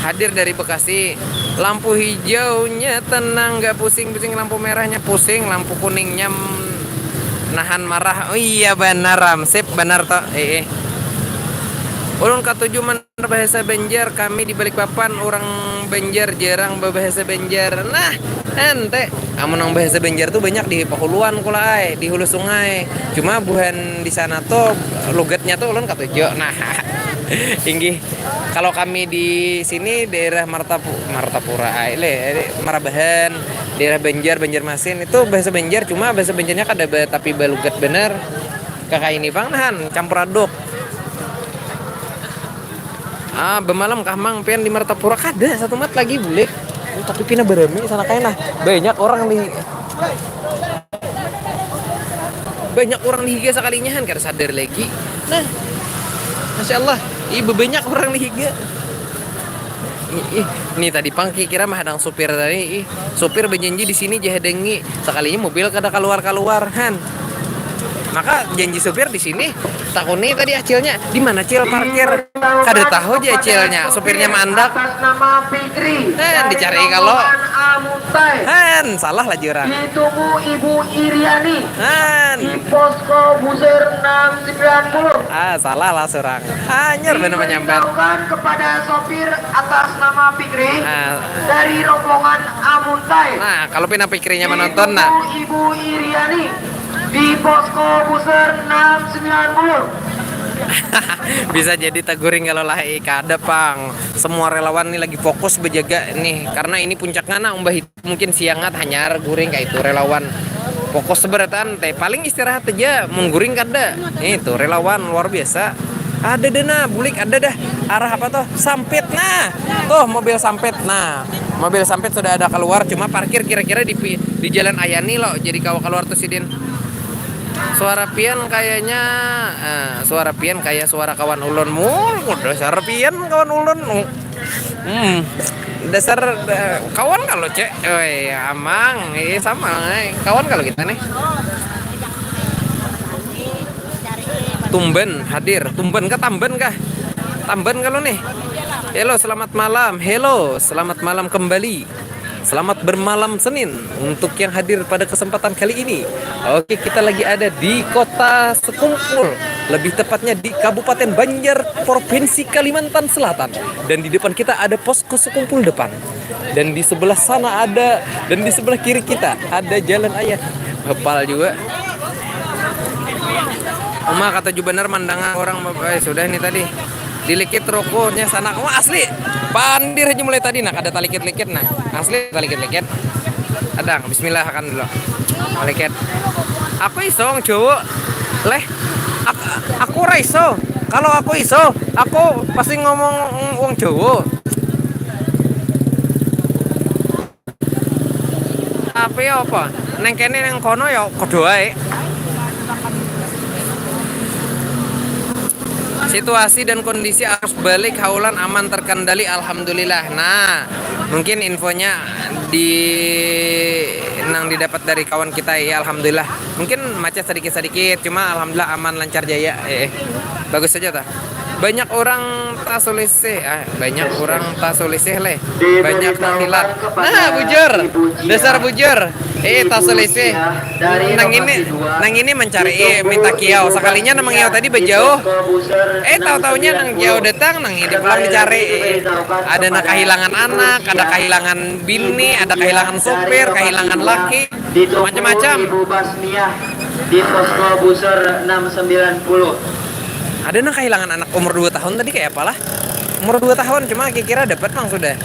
Hadir dari Bekasi. Lampu hijaunya tenang, gak pusing-pusing. Lampu merahnya pusing, lampu kuningnya m-, nahan marah. Oh iya, banar, Ramsip, banar toh. Eh, eh. Ulun katuju man- bahasa Banjar, kami di Balikpapan, orang Banjar jarang berbahasa Banjar. Nah, ente, amun nang bahasa Banjar tuh banyak di Pahuluan kula ai, di hulu sungai. Cuma buhan di sana tuh logatnya tuh ulun katuju. Nah, inggih. Kalau kami di sini daerah Martapu-, Martapura ai, le, Marabahan, daerah Banjar, Banjarmasin, itu bahasa Banjar, cuma bahasa Banjarnya kada ba-, tapi balugat bener. Kaka ini pang nahan, campur aduk. Ah, bemalam kah, Mang, pian di Martapura? Kada, satumat lagi bulik. Oh, tapi pina barami sana kaina. Banyak orang di, banyak orang di higa sakalinya, han, kada sadar lagi. Nah, Masya Allah, ih, banyak orang di higa. Ih, ih, nih tadi pang kira mahadang supir tadi, ih, supir berjanji di sini dihadangi. Sakalinya mobil kada kaluar-kaluar, han. Maka janji supir di sini, takuni tadi acilnya, "Di mana, Cil, parkir?" Kada tahu ja acilnya, supirnya maandak. Atas nama Fikri. Han, dicari kalau. Han, salah lagi orang. Ditunggu Ibu Iriani. Han. Di posko Buser enam sembilan puluh. Ah, salah lah surang. Hanyar bener menyambat. Diberitahukan kepada sopir atas nama Fikri. Ah. Dari rombongan Amuntai. Nah, kalau pina Fikrinya menonton, nah. Ibu, Ibu Iriani di posko Buser enam sembilan puluh. Bisa jadi taguring kalau lah, eh, kada pang. Semua relawan nih lagi fokus berjaga nih, karena ini puncaknya nah, umbah itu mungkin siang ngat hanyar guring kayak itu relawan. Fokus seberataan teh, paling istirahat aja, mengguring kada. Nih tuh relawan luar biasa. Ada deh nah, bulik ada dah. Arah apa tuh? Sampit nah. Tuh mobil Sampit nah. Mobil Sampit sudah ada keluar, cuma parkir kira-kira di pi-, di Jalan Ayani lo. Jadi kawa keluar tuh sidin. Suara pian kayaknya, eh, suara pian kayak suara kawan ulun. Mul, udah suara pian kawan ulun. Hmm, dasar eh, kawan kalau cek, oi amang, eh sama eh. Kawan kalau kita nih. Tumben hadir, tumben kah, tamben kah? Tamben kalau nih. Halo, selamat malam. Halo, selamat malam kembali. Selamat bermalam Senin untuk yang hadir pada kesempatan kali ini. Oke, kita lagi ada di Kota Sekumpul, lebih tepatnya di Kabupaten Banjar, Provinsi Kalimantan Selatan. Dan di depan kita ada posko Sekumpul depan. Dan di sebelah sana ada, dan di sebelah kiri kita ada jalan ayah. Hepal juga. Uma kata juga bener mandangan orang, eh, sudah ini tadi. Dilikit rokoknya sana. Wah, asli. Pandir aja mulai tadi nah, kada talikit-likit nah. Asli talikit-likit. Adang, bismillah kan dulu. Talikit. Aku iso wong Jawa. Leh, ak- aku ra iso. Kalau aku iso, aku pasti ngomong wong Jawa. Tapi ya apa? Neng kene neng kono ya kudu wae. Situasi dan kondisi arus balik Haulan aman terkendali, alhamdulillah. Nah, mungkin infonya di nang didapat dari kawan kita ya, alhamdulillah. Mungkin macet sedikit-sedikit, cuma alhamdulillah aman lancar jaya. Eh, eh. Bagus saja ta. Banyak orang tak selisih, ah, banyak orang tak selisih leh. Banyak nang hilang. Nah, bujur. Dasar bujur. Eh, tak selisih. Nang ini, nang ini mencari eh, minta kiau. Sekalinya nang mengiau tadi bejauh. Eh, tahu-taunya nang kiau datang, nang ini pulang dicari. Eh, ada nang kehilangan anak, ada kehilangan bini, ada kehilangan sopir, kehilangan laki, macam-macam. Ibu Basniah di posko Busur enam sembilan puluh. Ada nang kehilangan anak umur dua tahun tadi kayak apalah? Umur dua tahun, cuma kira-kira dapat mang sudah.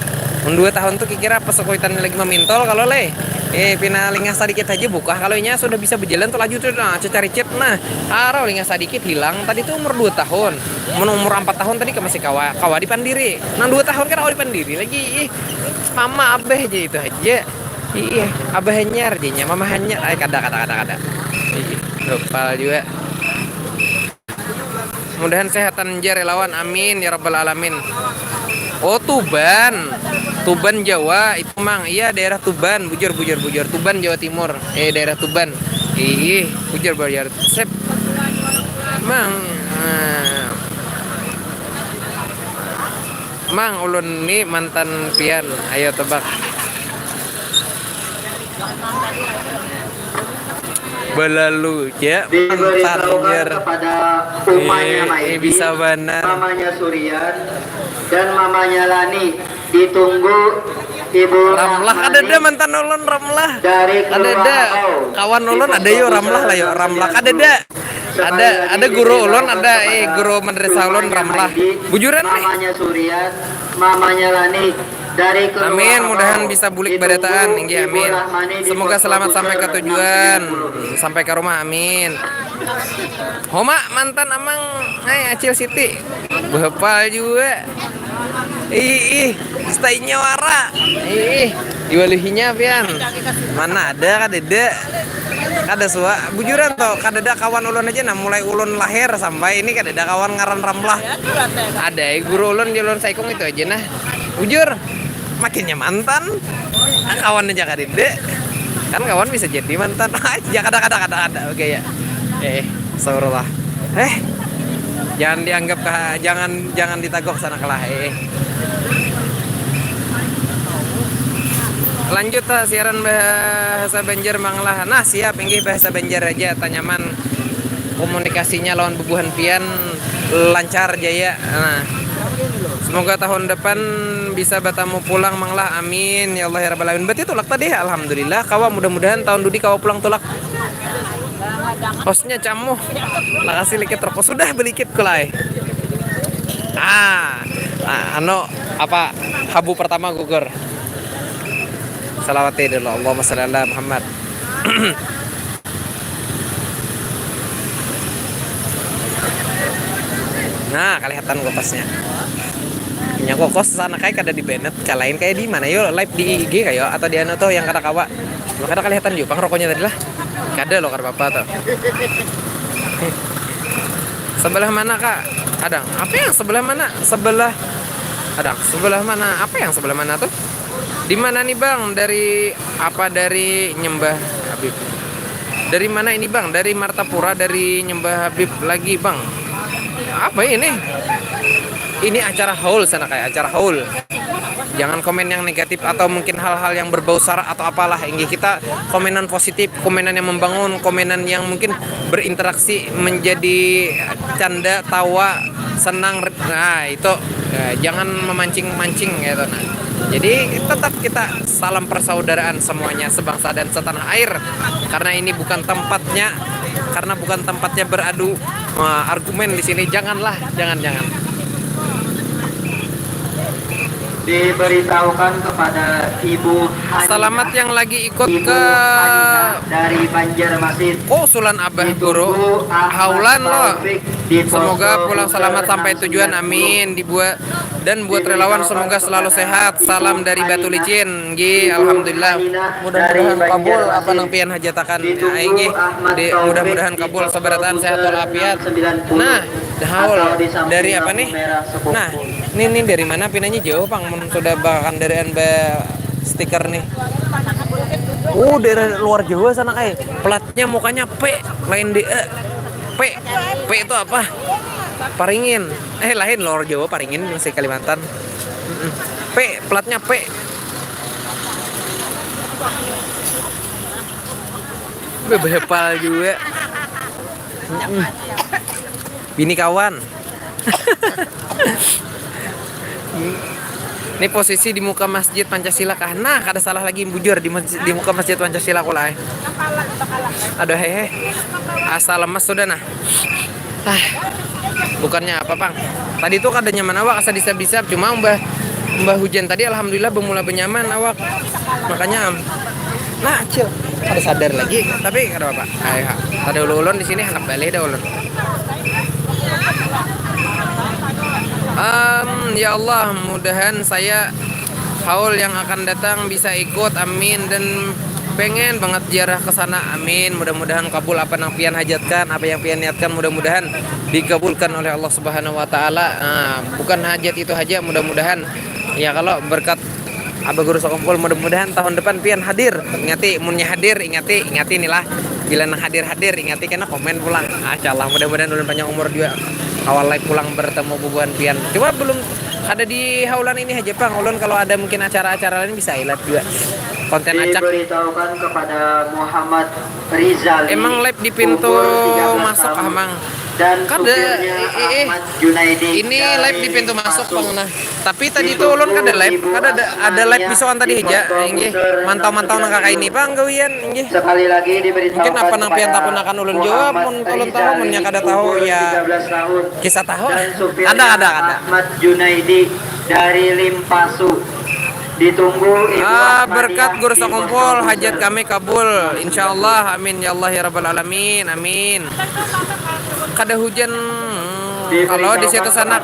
Mun dua tahun tuh kira-kira pas kuitan lagi memintol kalau leh. Eh, pina lingah sedikit aja bukah kalau inya sudah bisa berjalan tuh laju tuh nah, cecaricit nah. Arau lingah sedikit hilang tadi tuh umur dua tahun. Mun umur empat tahun tadi ke masih kawa kawa dipandiri. Nang dua tahun kan kawa dipandiri lagi. Ih, mama abah aja itu aja. Ih, abah hanyar jadinya, mama hanyar. Ay, kada kada kada kada. Ih, lupa juga. Mudahan sehatan ja relawan, amin ya rabbal alamin. Oh, Tuban. Tuban Jawa itu mang. Iya, daerah Tuban, bujur bujur bujur. Tuban Jawa Timur. Eh, daerah Tuban. Ih, bujur bujur. Sip. Mang. Eh, Mang, ulun ni mantan pian. Ayo tebak. Belalu ya, mantan jar. Kepada umanya eh, eh, Maidi, bisa banar. Mamanya Surian, dan mamanya Lani. Ditunggu Ibu Ramlah. Rahmani. Kadada mantan ulun Ramlah. Dari Keluang. Kadada. Kawan ulun ada yo Ramlah lah yo. Ramlah kadada. Ada ada guru ulun, ada eh guru madrasah ulun Ramlah. Bujuran nih. Mamanya Surya, mamanya Lani dari Keluang. Amin, mudahan bisa bulik barataan. Inggih, amin. Semoga selamat sampai ke tujuan, sampai ke rumah, amin. Homa mantan amang, hai Acil Siti. Bapal juga. Ih, ih, stay nyawara. Ih, ih. Diwalihinya pian. Mana ada kadada. Kada suah. Bujuran toh, kadada kawan ulun aja nah, mulai ulun lahir sampai ini kadada kawan ngaran Ramlah. Ada eh, guru ulun di ulun saikung itu aja nah. Bujur. Makinnya mantan. Ah, kawan aja kadada. Kan kawan bisa jadi mantan. Ya kada kada kada kada. Oke ya. Eh, astagfirullah. Eh. Jangan dianggap kah, jangan jangan ditagok sana kalah. Eh. Lanjut ta siaran bahasa Banjar manglah. Nah, siap inggih bahasa Banjar aja tanyaman komunikasinya lawan bubuhan pian lancar jaya. Nah. Semoga tahun depan bisa bertemu pulang manglah. Amin ya Allah ya rabbal alamin. Berarti tulak tadi alhamdulillah kawa mudah-mudahan tahun dudi kawa pulang tulak. Hostnya camuh. Makasih likit rokok sudah belikit kulai. Ah, ah anu apa habu pertama gugur. Salawati dulu Allahumma shalli ala Muhammad. Nah, kelihatan kokosnya. Punya kokos sana kayak kada di Bennett, kalain kayak di mana yuk live di I G kayak atau di anu tuh yang kada kawa. Lo kada kelihatan juga pang rokoknya tadi lah. Kada lo kada apa-apa tuh. Sebelah mana kak? Kadang apa yang sebelah mana? Sebelah Kadang sebelah mana? Apa yang sebelah mana tuh? Di mana nih, Bang? Dari apa, dari Nyembah Habib? Dari mana ini, Bang? Dari Martapura, dari Nyembah Habib lagi, Bang. Apa ini? Ini acara haul sana, kayak acara haul. Jangan komen yang negatif atau mungkin hal-hal yang berbau sara atau apalah. Inggih, kita komenan positif, komenan yang membangun, komenan yang mungkin berinteraksi, menjadi canda, tawa, senang. Nah, itu, eh, jangan memancing-mancing gitu. Nah, jadi tetap kita salam persaudaraan semuanya, sebangsa dan setanah air. Karena ini bukan tempatnya, karena bukan tempatnya beradu, eh, argumen di sini. Janganlah, jangan, jangan. Diberitahukan kepada Ibu Hanina. Selamat yang lagi ikut Ibu ke Hanina dari Banjarmasin. Oh, Sulan Abah Guru. Ditunggu Ahmad Haulan loh. Taufik di Semoga posko pulang selamat Uter sampai tujuan. Enam sembilan puluh. Amin. Dibuat dan buat relawan semoga selalu sehat. Salam dari Batu Licin. Nggih, alhamdulillah. Mudah-mudahan kabul apa nang pian hajatakan. Nggih, mudah-mudahan kabul sabarataan sehat walafiat. Nah, haul dari apa nih? Nah, ini, ini dari mana pinanya jauh, Pang? Mun sudah bakandaraan ba stiker nih. Oh, daerah luar Jawa sana, kayak platnya mukanya P, lain D E. P, P itu apa? Paringin. Eh, lain, luar Jawa, Paringin masih Kalimantan. Mm-mm. P, platnya P. Bebepal juga. Mm-mm. Bini kawan. Ini posisi di muka Masjid Pancasila kah? Nah, kada salah lagi, bujur di masjid, di muka Masjid Pancasila kula, eh. Aduh, hehe. Asa lemes sudah, nah. Ah, bukannya apa, Pang. Tadi tuh kada nyaman awak, asa disab-disab, cuma umbah, umbah hujan tadi, alhamdulillah, bemula benyaman awak. Makanya, am, nah, cil, kada sadar lagi, tapi kada apa-apa. Ayo, ha. Kada ulun-ulun di sini, handak balih dah ulun. Em, ya Allah, mudahan saya haul yang akan datang bisa ikut, amin, dan pengen banget ziarah ke sana, amin. Mudah-mudahan kabul apa nang pian hajatkan, apa yang pian niatkan, mudah-mudahan dikabulkan oleh Allah Subhanahu wa Ta'ala. Nah, bukan hajat itu haja, mudah-mudahan ya kalau berkat Abah Guru Sakumpul, mudah-mudahan tahun depan pian hadir. Ingati, munnya hadir, ingati, ingati nih lah. Bila nang hadir-hadir, ingati kena komen pulang. Ah, insyaallah, mudah-mudahan ulun panjang umur juga. Awal live pulang bertemu bubuhan pian. Cuma belum ada di haulan ini aja, Pang. Ulun kalau ada mungkin acara-acara lain bisa live juga. Konten acak. Diberitahukan kepada Muhammad Rizal. Emang live di pintu masuk kah, Mang? Dan kada, supirnya eh, eh, eh. Ahmad Junaidi. Ini live di pintu masuk, Bang, nah. Tapi tadi tuh ulun kada live, kada ada, ada live bisokan tadi aja, inggih. Mantau-mantau nang kaka ini panggawian, inggih. Sekali lagi diberitahukan. Mungkin apa nang pian takunakan ulun jawab, mun ulun tahu, munnya kada tahu, ya. Kisah tahu. Ada, ada, ada. Ahmad Junaidi dari Limpasu. Ditunggu Ibu. Ah, berkat Guru Sakumpul, hajat kami kabul, insyaallah, amin ya Allah ya rabbal alamin, amin. Kada hujan. Kalau di situ sana,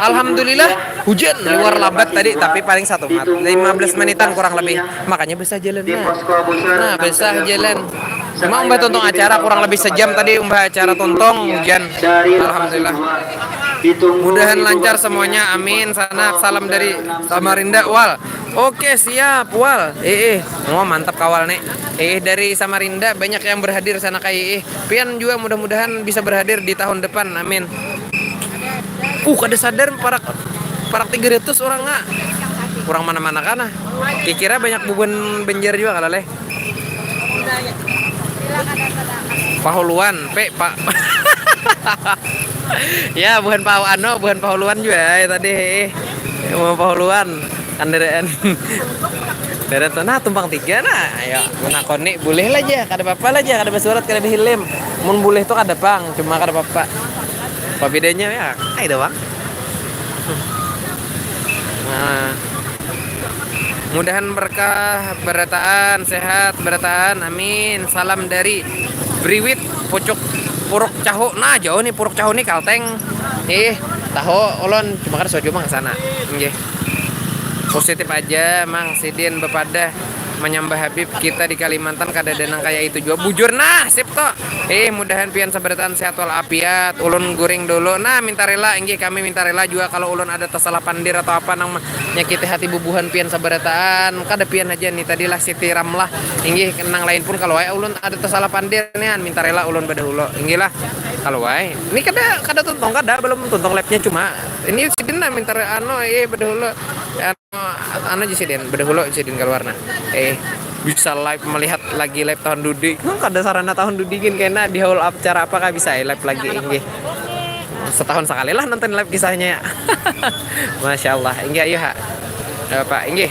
alhamdulillah, hujan luar labat tadi, tapi paling satu mat, lima belas menitan kurang lebih. Makanya besah jalan, nah. Nah, besah jalan. Cuma umbah tuntung acara kurang lebih sejam tadi, umbah acara tuntung hujan. Alhamdulillah. Mudahan lancar semuanya, amin. Sanak, salam dari Samarinda, Wal. Oke, siap, Wal. Eh, eh. Oh, mantap kawal nih. Eh, dari Samarinda banyak yang berhadir sana kayak, eh. Pian juga mudah-mudahan bisa berhadir di tahun depan. Amin. Uh, kada sadar parak, parak tiga ratus orang, nggak? Kurang mana-mana kana. Kikira banyak bubuhan Banjar juga kalau leh. Pahuluan, pe, pak. Ya, buhan pau, ano, buhan pahuluan juga ya tadi. Mau pahuluan, kendaraan. Kendaraan tuh, nah, tumpang tiga, nah, ayo, menakoni, boleh lah aja, kada apa-apa lah aja, kada bersurat, kada berhilim. Mun boleh tuh kada pang, cuma kada apa-apa. Apa bedanya ya? Ayo doang. Nah. Mudahan berkah, berataan, sehat, berataan, amin. Salam dari Briwit, pucuk Puruk Cahu. Nah, jauh nih Puruk Cahu nih, Kalteng. Ih, tahu ulun, cuma kan sojo mang sana. Nggih. Positif aja, Mang Sidin bepadah. Manyambah Habib, kita di Kalimantan kadada nang kaya itu jua. Bujur nah, sip to. Eh, mudahan pian sabarataan sehat walafiat. Ulun guring dulu. Nah, minta rela, inggih kami minta rela jua kalau ulun ada tasalah pandir atau apa nang menyakiti hati bubuhan pian sabarataan. Kada pian haja ni, tadi lah Siti Ramlah. Inggih, nang lain pun kalau wae ulun ada tasalah pandir nian, minta rela ulun badahulu. Inggih lah. Kalau wae. Ini kada, kada tuntung kada, belum tuntung live-nya cuma. Ini sidin lah minta re-, anu, eh, badahulu. Anu, anu aja sidin, badahulu sidin keluar nah. Eh, bisa live melihat lagi live tahun Dudi. Hmm, kada sarana tahun Dudi gin kena di hall acara apa kah bisa, eh, live lagi, inggih. Setahun sekali lah nonton live kisahnya ya. Masya Allah, inggih ayo ha. Eh, Pak, inggih.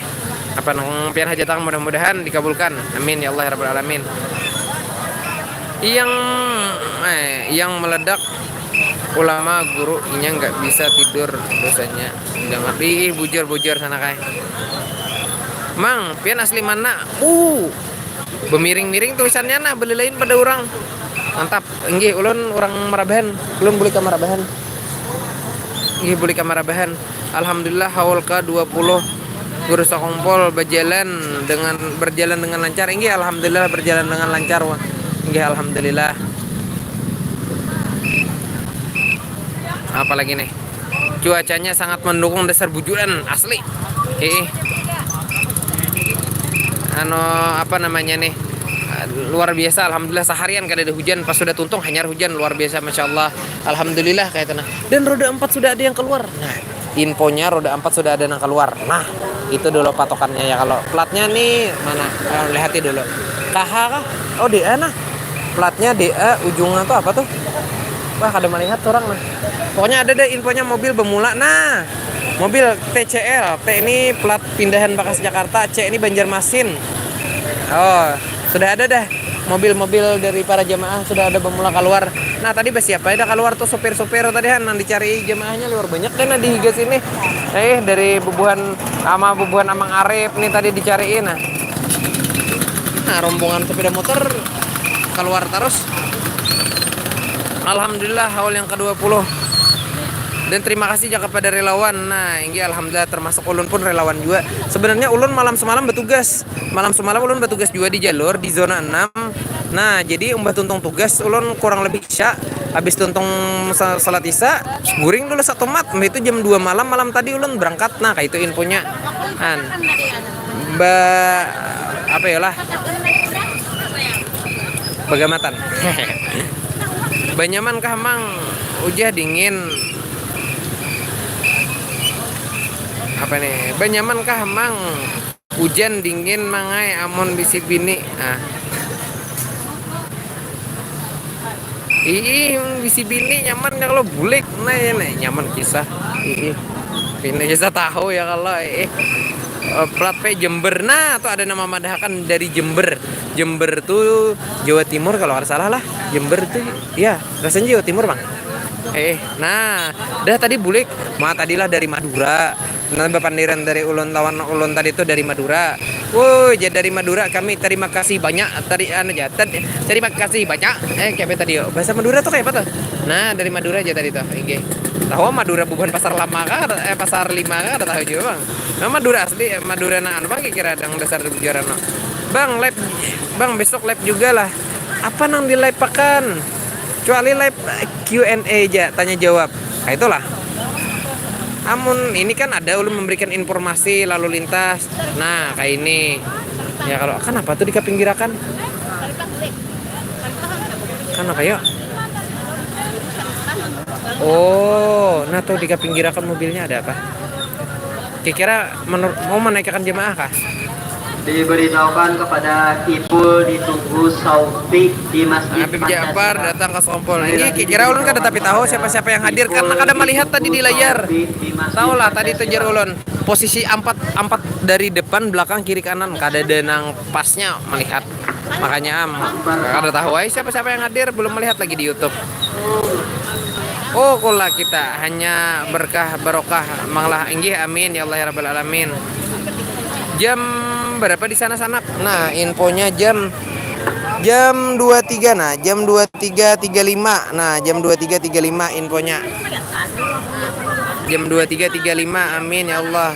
Apa nang pian hajatang mudah-mudahan dikabulkan. Amin ya Allah ya Rabbal Alamin. Yang, eh, yang meledak ulama guru inya nggak bisa tidur dosanya. Jangan, ih, bujur, bujur sana kai. Mang, pian asli mana? Uh, bemiring-miring tulisannya nah, beli lain pada orang. Mantap. Inggih, ulun orang Marabahan. Ulun beli ke Marabahan. Inggih, beli ke Marabahan. Alhamdulillah, haul ke dua puluh guru sakumpul berjalan dengan, berjalan dengan lancar. Inggih, alhamdulillah berjalan dengan lancar. Wah. Inggih, alhamdulillah. Apalagi nih? Cuacanya sangat mendukung dasar bujuran asli. Eh. Anu, apa namanya nih? Luar biasa, alhamdulillah seharian kada ada hujan, pas sudah tuntung hanyar hujan, luar biasa, masya Allah, alhamdulillah kayak itu nah. Dan roda empat sudah ada yang keluar. Nah, infonya roda empat sudah ada yang keluar. Nah, itu dulu patokannya ya. Kalau platnya nih mana? Eh, lihati dulu. K H kah? Oh, D A nah. Platnya D A, ujungnya tuh apa tuh? Wah, kada melihat orang nah. Pokoknya ada deh infonya mobil bermula. Nah, mobil T C L. T ini plat pindahan bakas Jakarta, C ini Banjarmasin. Oh, sudah ada dah. Mobil-mobil dari para jamaah sudah ada bermula keluar. Nah, tadi siapa ada keluar tuh, supir-supir tadi han, nang dicari jamaahnya luar banyak deh nah di higa sini. Eh, dari bubuhan ama bubuhan Amang Arif nih tadi dicariin nah. Nah, rombongan sepeda motor keluar terus. Alhamdulillah, haul yang kedua puluh. Dan terima kasih juga kepada relawan. Nah, ini alhamdulillah termasuk ulun pun relawan juga. Sebenarnya ulun malam semalam bertugas. Malam semalam ulun bertugas juga di jalur di zona enam. Nah, jadi umbah tuntung tugas ulun kurang lebih isya. Habis tuntung sa-, salat isya, guring dulu satu mat. Mbah itu jam dua malam, malam tadi ulun berangkat. Nah, kayak itu infonya. An. Ba-, apa ya lah? Bagamatan. Banyaman kah, Mang? Ujah dingin. Apa nih? Banyaman kah, Mang? Ujan dingin, Mang ai, amun bisi bini. Ah. Ih, bisi bini nyaman kalau bulik. Nah, ya, nah, nyaman kisah. Ih, pina kisah tahu ya kalau, ih. Eh, plat P Jember. Nah, tuh ada nama madahakan dari Jember. Jember tuh Jawa Timur kalau nggak salah lah. Jember tuh, ya, rasanya Jawa Timur, Bang. Eh, nah, dah tadi bulik. Ma tadilah dari Madura. Nah, bapandiran dari ulun lawan ulun tadi tuh dari Madura. Woi, jadi dari Madura kami terima kasih banyak tadi anu aja. Ter-, terima kasih banyak. Eh, kayak apa tadi yo? Bahasa Madura tuh kayak apa tuh? Nah, dari Madura aja tadi tuh. Inggih. Tahu Madura bukan pasar lama kah? Eh, pasar lima kah? Ada tahu juga, Bang. Nah, Madura asli, Madura nang anu, Bang, kira ada dasar bujuran, no. Bang, live, Bang, besok live juga lah. Apa nang di live pakan? Kecuali live, eh, Q and A aja, tanya jawab. Nah, itulah. Amun ini kan ada ulun memberikan informasi lalu lintas. Nah, kayak ini. Ya kalau kenapa tuh dikapinggirakan? Kenapa yuk? Oh, nah tuh dikapinggirakan mobilnya ada apa? Kira-kira menur-, mau menaikkan jemaah kah? Diberitahukan kepada Ipul ditunggu sauti di Masjid Habib Ja'far Pancasila. Datang ke Sompol. Ini kira ulun kada tapi tahu siapa-siapa yang hadir karena kada melihat tadi di layar. Tahu lah tadi tuh jar ulun. Posisi empat, empat dari depan, belakang, kiri, kanan, kada ada nang pasnya melihat. Makanya am, kada tahu ai siapa-siapa yang hadir, belum melihat lagi di YouTube. Oh, kula kita hanya berkah barokah manglah, inggih, amin ya Allah ya rabbal alamin. Jam berapa di sana, sanak? Nah, infonya jam, jam dua tiga, nah, jam dua tiga tiga lima. Nah, jam dua tiga tiga lima infonya. Jam dua tiga tiga lima, amin ya Allah.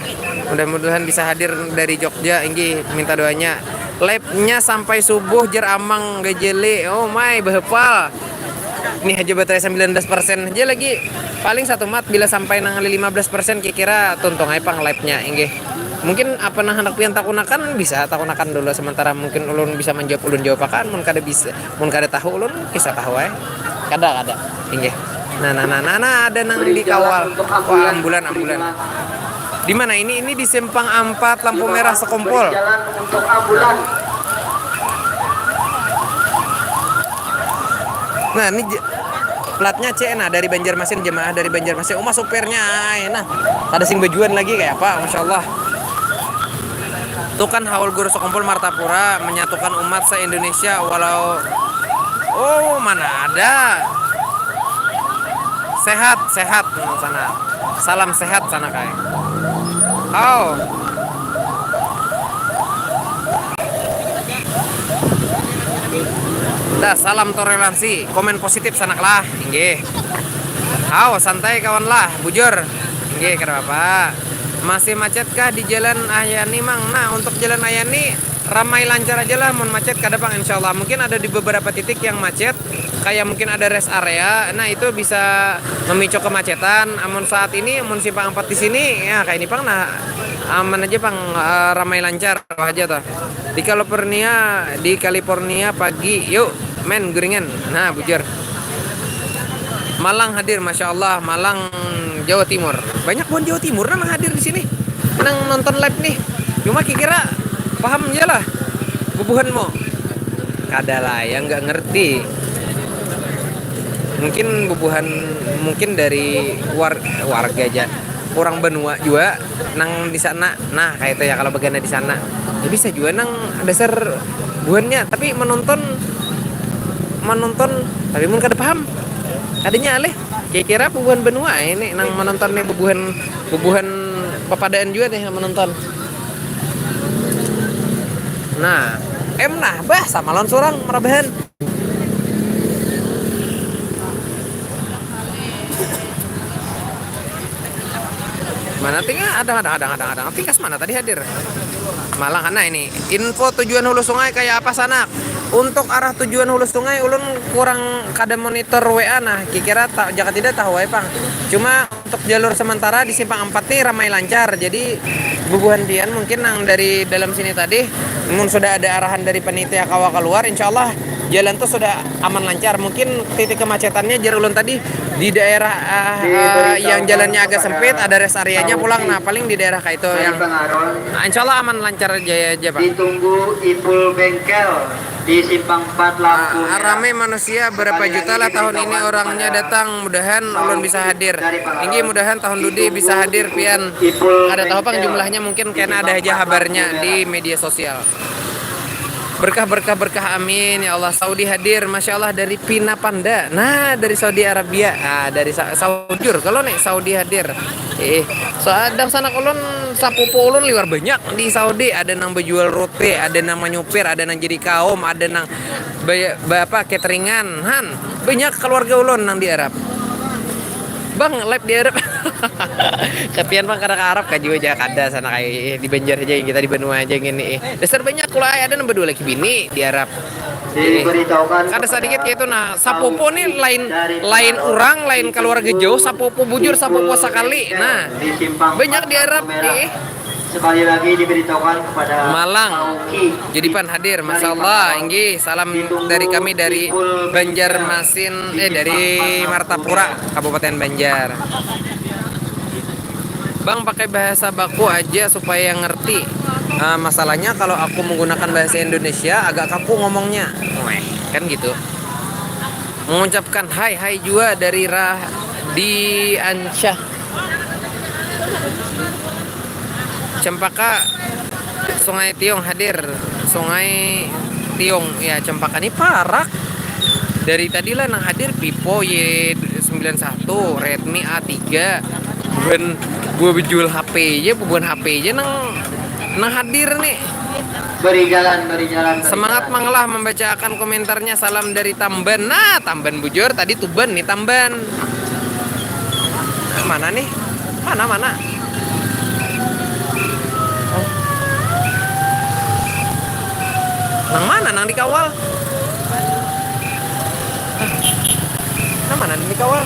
Mudah-mudahan bisa hadir dari Jogja, inggih, minta doanya. Live-nya sampai subuh, jer Amang Gejele. Oh my, behepal. Ini haja baterai sembilan belas persen haja lagi. Paling satu mat bila sampai nang lima belas persen kira-kira tuntung ai pang live-nya, inggih. Mungkin apa nang handak pian takunakan, bisa takunakan dulu sementara mungkin ulun bisa menjawab, ulun jawab akan, mun kada bisa, mun kada tahu ulun kisah tahu ai. Kada, kada. Inggih. Nah, nah, nah, nah, nah, ada nang dikawal. Wah, ambulan, ambulan. Di mana ini? Ini di simpang ampat lampu merah Sekompol. Nah, ini j- platnya C, nah, dari Banjarmasin, jemaah dari Banjarmasin. Uma supirnya, ai, nah. Kada sing bajuan lagi kayak apa, Masya Allah. Tuh kan haul Guru Sekumpul Martapura menyatukan umat se-Indonesia walau, oh, mana ada. Sehat, sehat, hmm, sana. Salam sehat sana, kai. Oh. Dah, salam toleransi, komen positif sanak lah, inggih. Hau, santai kawan lah, bujur. Inggih, kada apa-apa. Masih macet kah di jalan Ayani, Mang? Nah, untuk jalan Ayani ramai lancar aja lah, mun macet kada pang, insya Allah. Mungkin ada di beberapa titik yang macet, kayak mungkin ada rest area, nah itu bisa memicu kemacetan. Amun saat ini, mun simpang empat di sini, ya kayak ini pang, nah aman aja pang, eh, ramai lancar aja tuh. Di California, di California pagi, yuk men guringan. Nah, bujur. Malang hadir, Masya Allah, Malang, Jawa Timur. Banyak buhan Jawa Timur nang hadir di sini. Nang nonton live nih. Cuma kira-kira paham aja lah bubuhan mau. Kada lah, yang nggak ngerti. Mungkin bubuhan, mungkin dari war, warga aja. Orang benua juga nang di sana. Nah, kayak itu ya kalau bagana di sana. Ya bisa juga nang dasar buhannya, tapi menonton, menonton, tapi mun kada paham. Kadanya alih. Kira-kira bubuhan benua ini nang menonton nih, bubuhan, bubuhan papadaan juga nih yang menonton. Nah, em nah, bah, sama lawan surang merabahan. Mana tinggal ada, ada, ada, ada, ada. Tingkas mana tadi hadir? Malang, nah ini info tujuan Hulu Sungai kayak apa, sanak? Untuk arah tujuan Hulu Sungai, ulun kurang kada monitor W A, nah kira-kira tak, jaka tidak tahu aja pang. Cuma untuk jalur sementara di simpang empat nih ramai lancar. Jadi bubuhan pian mungkin nang dari dalam sini tadi, mun sudah ada arahan dari panitia kawa keluar, insya Allah jalan tuh sudah aman lancar. Mungkin titik kemacetannya, jar ulun tadi, di daerah, ah, ah, yang jalannya agak sempit, ada rest area-nya pulang. Nah, paling di daerah kayak itu yang, nah, insya Allah aman lancar jaya aja, Pak. Ditunggu Ipul Bengkel di simpang empat lampu merah. Rame manusia, berapa juta lah tahun ini orangnya datang, mudahan ulun bisa hadir. Inggih, mudahan tahun dudi bisa hadir pian. Kada tahu pang jumlahnya, mungkin kena ada aja habarnya di media sosial. Berkah, berkah, berkah, amin ya Allah. Saudi hadir, Masya Allah, dari Pina Panda. Nah, dari Saudi Arabia. Ah, dari Sa- Saujur kalau nih Saudi hadir. Eh, soal dang sanak ulun, sapupu ulun liwar banyak di Saudi. Ada nang bejual roti, ada nang manyupir, ada nang jadi kaum, ada nang be, be apa, cateringan, han. Banyak keluarga ulun nang di Arab. Bang, live di Arab. Kapian bang kada ke Arab kah jua, ja kada sana, kayak di Banjar aja, kita di Banua aja gini. Eh, dasar banyak kula, ada nang berdua lagi bini di Arab. Diberitahukan kada sedikit kayak itu. Nah, sapupu nih lain, lain orang, lain keluarga jauh, sapupu bujur, sapupu sekali. Nah, banyak di Arab nih. Sekali lagi diberitahukan kepada Malang. Jadi pan hadir, Masya Allah, inggih, salam dari kami dari Banjarmasin, eh, dari Martapura, Kabupaten Banjar. Bang, pakai bahasa baku aja supaya ngerti. Ah, masalahnya kalau aku menggunakan bahasa Indonesia agak kaku ngomongnya. Weh, kan gitu. Mengucapkan hai, hai jua dari Rah di Ansyah. Cempaka, Sungai Tiong hadir. Sungai Tiong, ya, Cempaka ni parak. Dari tadi lah nang hadir Vivo Y sembilan satu, Redmi A tiga, buhan buah bejual H P aja, bubuhan H P aja nang, nang hadir nih. Beri jalan, beri jalan, beri jalan. Semangat mangalah membacakan komentarnya. Salam dari Tamban. Nah, Tamban bujur, tadi Tuban nih Tamban. Mana nih? Mana, mana? Oh. Nang mana nang dikawal? Nang mana nang dikawal?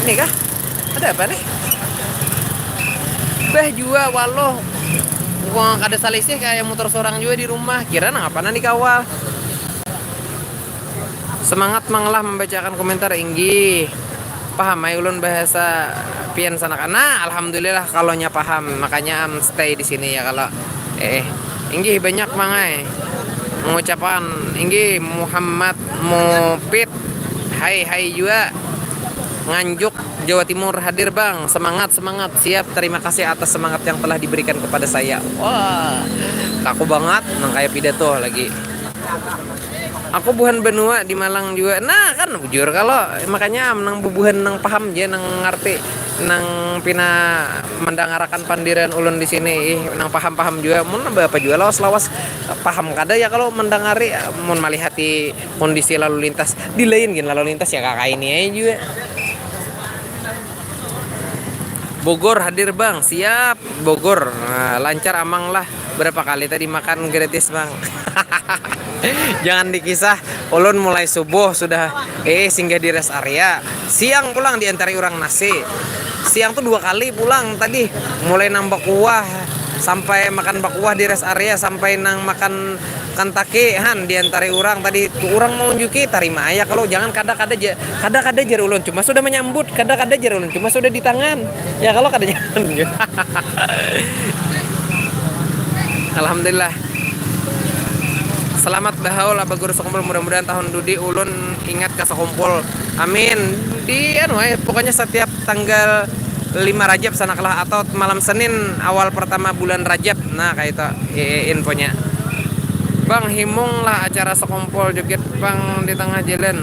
Ini kah? Ada apa nih? Bah jua waloh. Wah, kada salisih kayak motor sorang juga di rumah. Kira nang apa nang dikawal? Semangat mang lah membacakan komentar, inggih. Paham ai ulun bahasa pian sana kan. Nah, alhamdulillah kalau nya paham, makanya am stay di sini ya kalau eh inggih banyak mang ai. Mengucapkan inggih Muhammad Mupit. Hai hai juga. Nganjuk Jawa Timur hadir bang, semangat semangat, siap, terima kasih atas semangat yang telah diberikan kepada saya. Wah, kaku banget nang kayak pidato lagi. Aku buhan benua di Malang juga. Nah, kan bujur kalau makanya am nang bubuhan nang paham je nang ngerti nang pina mendangarakan pandiran ulun di sini ih nang paham-paham juga mun apa juga lawas-lawas paham kada ya kalau mendangari mun malihati kondisi lalu lintas di lain gin lalu lintas ya kakak ini aja juga. Bogor hadir bang, siap. Bogor. Nah, lancar amang lah. Berapa kali tadi makan gratis bang? Jangan dikisah. Ulun mulai subuh sudah eh singgah di rest area. Siang pulang diantari orang nasi. Siang tuh dua kali pulang tadi. Mulai nambah kuah sampai makan bakuah di rest area sampai nang makan Kentucky han diantari orang tadi tuh orang mau unjuki tarima aja kalau jangan kada kada aja kada kada jar ulun cuma sudah menyambut kada kada jar ulun cuma sudah di tangan ya kalau kada jangan. Alhamdulillah. Selamat bahaul Abah Guru Sekumpul, mudah-mudahan tahun dudi ulun ingat ke sekumpul. Amin. Di anu eh, pokoknya setiap tanggal lima Rajab sana kelah atau malam Senin awal pertama bulan Rajab. Nah, kayak itu eh, infonya. Bang, himung lah acara sekumpul joget bang di tengah jalan.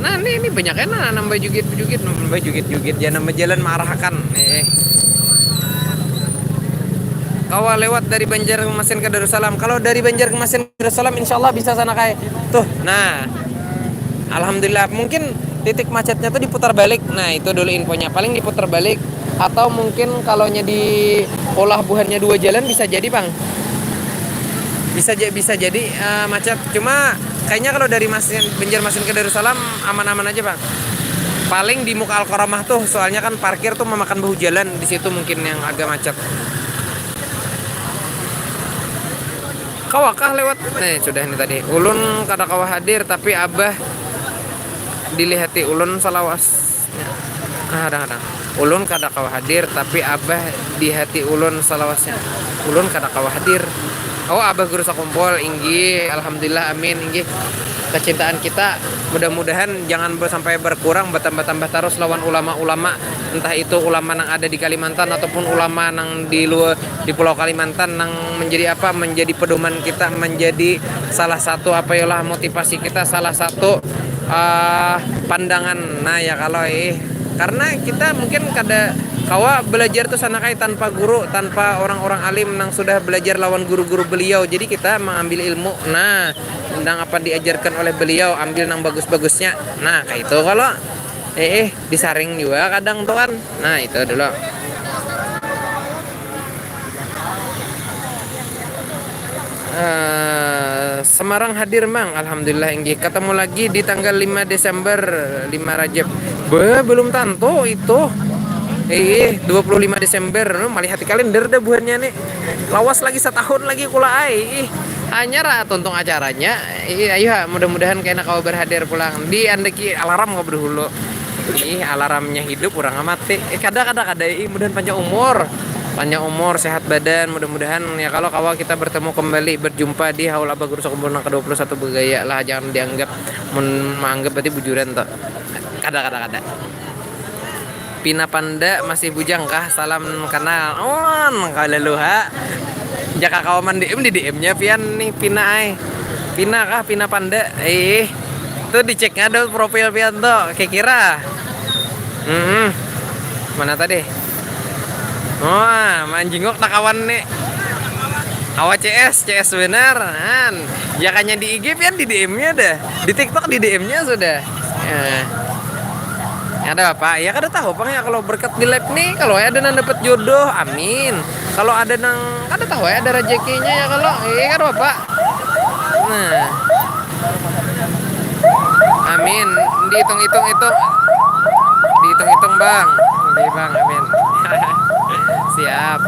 Nah, ini ini banyak kan nah, nambah joget-joget, nambah joget-joget ya nambah jalan marahkan. Eh. Kawa lewat dari Banjarmasin ke Darussalam. Kalau dari Banjarmasin ke Darussalam insya Allah bisa sana kayak tuh. Nah, alhamdulillah mungkin titik macetnya tuh diputar balik. Nah, itu dulu infonya. Paling diputar balik atau mungkin kalau nya diolah buhannya dua jalan bisa jadi, Bang. Bisa ja- bisa jadi eh, macet. Cuma kayaknya kalau dari Masin Banjarmasin ke Darussalam aman-aman aja, Bang. Paling di muka Alkoromah tuh, soalnya kan parkir tuh memakan bahu jalan di situ mungkin yang agak macet. Kawakah lewat? Nih, sudah ini tadi. Ulun kada kawa hadir tapi abah dilihati ulun salawas. Nah, kadang-kadang ulun kada kawa hadir tapi abah di hati ulun salawasnya. Ulun kada kawa hadir. Oh, abah guru sakumpul, inggih, alhamdulillah, amin, inggih. Kecintaan kita mudah-mudahan jangan sampai berkurang, bertambah-tambah terus lawan ulama-ulama, entah itu ulama nang ada di Kalimantan ataupun ulama nang di luar di Pulau Kalimantan nang menjadi apa, menjadi pedoman kita, menjadi salah satu apa yolah motivasi kita, salah satu uh, pandangan. Nah ya kalau eh karena kita mungkin kada kawa belajar tuh sana kai tanpa guru, tanpa orang-orang alim nang sudah belajar lawan guru-guru beliau. Jadi kita mengambil ilmu. Nah, tentang apa diajarkan oleh beliau, ambil nang bagus-bagusnya. Nah, kayak itu kalau eh, eh disaring juga kadang tuh kan. Nah, itu dulu. Uh, Semarang hadir mang, alhamdulillah inggih. Ketemu lagi di tanggal lima Desember, lima Rajab. Be, belum tentu itu. Ih, dua puluh lima Desember, no, melihat kalender dah buhannya nih. Lawas lagi setahun lagi kula ai. Ih, hanya ra tuntung acaranya. Ih, ayo ha, mudah-mudahan kena kau berhadir pulang. Di andeki alarm kau dahulu. Ih, alarmnya hidup orang mati. Eh, kada kada kada. Ih, mudahan panjang umur. Panjang umur, sehat badan. Mudah-mudahan ya kalau kawa kita bertemu kembali berjumpa di haul abah guru sakumpul nang ke dua puluh satu bergaya lah jangan dianggap mun menganggap berarti bujuran tuh. Kada kada kada. Pina Panda masih bujang kah? Salam kenal. On, kalau luha. Jaka kawa mandi em di D M-nya pian nih Pina ai. Pina kah Pina Panda? Eh, tuh diceknya ada profil pian tuh. Kira-kira. Hmm. Mana tadi? Wah, manjingok tak kawan nih. Awa C S, C S benar. An. Jakanya di I G pian di D M-nya dah. Di TikTok di D M-nya sudah. Ya. Ada apa? Ya kada tahu pang ya, kalau berkat di live nih, kalau ada nang dapat jodoh, amin. Kalau ada nang kada tahu ya, ada rezekinya ya kalau, iya kada apa. Nah. Amin. Dihitung-hitung itu. Dihitung-hitung, Bang. Di Bang, amin. Siap.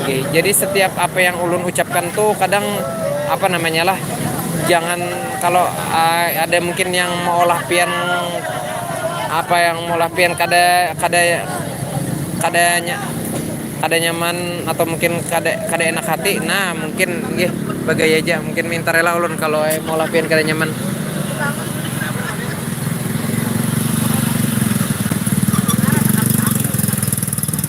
Oke, jadi setiap apa yang ulun ucapkan tuh kadang apa namanya lah, jangan kalau uh, ada mungkin yang maulah pian apa yang maulah pian kada kada kadanya kada nyaman atau mungkin kada kada enak hati, nah mungkin nggih bagaya aja, mungkin minta rela ulun kalau maulah pian kada nyaman.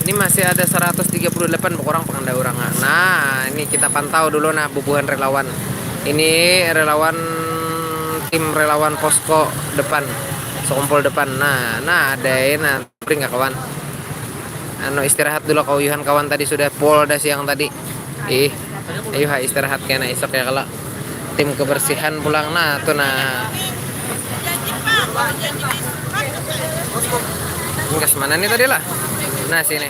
Ini masih ada seratus tiga puluh delapan berkurang pengendara orang. Nah, ini kita pantau dulu nah bubuhan relawan. Ini relawan tim relawan posko depan, sekumpul depan. Nah, nah ada nah pring kawan. Anu istirahat dulu kauyuhan kawan tadi sudah pol dah siang tadi. Ih, ayo ha istirahat kena isok ya kalau tim kebersihan pulang nah tuh nah. Gas mana nih tadi lah? Nah sini.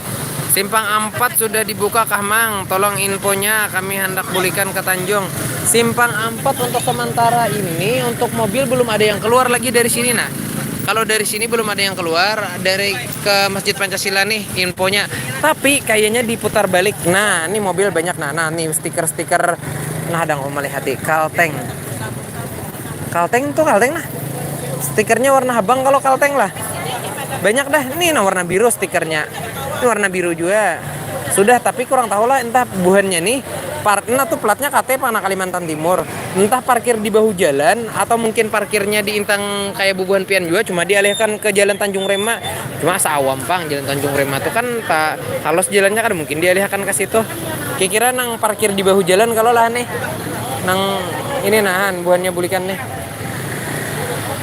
Simpang empat sudah dibuka kah Mang? Tolong infonya, kami hendak bulikan ke Tanjung. Simpang empat untuk sementara ini untuk mobil belum ada yang keluar lagi dari sini nah. Kalau dari sini belum ada yang keluar dari ke Masjid Pancasila nih infonya. Tapi kayaknya diputar balik. Nah, ini mobil banyak nah. Nah, nih stiker-stiker nah ada mau melihat di Kalteng. Kalteng tuh Kalteng nah. Stikernya warna habang kalau Kalteng lah. Banyak dah. Ini nah warna biru stikernya. Ini warna biru juga. Sudah, tapi kurang tahu lah entah buhannya nih. Part nah tuh platnya K T P anak Kalimantan Timur. Entah parkir di bahu jalan atau mungkin parkirnya di intang kayak bubuhan pian juga, cuma dialihkan ke jalan Tanjung Rema. Cuma asa awam pang jalan Tanjung Rema tuh kan tak halus jalannya, kada mungkin dialihkan ke situ. Kira-kira nang parkir di bahu jalan kalau lah nih. Nang ini nahan buhannya bulikan nih.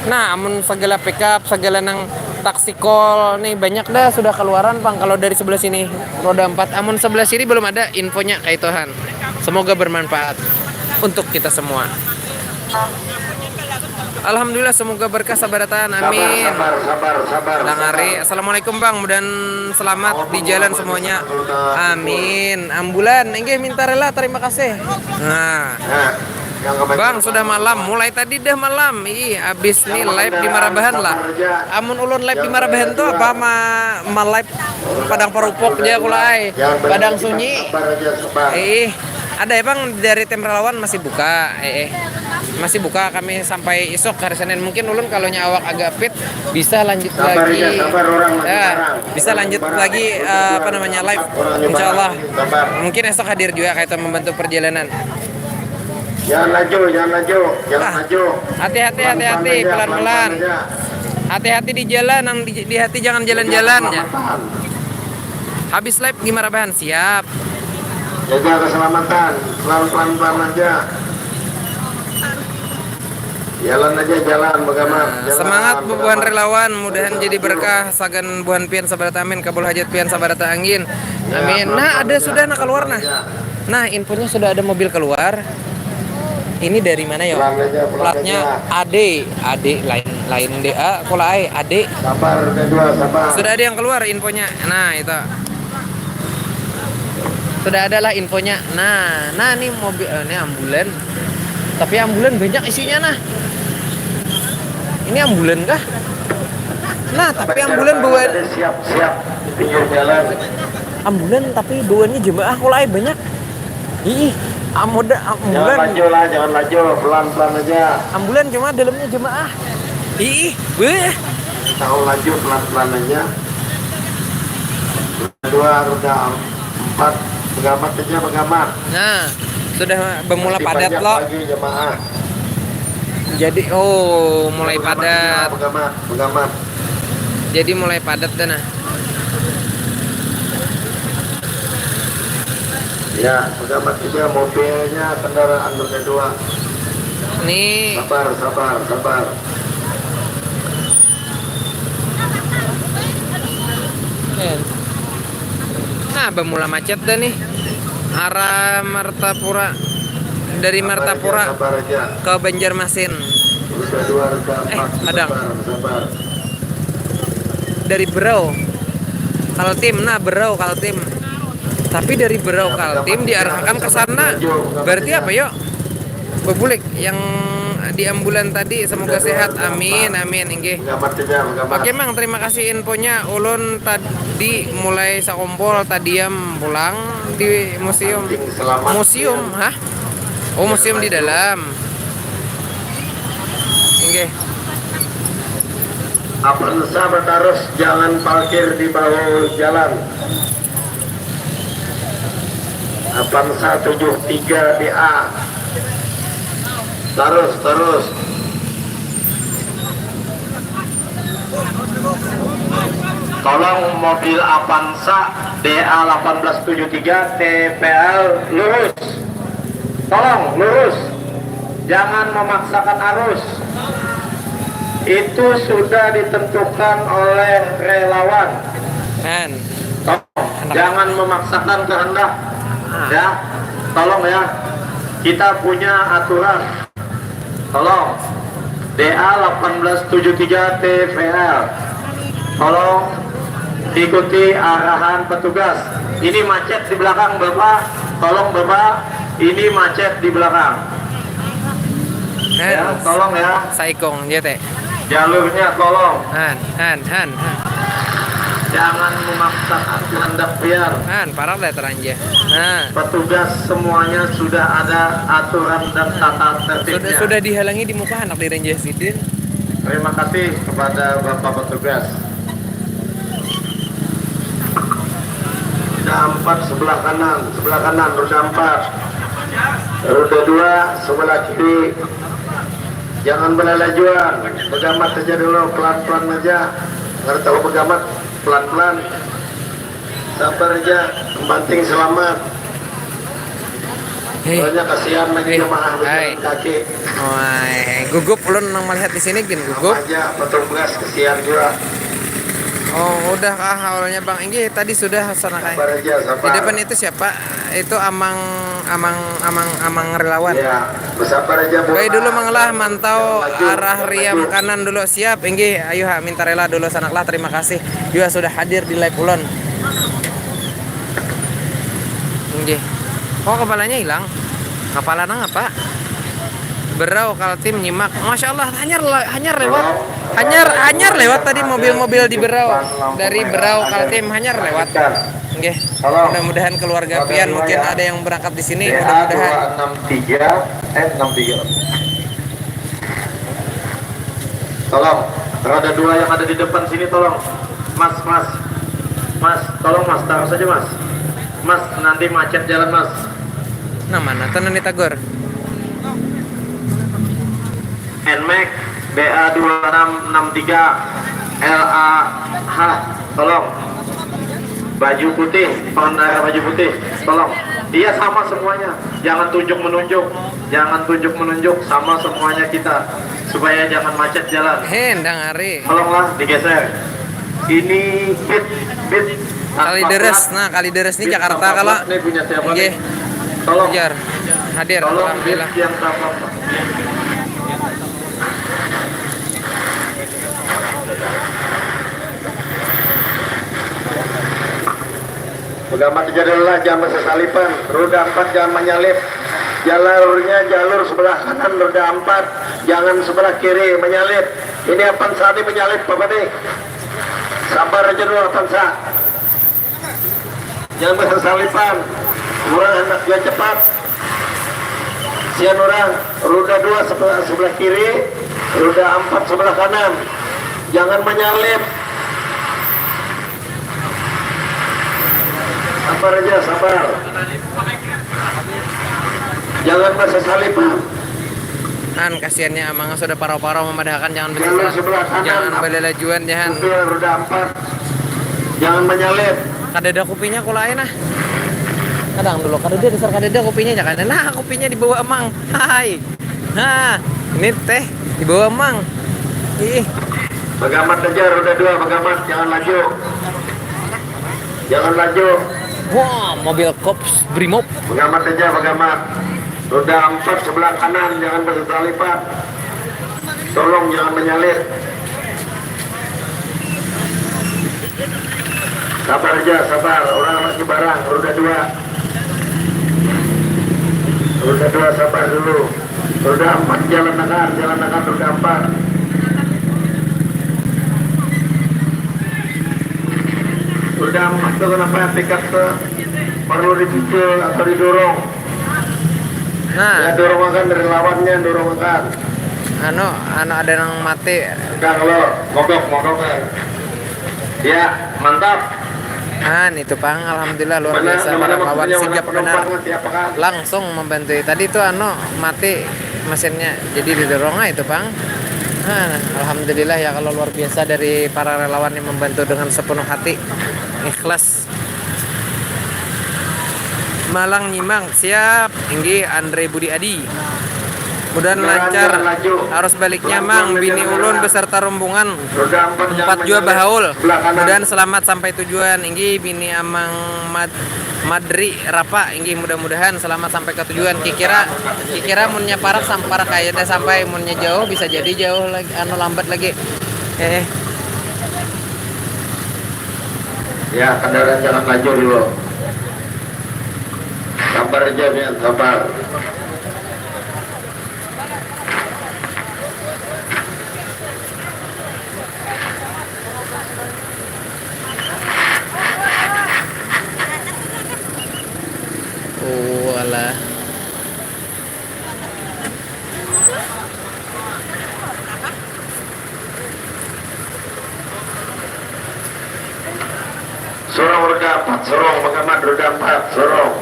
Nah, amun segala pickup, segala nang taksi kol nih banyak dah sudah keluaran pang kalau dari sebelah sini roda empat. Amun sebelah sini belum ada infonya kayak Tuhan. Semoga bermanfaat untuk kita semua. Alhamdulillah semoga berkah sabarataan. Amin. Sabar, sabar, sabar. Langari. Assalamualaikum Bang, mudahan selamat di jalan semuanya. Amin. Ambulan, inggih minta rela, terima kasih. Nah. Bang, sudah malam, mulai tadi dah malam. Ih, abis nih live di Marabahan lah. Amun ulun live di Marabahan tuh apa ma, ma live Padang Parupuk aja kula ai. Padang Sunyi. Ih, ada ya Bang dari tim relawan masih buka. Eh, eh. Masih buka kami sampai isuk hari Senin. Mungkin ulun kalau nya awak agak fit bisa lanjut lagi. Ya, bisa lanjut lagi eh, apa namanya live. Insya Allah. Mungkin esok hadir juga kayak itu membantu perjalanan. Jangan laju, jangan laju, jangan ah, laju. Hati-hati, hati-hati, pelan-pelan. Hati-hati di jalan, nang di, di hati jangan jalan-jalan ya. Habis live gimana bahan? Siap. Jaga keselamatan, pelan-pelan aja. Jalan aja jalan, bagaimana? Nah, semangat bubuhan relawan, mudahan jadi berkah sagan buhan pian sabarata amin, kabul hajat pian sabarata angin. Amin. Nah, ada sudah nah keluar nah. Nah, infonya sudah ada mobil keluar. Ini dari mana ya? Platnya A D, A D lain lain D A, kula ai A D. Sabar, kedua sabar. Sudah ada yang keluar infonya. Nah, itu. Sudah ada lah infonya. Nah, nah ini mobil eh, ini ambulan. Tapi ambulan banyak isinya nah. Ini ambulan kah? Nah, tapi ambulan bawa siap siap pinggir jalan. Ambulan tapi bawaannya jemaah kula ai banyak. Ih, amoda ambulan. Jangan laju lah, jangan laju, pelan-pelan aja. Ambulan cuma dalamnya jemaah. Ih, beuh. Tahu laju pelan-pelan aja. Dua roda empat, pegamat aja pegamat. Nah, sudah bermula padat lo. Lagi jemaah. Jadi oh mulai padat. Pegamat, pegamat. Jadi mulai padat dah nah. Ya, pejabat juga mobilnya kendaraan roda dua. Nih. Sabar, sabar, sabar. Nah, bermula macet dah nih. Arah Martapura. Dari Martapura ke Banjarmasin. Eh, Padang. Dari Berau. Kaltim, nah, Berau, Kaltim. Tapi dari Berau Kaltim diarahkan ke sana. Berarti apa, yuk? Bebulik yang di ambulan tadi, semoga sehat. Amin, amin, inggih. Oke, Mang, terima kasih infonya. Ulun tadi mulai sakumpul tadiam pulang di museum. Museum, hah? Oh, museum di dalam. Inggih. Avanza batarus, jangan parkir di bahu jalan. Avanza tujuh tiga D A. Terus, terus. Tolong mobil Avanza D A delapan belas tujuh tiga T P L lurus. Tolong lurus. Jangan memaksakan arus. Itu sudah ditentukan oleh relawan. Kan. Tolong, jangan memaksakan kehendak. Ah. Ya. Tolong ya. Kita punya aturan. Tolong. D A delapan belas tujuh tiga T V L. Tolong ikuti arahan petugas. Ini macet di belakang, Bapak. Tolong, Bapak. Ini macet di belakang. Ya, tolong ya. Saikung, ya, Teh. Jalurnya tolong. Han, han, han, han. Jangan memaksakan kehendak liar. Han, parah lah teranja. Nah. Petugas semuanya sudah ada aturan dan tata tertibnya. Sudah, sudah dihalangi di muka anak direnjeh sidin. Terima kasih kepada Bapak petugas. Roda empat sebelah kanan, sebelah kanan, roda empat. Roda dua sebelah kiri. Jangan berlalajuan, begamat saja dulu, pelan-pelan aja. Nggak tahu begamat, pelan-pelan. Sabar aja, yang penting selamat. Hei. Soalnya kasihan lagi jemaah berjalan kaki. Wah, gugup ulun nang melihat di sini gin gugup. Apa aja petugas kasihan juga. Oh, udah kah awalnya, Bang? Inggih, tadi sudah sana kayak. Sabar aja, sabar. Di depan itu siapa? Itu Amang, Amang, Amang, Amang relawan. Ya, bersabar aja, Bu. Baik dulu, Mang lah, mantau arah riam kanan dulu. Siap, inggih. Ayo ha, minta rela dulu sanak lah. Terima kasih juga sudah hadir di live ulun. Inggih. Oh, kepalanya hilang. Kepala nang apa? Berau Kaltim nyimak. Masya Allah, hanyar le-, hanyar lewat. Hanyar, hanyar lewat tadi mobil-mobil di Berau. Dari Berau Kaltim hanyar lewat. Inggih. Mudah-mudahan keluarga pian mungkin ada yang berangkat di sini. Mudah-mudahan. Dua enam tiga, eh, enam tiga. Tolong, roda dua yang ada di depan sini, tolong. Mas, Mas. Mas, tolong, Mas, taruh saja, Mas. Mas, nanti macet jalan, Mas. Nang mana tuh nang ditagur? Nmax B A dua enam enam tiga L A H, tolong. Baju putih, pengendara baju putih, tolong. Iya, sama semuanya. Jangan tunjuk menunjuk. Jangan tunjuk menunjuk, sama semuanya kita, supaya jangan macet jalan. Hei, ndang ari. Tolonglah digeser. Ini pit, pit. Kalideres, nah, Kalideres ni Jakarta kalo. Nih punya siapa nih? Tolong. Hadir. Tolong, alhamdulillah. Pit yang tanpa plat. Begamat aja dulu lah, jangan bersesalipan. Roda empat jangan menyalip. Jalurnya jalur sebelah kanan, roda empat. Jangan sebelah kiri menyalip. Ini Avanza nih menyalip, Bapak nih. Sabar aja dulu, Avanza. Jangan bersesalipan. Urang handak jua cepat. Sian urang, roda dua sebelah, sebelah kiri, roda empat sebelah kanan. Jangan menyalip. Sabar aja, sabar. Jangan bersesalipan. Han, kasiannya Amang sudah parau-parau memadahakan jangan bersesalipan. Jangan belelajuan, jangan. Jangan menyalip. Kadada kupinya kula ai nah. Kadang dulu kadada, dasar kadada kupinya, jangan. Nah, kupinya dibawa Amang. Hai. Nah, ini teh dibawa Amang. Ih. Bagamat aja roda dua, bagamat, jangan laju. Jangan laju. Wah, mobil Kops Brimob. Bagamat aja, bagamat. Roda empat sebelah kanan, jangan bertalipat. Tolong jangan menyalip. Sabar aja, sabar. Orang masih barang. Roda dua. Roda dua sabar dulu. Roda empat jalan akan, jalan akan roda empat. Roda empat tuh kenapa pickup tuh perlu dipukul atau didorong? Nah, ya, dorong akan dari lawannya, dorong akan. Anu, anu ada nang mati. Udah lo, mogok, mogok kan. Ya, mantap. Nah, itu pang, alhamdulillah luar biasa, para kawan sigap benar, langsung membantu. Tadi itu anu mati mesinnya, jadi didorong aja itu pang. Nah, alhamdulillah ya kalau luar biasa dari para relawan yang membantu dengan sepenuh hati, ikhlas. Malang Nyimang, siap. Inggih, Andre Budi Adi. Mudahan lancar arus baliknya, Mang. Bini ulun beserta rombongan empat jua bahaul. Mudahan selamat sampai tujuan. Inggih, bini Amang Mad Madri Rapa. Inggih, mudah-mudahan selamat sampai ke tujuan. Kikira, kikira munnya parak sam parak kaya ada sampai, munnya jauh bisa jadi jauh lagi, anu, lambat lagi. Eh. Ya, kendaraan jangan laju dulu. Sabar aja, Mian, sabar. Oh, alah. Sorong roda empat, sorong, bagamat roda empat, sorong.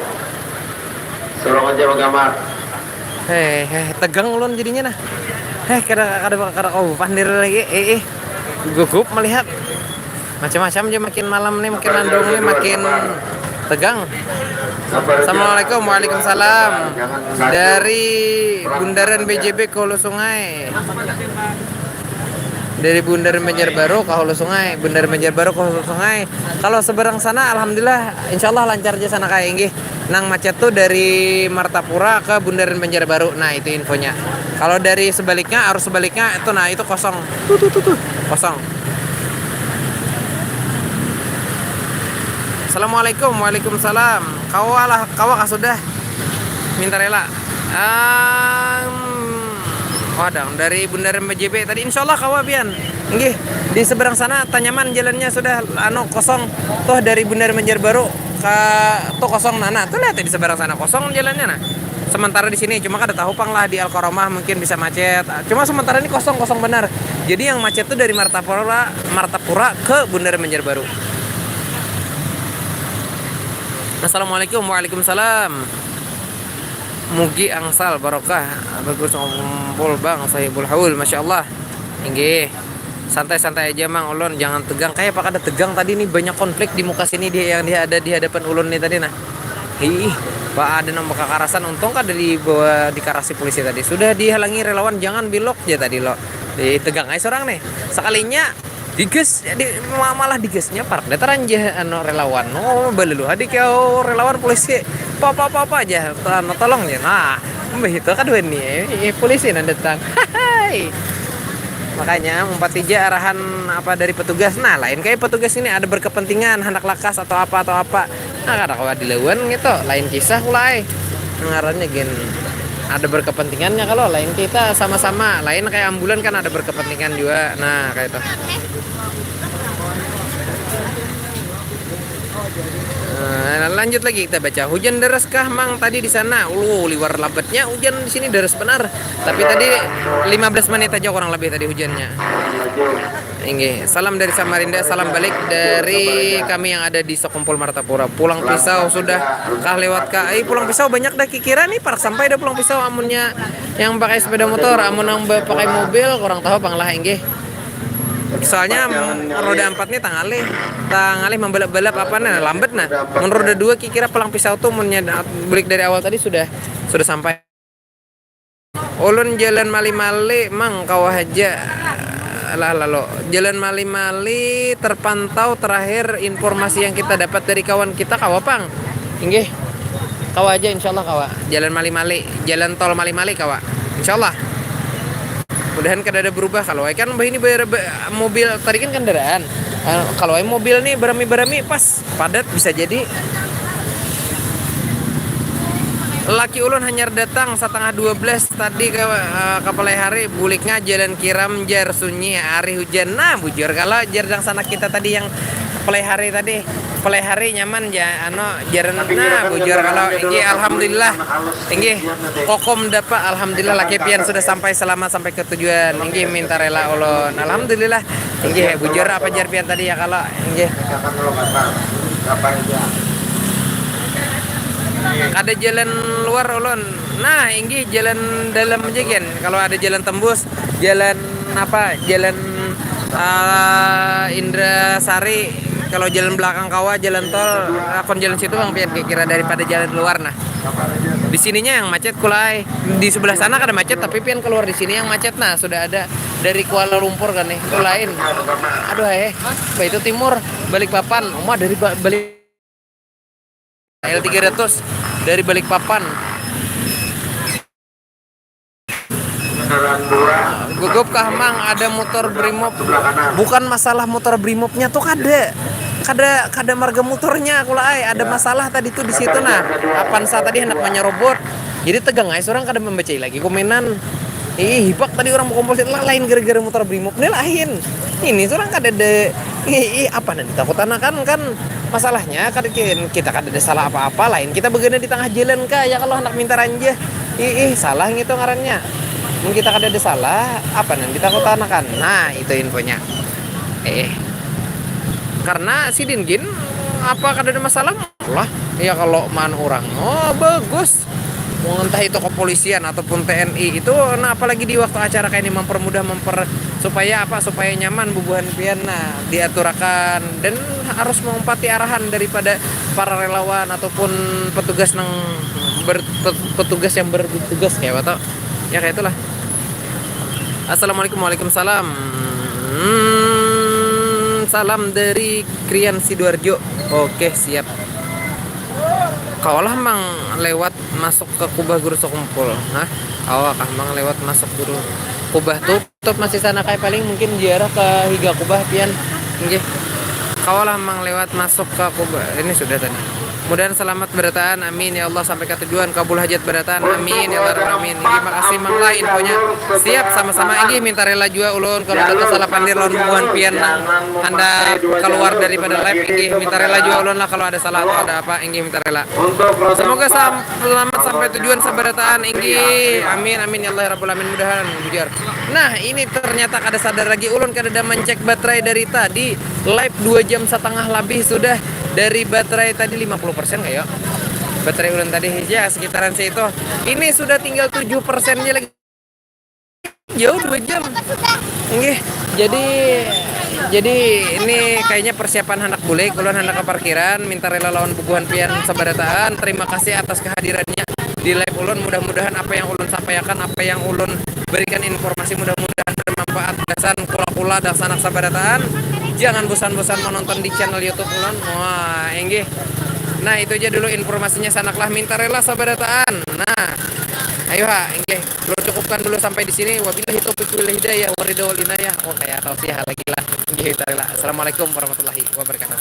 Sorong aja bagamat. Heh, heh, tegang ulun jadinya nah. Heh, kada, kada, kada kawa pandir lagi. Eh, eh. Gugup melihat. Macam-macam aja makin malam nih, makin landung nih, makin tegang. Assalamualaikum. Waalaikumsalam. Dari Bundaran B J B ke Hulu Sungai. Dari Bundaran Banjarbaru ke Hulu Sungai, Bundaran Banjarbaru ke Hulu Sungai. Kalau seberang sana, alhamdulillah, insya Allah lancar aja sana, kayak, inggih. Nang macet tuh dari Martapura ke Bundaran Banjarbaru. Nah, itu infonya. Kalau dari sebaliknya, arus sebaliknya itu, nah, itu kosong. Tuh, tuh, tuh, tuh. Kosong. Assalamualaikum. Waalaikumsalam. Kawa lah, kawa kah sudah? Minta rela. Ehm, wah, dang, dari Bundaran B J B tadi, insya Allah kawa pian. Inggih, di seberang sana tanyaman jalannya sudah, anu, kosong. Tuh, dari Bundaran Banjarbaru ka, tuh, kosong. Nah, nah, tuh, lihat di seberang sana kosong jalannya, nah. Sementara di sini cuma kada tahu pang lah, di Al Karomah mungkin bisa macet. Cuma sementara ini kosong, kosong benar. Jadi yang macet tuh dari Martapura, Martapura ke Bundaran Banjarbaru. Assalamualaikum. Waalaikumsalam. Mugi angsal barokah, bagus kumpul bang, sahibul haul, masya Allah. Inggih. Santai-santai aja, Mang, ulun jangan tegang. Kayak apa kada tegang tadi nih, banyak konflik di muka sini, di, yang di, ada di hadapan ulun nih tadi, nah. Hih, pak, ada nang bakakarasan, untung kada dibawa dikarasi polisi tadi. Sudah dihalangi relawan, jangan belok aja tadi lo. Di tegang aja seorang nih. Sekalinya digas, di, ma- malah digasnya parak datar aja, anu, relawan. Oh, balalu hadi kau relawan polisi. Apa apa apa, apa aja, anu, tolong ya. Nah, mbah itu kadua nih, eh, polisi nang datang. Hai. Makanya umpati ja arahan apa dari petugas. Nah, lain kayak petugas ini ada berkepentingan, hendak lakas atau apa atau apa. Nah, kada kawa dilawan gitu, lain kisah pula ai. Ngarannya gin ada berkepentingannya kalau lain kita sama-sama, lain kayak ambulan kan ada berkepentingan juga. Nah, kayak itu. Nah, lanjut lagi kita baca. Hujan deras kah, Mang, tadi di sana? Oh, liwar labatnya hujan di sini deras benar. Tapi tadi lima belas menit aja kurang lebih tadi hujannya. Inggih, salam dari Samarinda, salam balik dari kami yang ada di Sekumpul Martapura. Pulang pisau sudah kah lewat kah? Eh, pulang pisau banyak dah kikira nih, parak sampai dah pulang pisau amunnya yang pakai sepeda motor, amun yang ba- pakai mobil kurang tahu pang lah, inggih. Soalnya roda empat nih tangalih, tangalih membalap-balap apa nih, lambat nah. Mun roda dua kikira palang pisau tuh munnya da- bulik dari awal tadi sudah sudah sampai. Ulun jalan mali-mali, Mang, kawa haja. Lah, lalu jalan mali-mali terpantau terakhir informasi yang kita dapat dari kawan kita kawa pang. Inggih. Kawa aja, insyaallah kawa. Jalan Mali-Mali, jalan tol Mali-Mali kawa. Insyaallah. Mudahan kada ada berubah kalau ai kan bah ini bayar ba- mobil tadi kan kendaraan. Eh, kalau ai mobil nih berami-berami pas padat bisa jadi. Laki ulun hanyar datang setengah dua belas tadi ke eh, ke Pelai Hari, buliknya jalan Kiram jar sunyi hari hujan. Nah, bujur kalau jar dangsanak kita tadi yang Pelai Hari tadi. Pelai Hari nyaman ja anu jar nah bujur kalau inggih alhamdulillah. Inggih kokom dapat alhamdulillah laki pian sudah sampai selamat sampai ke tujuan. Inggih minta rela ulun. Alhamdulillah. Inggih bujur apa jar pian tadi ya kalau inggih. Kada jalan luar ulun. Nah, inggih jalan dalam aja gen. Kalau ada jalan tembus, jalan apa? Jalan eh, Indra Sari. Kalau jalan belakang kawa, jalan tol, akun jalan situ bang pian kira daripada jalan luar nah. Di sininya yang macet kulai. Di sebelah sana kada macet tapi pian keluar di sini yang macet nah sudah ada dari Kuala Lumpur kan nih. Kulain. Aduh eh, bah itu timur, Balikpapan. Uma dari ba- balik L tiga ratus dari Balikpapan. Gugup kah mang ada motor brimob? Bukan masalah motor brimobnya tuh kada kada kada marga motornya aku lah ai ada masalah tadi tuh di situ nah Avanza tadi hendak menyerobot jadi tegang ai seorang kada membacai lagi komenan. Ih hibak tadi orang berkumpul lah lain gara-gara motor brimob nih lain ini seorang kada ada ih apa nanti takut anakan kan masalahnya kada kita kada ada salah apa-apa lain kita begana di tengah jalan kah ya kalau hendak minta ranja. Ih, ih, salah ngitu ngarannya. Mun kita kada ada salah, apa nang kita kutanakan? Nah, itu infonya. Eh, karena sidin gin apa kada ada masalah lah. Ya kalau man orang, oh bagus. Mau entah itu kepolisian ataupun T N I itu, nah apalagi di waktu acara kayak ini mempermudah memper supaya apa supaya nyaman bubuhan pian nah diaturakan dan harus mengumpati arahan daripada para relawan ataupun petugas nang ber, petugas yang bertugas kayak apa ya kayak itulah. Assalamualaikum waalaikumsalam. Hmm, salam dari Krian Sidoarjo. Oke siap. Kawalah mang lewat masuk ke kubah guru sekumpul. Hah? Kawa kah mang lewat masuk guru kubah tuh? Top masih sana kayak paling mungkin ziarah ke higa kubah pian. Nggih. Kawalah mang lewat masuk ke kubah. Ini sudah tadi. Mudahan selamat berataan. Amin ya Allah sampai ke tujuan kabul hajat berataan. Amin ya Allah amin. Terima kasih mang lah infonya. Siap sama-sama inggih minta rela juga ulun kalau ada salah pandir lawan bubuhan pian nang anda keluar daripada live inggih minta rela juga ulun lah kalau ada salah atau ada apa inggih minta rela. Semoga sam- selamat sampai tujuan sabarataan inggih. Amin amin ya Allah ya rabbal alamin mudahan bujar. Nah, ini ternyata kada sadar lagi ulun kada ada mencek baterai dari tadi live dua jam setengah lebih sudah dari baterai tadi lima puluh persen kayak baterai ulun tadi ya sekitaran situ. Ini sudah tinggal tujuh persennya lagi. Jauh dua jam. Nggih. Jadi jadi ini kayaknya persiapan anak bule, ulun anak ke parkiran, minta rela lawan bubuhan pian sabarataan. Terima kasih atas kehadirannya di live ulun. Mudah-mudahan apa yang ulun sampaikan, apa yang ulun berikan informasi mudah-mudahan bermanfaat gasan kula-kula dan sanak sabarataan. Jangan bosan-bosan menonton di channel YouTube ulun. Wah, enggih. Nah, itu aja dulu informasinya sanaklah minta rela sabarataan. Nah, ayo ha, enggih. Ulun cukupkan dulu sampai di sini. Wabillahi taufiq wal hidayah waridho wal inayah. Oh, kayak tausiah lagi lah. Enggih, minta rela. Assalamualaikum warahmatullahi wabarakatuh.